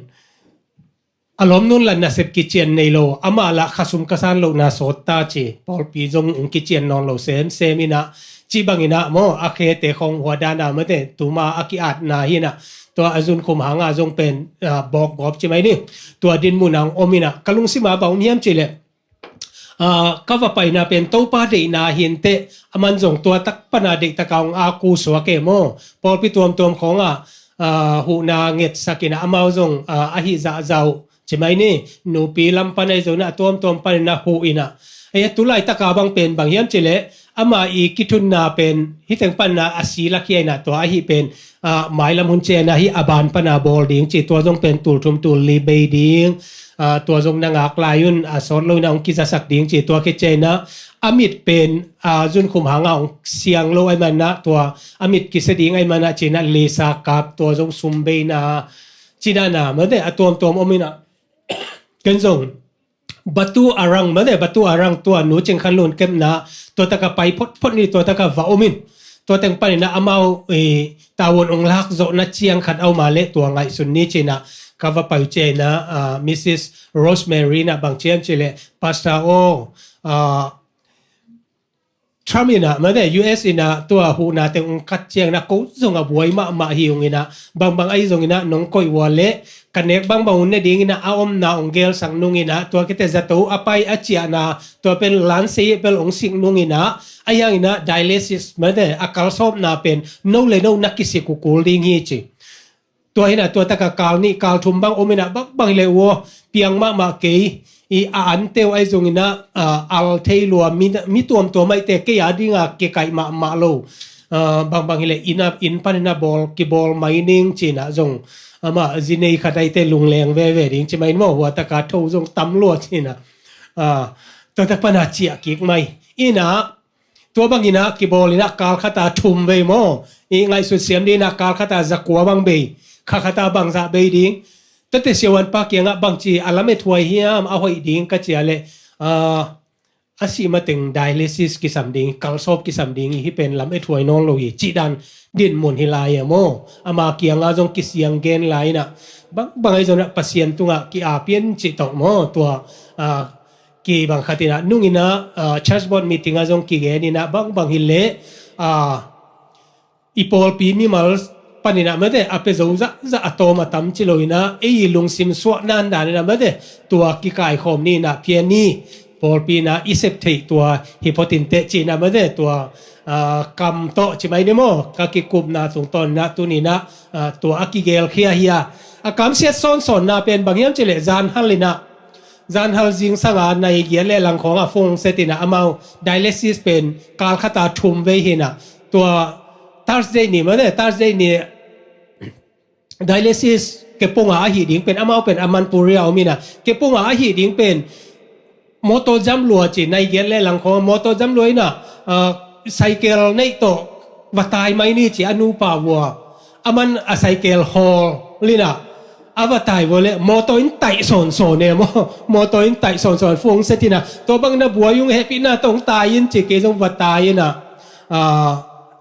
a lawm nun la nasep kician nei lo, amah lah khasum kasan lohna sawt ta ci, pawlpi zong ong kician nawn lo semsem ina ci bangina maw, a khete khawng huadana mate tuma a ki-atna hina tua a zunkhum hanga zong pen, ah, bawk gawp ci mai ni. Tua din mun ang om ina ka lungsima bang om hiam ci le, ah, ka va paina pen Topa deihna hinte, aman zong tua tak pana deihtaka ong a ku suak e maw. Pawlpi tuamtuam khawnga, ah, huhna ngetsak ina amau zong, ah, ahi zahzah uh ci mai ni, nupi lam pan ahi zongina a tuamtuam panina huh ina. Ei, tu laitaka bang pen bang hiam ci le, ama i kithunna pen hi teng panina a si lakhia ina tua ahi pen, ah, mailam hun ciangina hi a ban pana bawl ding ci, tua zong pen tul thum tul li bei ding, ah, tua zong na ngak lai un a sawt lo ina ong kizasak ding ci, tua khit ciangina a mit pen, ah, zunkhum hanga ong siang lo ahi manina tua a mit kisia ding ahi manina cina lesa kap tua zong sum beina cina na mate a tuamtuam om ina ken zong Batu Arang mate, Batu Arang tua Nu Cing Khan Lun kepna tua taka pai photphot ni, tua taka va om in tua teng panina amau, eh, tawon ong lak zawhna ciang khat a om a le tua ngaihsun ni cina ka va pai uh ciangina, ah, Missus Rosemary na bang ciam ci le, Pastor aw, ah, Trump ina mate U S ina tua huhna teng ong kat ciangina ko zong a buai mahmah hi ung ina, bangbang ahi zongina nong koih ua le ka nek bangbang un ne dingina a omna ong gelsak nung ina tua kite zato a pai a ciahna tua pen lansei pel ong sik nung ina a hiangina dialysis mate a kalsawpna pen no le no na kisik uh kul ding hi ci. Tua hina tua taka kal nih kal thum bang om ina bangbang hi le uaw piang mahmah kei, i a anteu ahi zongina, ah, al thei lua mi, mi tuamtuam aihte kei a dinga kikaih mahmah lo. Ah, bangbang hi le ina inn panina bawl kibawl mai ning cina zong ama zinei khat aihte lungleng veve ding ci mai ni maw, hua taka tho zong tam lua cina. Ah, tua tak pana ciah kik mai ina tua bangina kibawl ina kal khata thum vei maw, i ngaihsut siam dingina kal khata zakua bang bei, kha khata bangzah bei ding. Tate siahuanpa kiangah bangci a lam ethuai hiam a hoih ding ka cia le, ah, a sih mateng dialysis kisam ding, kalsawp kisam ding hi pen lam ethuai nawn lo hi cih dan dinmun hi lai a maw. Ama kianga zong kisiang gen lai ina bangbang ahi zongina Pasian tungah ki-apian cih tawh maw tua, ah, kibang khat ina nung ina, ah, church board meeting a zong kigen ina bangbang hi le, ah, i pawlpi mimal panina mate a pia zo zahzah a tawm a tam ci lo ina ei i lungsim suah nan dan ina mate tua kikaikhawm ni ina phian ni pawlpi ina i sep theih tua hi phot inteh ci ina mate tua, ah, kam tawh ci mai ni maw ka kikupna tungtawn ina tuni ina, ah, tua a kigelkhia hi a, a kamsiat sawnsawnna pen bang hiam ci le zan hal ina zan hal zingsanga nai giat le langkhawnga fung setina amau dialysis pen kal khata thum vei hina tua Thursday ni mane Thursday ni dialysis kepunga ahi ding pen amau pen a Manpuria omina kepunga ahi ding pen motor jam lua ci nai giat le langkhawnga motor jam lua ina, ah, cycle neih tawh va tai mai ni ci a nupa vua aman a cycle hawl lina a va tai vua le motor in taih sawnsawn e maw motor in taih sawnsawn fung setina tua bangna buai ung hehpihna tawh ong tai in ci kei zong va tai ina, ah,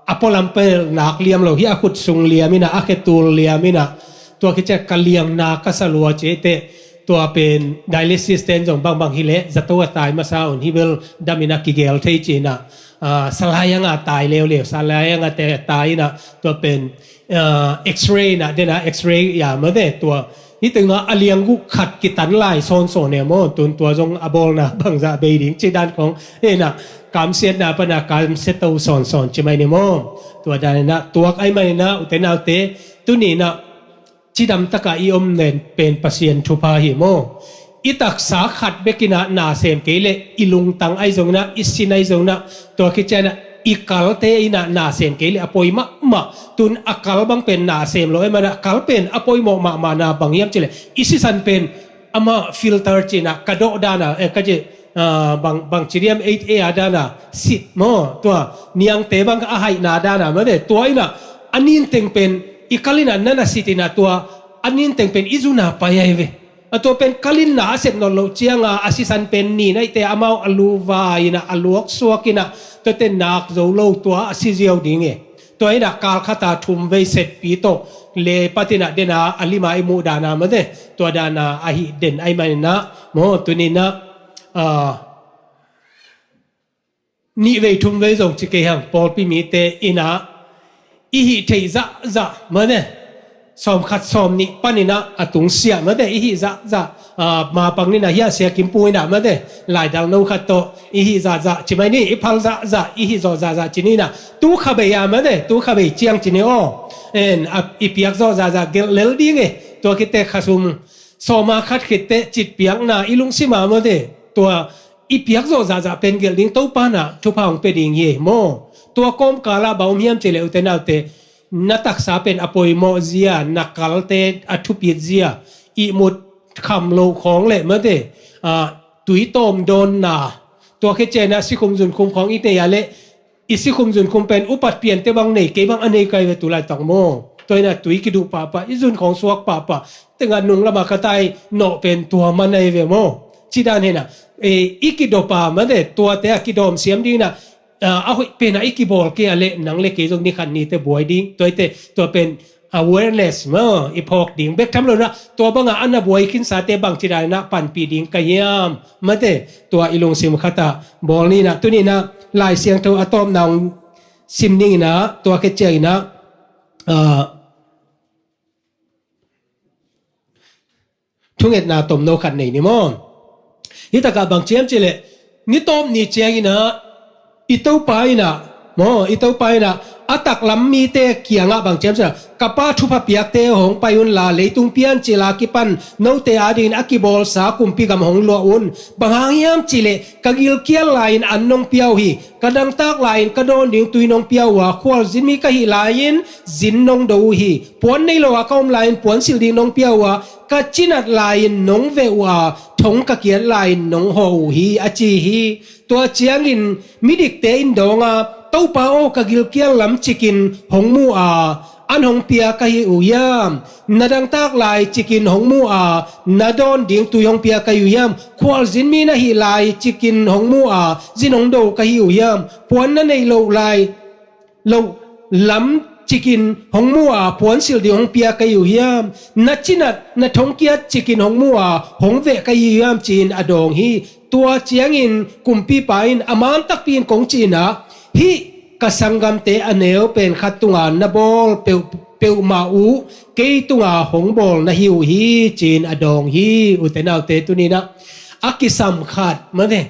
a pualam pel nak liam lo hi a khut sung liam ina a khetul liam ina Tua khit ciang ka liangna ka sa lua ci ei teh, tua pen dialysis ten zong bangbang hi leh zato a tai masa un, hi bel dam in a kigel thei ci-in ah, ah, salai ang a tai leuleu, salai ang a te tai in ah, tua pen, ah, X-ray in ah, den a X-ray ia mate, tua hi teng ah a liang uh khat kitan lai sawnsawn e maw, tun tua zong a bawlna bangzah bei ding ci dan khong, hi in ah kamsiatna pan a kamsia to sawnsawn ci mai ni maw. Tua dan in ah tuak ahih man in ah, ute naute, tuni in ah cidam tak a i om nen pen Pasian thupha hi maw. I taksa khat bek in ah na sem kei leh, i lungtang ahi zongin ah, i sin ahi zongin ah, tua khit ciang ah i kalte in ah na sem kei leh a poi mahmah. Tun a kal bang pen na sem lo ahih man ah, kal pen a poimawh mahmahna bang hiam ci leh, i sisan pen amah filter ci-in ah ka dawh dan a, eh, ka ci, ah, bang, bang ci diam, eight A a dan a sit maw, tua niangte bang a haihna dan a mate, tua in ah a nin teng pen i kal in ah na na sit in ah, tua a nin teng pen i zun a pai ahi ve. A tua pen kal in na a sep nawn loh ciang a, a sisan pen nin ahih teh amau a lu vai in ah, a luak suak in ah, tua teh nak zo lo, tua a si ziau ding e. Tua in ah kal khat a thum vei setpi tawh le pat in ah den a, a lim a i muh dan a mate, tua dan a ahi den ahih man in ah maw, tuni in ah, ah, nih vei thum vei zong ci kei hang, pawlpi mite in ah i hih theih zahzah mate, sawmkhat sawmnih pan in ah a tungsiah mate, i hih zahzah, ah, ma pang ni in ah, hiah Sia Kim Pu in ah mate, laidal no khat tawh i hih zahzah ci mai ni, i phal zahzah, i hih zawh zahzah ci ni in ah, tu kha bei a mate, tu kha bei ciang ci ni aw. En, a, i piak zawh zahzah gelh lel ding e, tua khit teh kha sum sawm a khat khit teh citpiakna i lungsim a mate, tua i piak zawh zahzah pen gelh ding, Topa in ah thupha hong pia ding hi maw. Tua kawmkal ah bang om hiam ci leh, ute naute, na taksa pen a poimawh zia, na kalte a thupit zia, ihmut kham loh khawng leh mate, ah, tui tawm dawnna, tua khit ciang ah sikhum zunkhum khawng i nei a leh, i sikhum zunkhum pen upat piante bang nei, kei bang a nei ka hi ve tu laitak maw. Tua in ah tui kiduh pahpah, i zun khawng suak pahpah, teng ah nung lam a ka tai nawh pen tua man ahi ve maw. Ci dan hi in ah, eh, i kidop a mate, tuate a kidawm siam ding in ah, ah, a hoih pen a i kibawl kei a leh, nang leh kei zong ni khat ni teh buai ding, tua hi teh, tua pen awareness maw, i phawk ding bek tham lo in ah, tua bang a a na buai khinsate bang ci dan in ah panpih ding ka hiam mate, tua i lungsim khat a bawl ni in ah, tuni in ah Lai Siangtho a tawpna hong sim ning in ah, tua khit ciang in ah, ah, thungetna tomno khat nei ni maw. Hi tak ah bang ci hiam ci leh, ni tawp ni ciang in ah, i Topa in ah maw, i Topa in ah a taklam mite kiang ah bang ci hiam ci leh, ka Pa thupha piakte hong pai un la, leitung piancil a kipan note a dingin a kibawlsa kumpi gam hong luah un. Bang hang hiam ci leh, ka gilkial lai-in an nong pia uh hi, ka dangtak lai-in ka dawn ding tui nong pia uh a, khualzin mi ka hih lai-in zin nong do uh hi. Puan nei lo a ka om lai-in puan silh ding nong pia uh a, ka cinat lai-in nong veh uh a, thong ka kiat lai-in nong hawh uh hi, a ci hi. Tua ciangin midikte in dawng a, Topa aw, ka gilkial lam cikin hong mu a, an hong pia ka hi uh hiam? Na dangtak lai cikin hong mu a, na dawn ding tui hong pia ka hi uh hiam? Khualzin mi na hih lai cikin hong mu a, zin hong do ka hi uh hiam? Puan na neih loh lai, loh lam cikin hong mu a, puan silh ding hong pia ka hi uh hiam? Na cinat, na thongkiat cikin hong mu a, hong veh ka hi uh hiam? Ci-in a dawng hi. Tua ciangin kumpipa in a man takpi in kong cih in ah, hih ka sanggamte a neu pen khat tunga na bawl peuh, peuhmah uh kei tunga hong bawl na hi uh hi, ci-in a dawng hi. Ute naute, tuni in ah a kisam khat mate,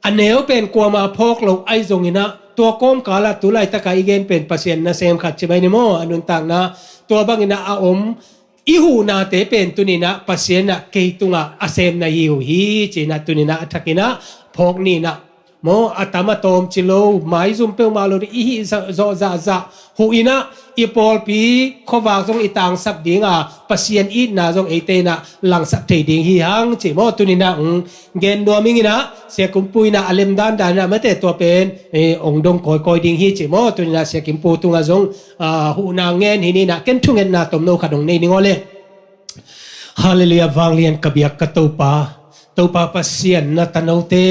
a neu pen kuamah phawk loh ahi zongin ah, tua kawmkal ah tu laitak a i gen pen Pasian nasem khat ci mai ni maw, a nuntakna tua bangin ah a om i huhnate pen tuni in ah Pasian in ah kei tungah a sem na hi uh hi, ci-in ah tuni in ah a thakin ah phawk ni in ah maw, a tam a tawm ci lo, maizum peuhmah lo ding, i hih zawh zahzah huh in ah, i pawlpi khuavak zong i tangsak ding a, Pasian itna zong eite in ah langsak thei ding hi hang, ci maw. Tuni in ah, um, gen nuam ing in ah, Sia Kim Pu in ah a lemdan dan in ah mate, tua pen, eh, ong dong kawikawi ding hi, ci maw. Tuni in ah Sia Kim Pu tungah zong, ah, huhna ngen hi ni in ah, ken thungetna tomno khat ong nei ning aw le. Halleluiah, vanglian ka biak ka Topa, Topa Pasian, na tanote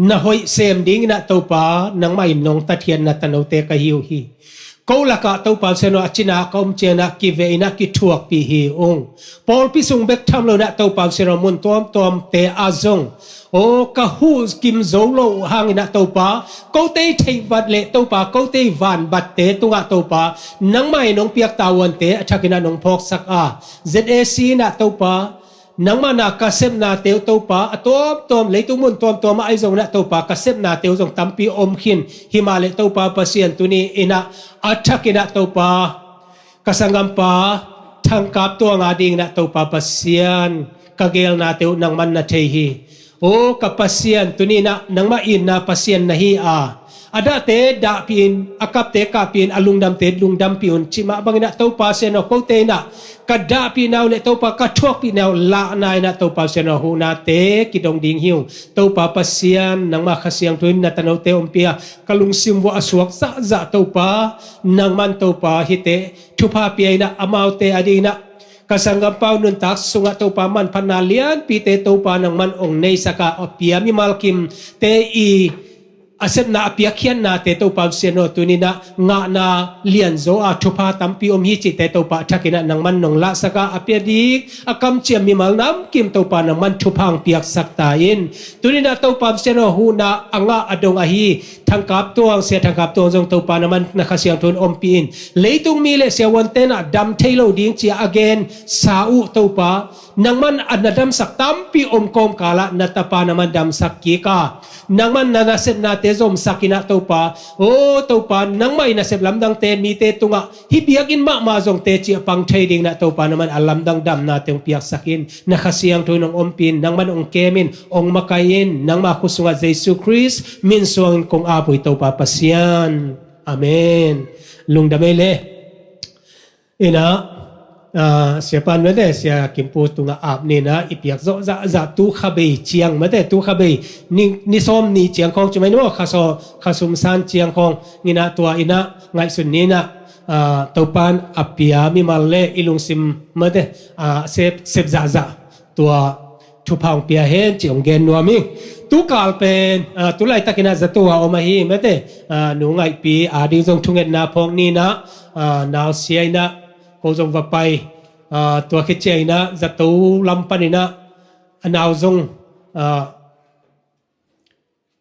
na hoih sem ding in ah Topa, nangmah in nong tatkhiat na tanote ka hi uh hi. ko lakah Topa Pasian aw, a cina ka om ciangin ah kiveh in ah kithuakpih hi ung. Pawlpi sung bek tham lo in ah Topa Pasian aw, mun tuamtuamte ah zong, aw, ka huh kim zo lo uh hangin ah Topa, kote i theihvat le Topa, kote i vanvatte tungah Topa, nangmah in hong piak tavuante a thakin ah nong phawksak a, Z A C in ah Topa, nangmah na ka sepnate uh Topa, a tuamtuam, leitung mun tuamtuam ah ahi zongin ah Topa, ka sepnate uh zong tampi om khin. Himahleh Topa Pasian, tuni in ah a thakin ah Topa, ka sanggampa Thangkap Tuang adingin ah Topa Pasian, ka geelnate uh nangman na thei hi. Aw ka Pasian, tuni in ah nangmah itna Pasian na hi a, a dahte dahpih in, a kapte kahpih in, a lungdamte lungdampih un, cih mah bangin ah Topa Pasian aw, kote in ah ka dahpihna uh le Topa ka thuakpihna uh lahna in ah Topa Pasian aw, huhnate kidong ding hi ung. Topa Pasian, nangmah Kha Siangtho in na tanote ompih a, ka lungsim vuah a suak zahzah Topa, nangman Topa hihte thupha pia in ah, amaute adingin ah ka sanggampa uh nuntak sungah Topa manphatna lianpite Topa nangman hong neisak a, a pia mimal kimte i a sepna a piakkhiatnate Topa Pasian aw, tuni in ah ngahna lianzaw a thupha tampi om hi cihte Topa a thakin ah nangman nong lahsak a, a pia ding a kamciam mimal namkim Topa nangman thupha hong piaksak ta in. Tuni in ah Topa Pasian aw, huhna a ngah a dong ahi Thangkap Tuang, Sia Thangkap Tuang zong Topa nangman na Kha Siangtho in ompih in. Leitung mi le siavuante in ah dam thei lo ding ci-a a gensa uh Topa, nangman a na damsak tampi om kawmkal ah na tapa nangman damsak kik a, nangman na nasepnate zomsak in ah Topa, aw Topa, nangmah i nasep lamdangte mite tungah hih biakinn mahmah zong teci a pang thei dingin ah Topa nangman a lamdang damnate hong piaksak in. Na Kha Siangtho in hong ompih in, nangman hong kem in, hong makaih in, nangmah khut sungah Jesu Khrist min suangin kong ap uh hi Topa Pasian. Amen. Lungdam ei le. In ah, ah, Sia Pan mate, Sia Kimpu tungah ap ni in ah i piak zawh zahzah tu kha bei ciang mate, tu kha bei ni, ni sawm ni ciang khawng ci mai ni maw, kha saw, kha sum san ciang khawng in ah tua in ah ngaihsun ni in ah, ah, Topa'n a pia mimal le i lungsim mate, ah, sep, sep zahzah tua thupha hong pia hen ci hong gen nuam ing. Tu kal pen, ah, tu laitakin ah zato a om ahi mate, ah, Nu Ngaihpi ading zong thungetna phawk ni in ah, ah, nausia in ah ko zong va pai, ah, tua khit ciangin ah zato lam panin ah a nau zong, ah,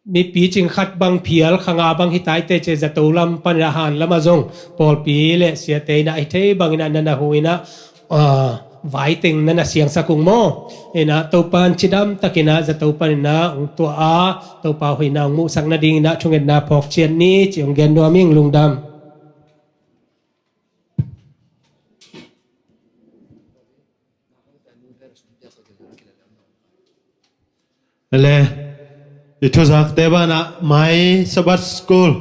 mi picing khat bang phial, kha nga bang hi tai teh ci-a zato lam panin ah, han lamah zong pawlpi le siate in ah a hi thei bangin ah na na huh in ah, ah, vaiteng na na siangsak ung maw. In ah Topa'n cidamtakin ah zato panin ah hong tuah a, Topa hoihna hong muhsak nadingin ah thungetna phawk ciat ni ci hong gen nuam ing. Lungdam. Le, i thuzakte banah mai Sabbath School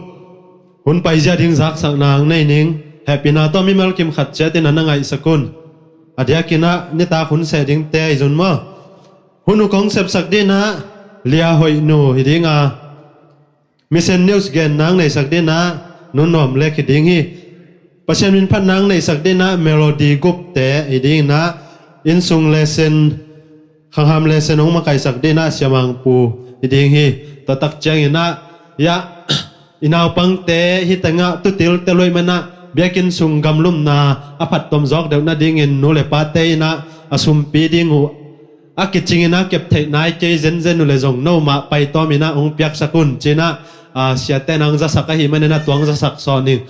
hun paizia ding zaksak nang nei ning. Hehpihna tawh mimal kim khat ciatin a na ngaihsak un. A diakin ah nitak hun seh dingte ahi zun maw. Hun uh kong sepsak dingin ah Lia Hoih Nu hi ding a, Mission News gen nang neisak dingin ah Nu Nuam Lek hi ding hi. Pasian min phat nang neisak dingin ah Melody Gupte hi dingin ah, innsung lesson, khangham lesson hong makaisak dingin ah Sia Mang Pu hi ding hi. Tua tak ciangin ah, ya, i naupangte hi tengah tutil tel uh ahih manin ah biakinn sung gamlumna a phattuam zawk deuh nadingin nu le pate in ah a sumpi ding uh a kicingin ah kep theih nai kei zenzen uh leh zong no mah paitawmin ah hong piaksak un ci-in ah, ah, siate in ah hong zasak ahih manin ah tua hong zasak sawn ing.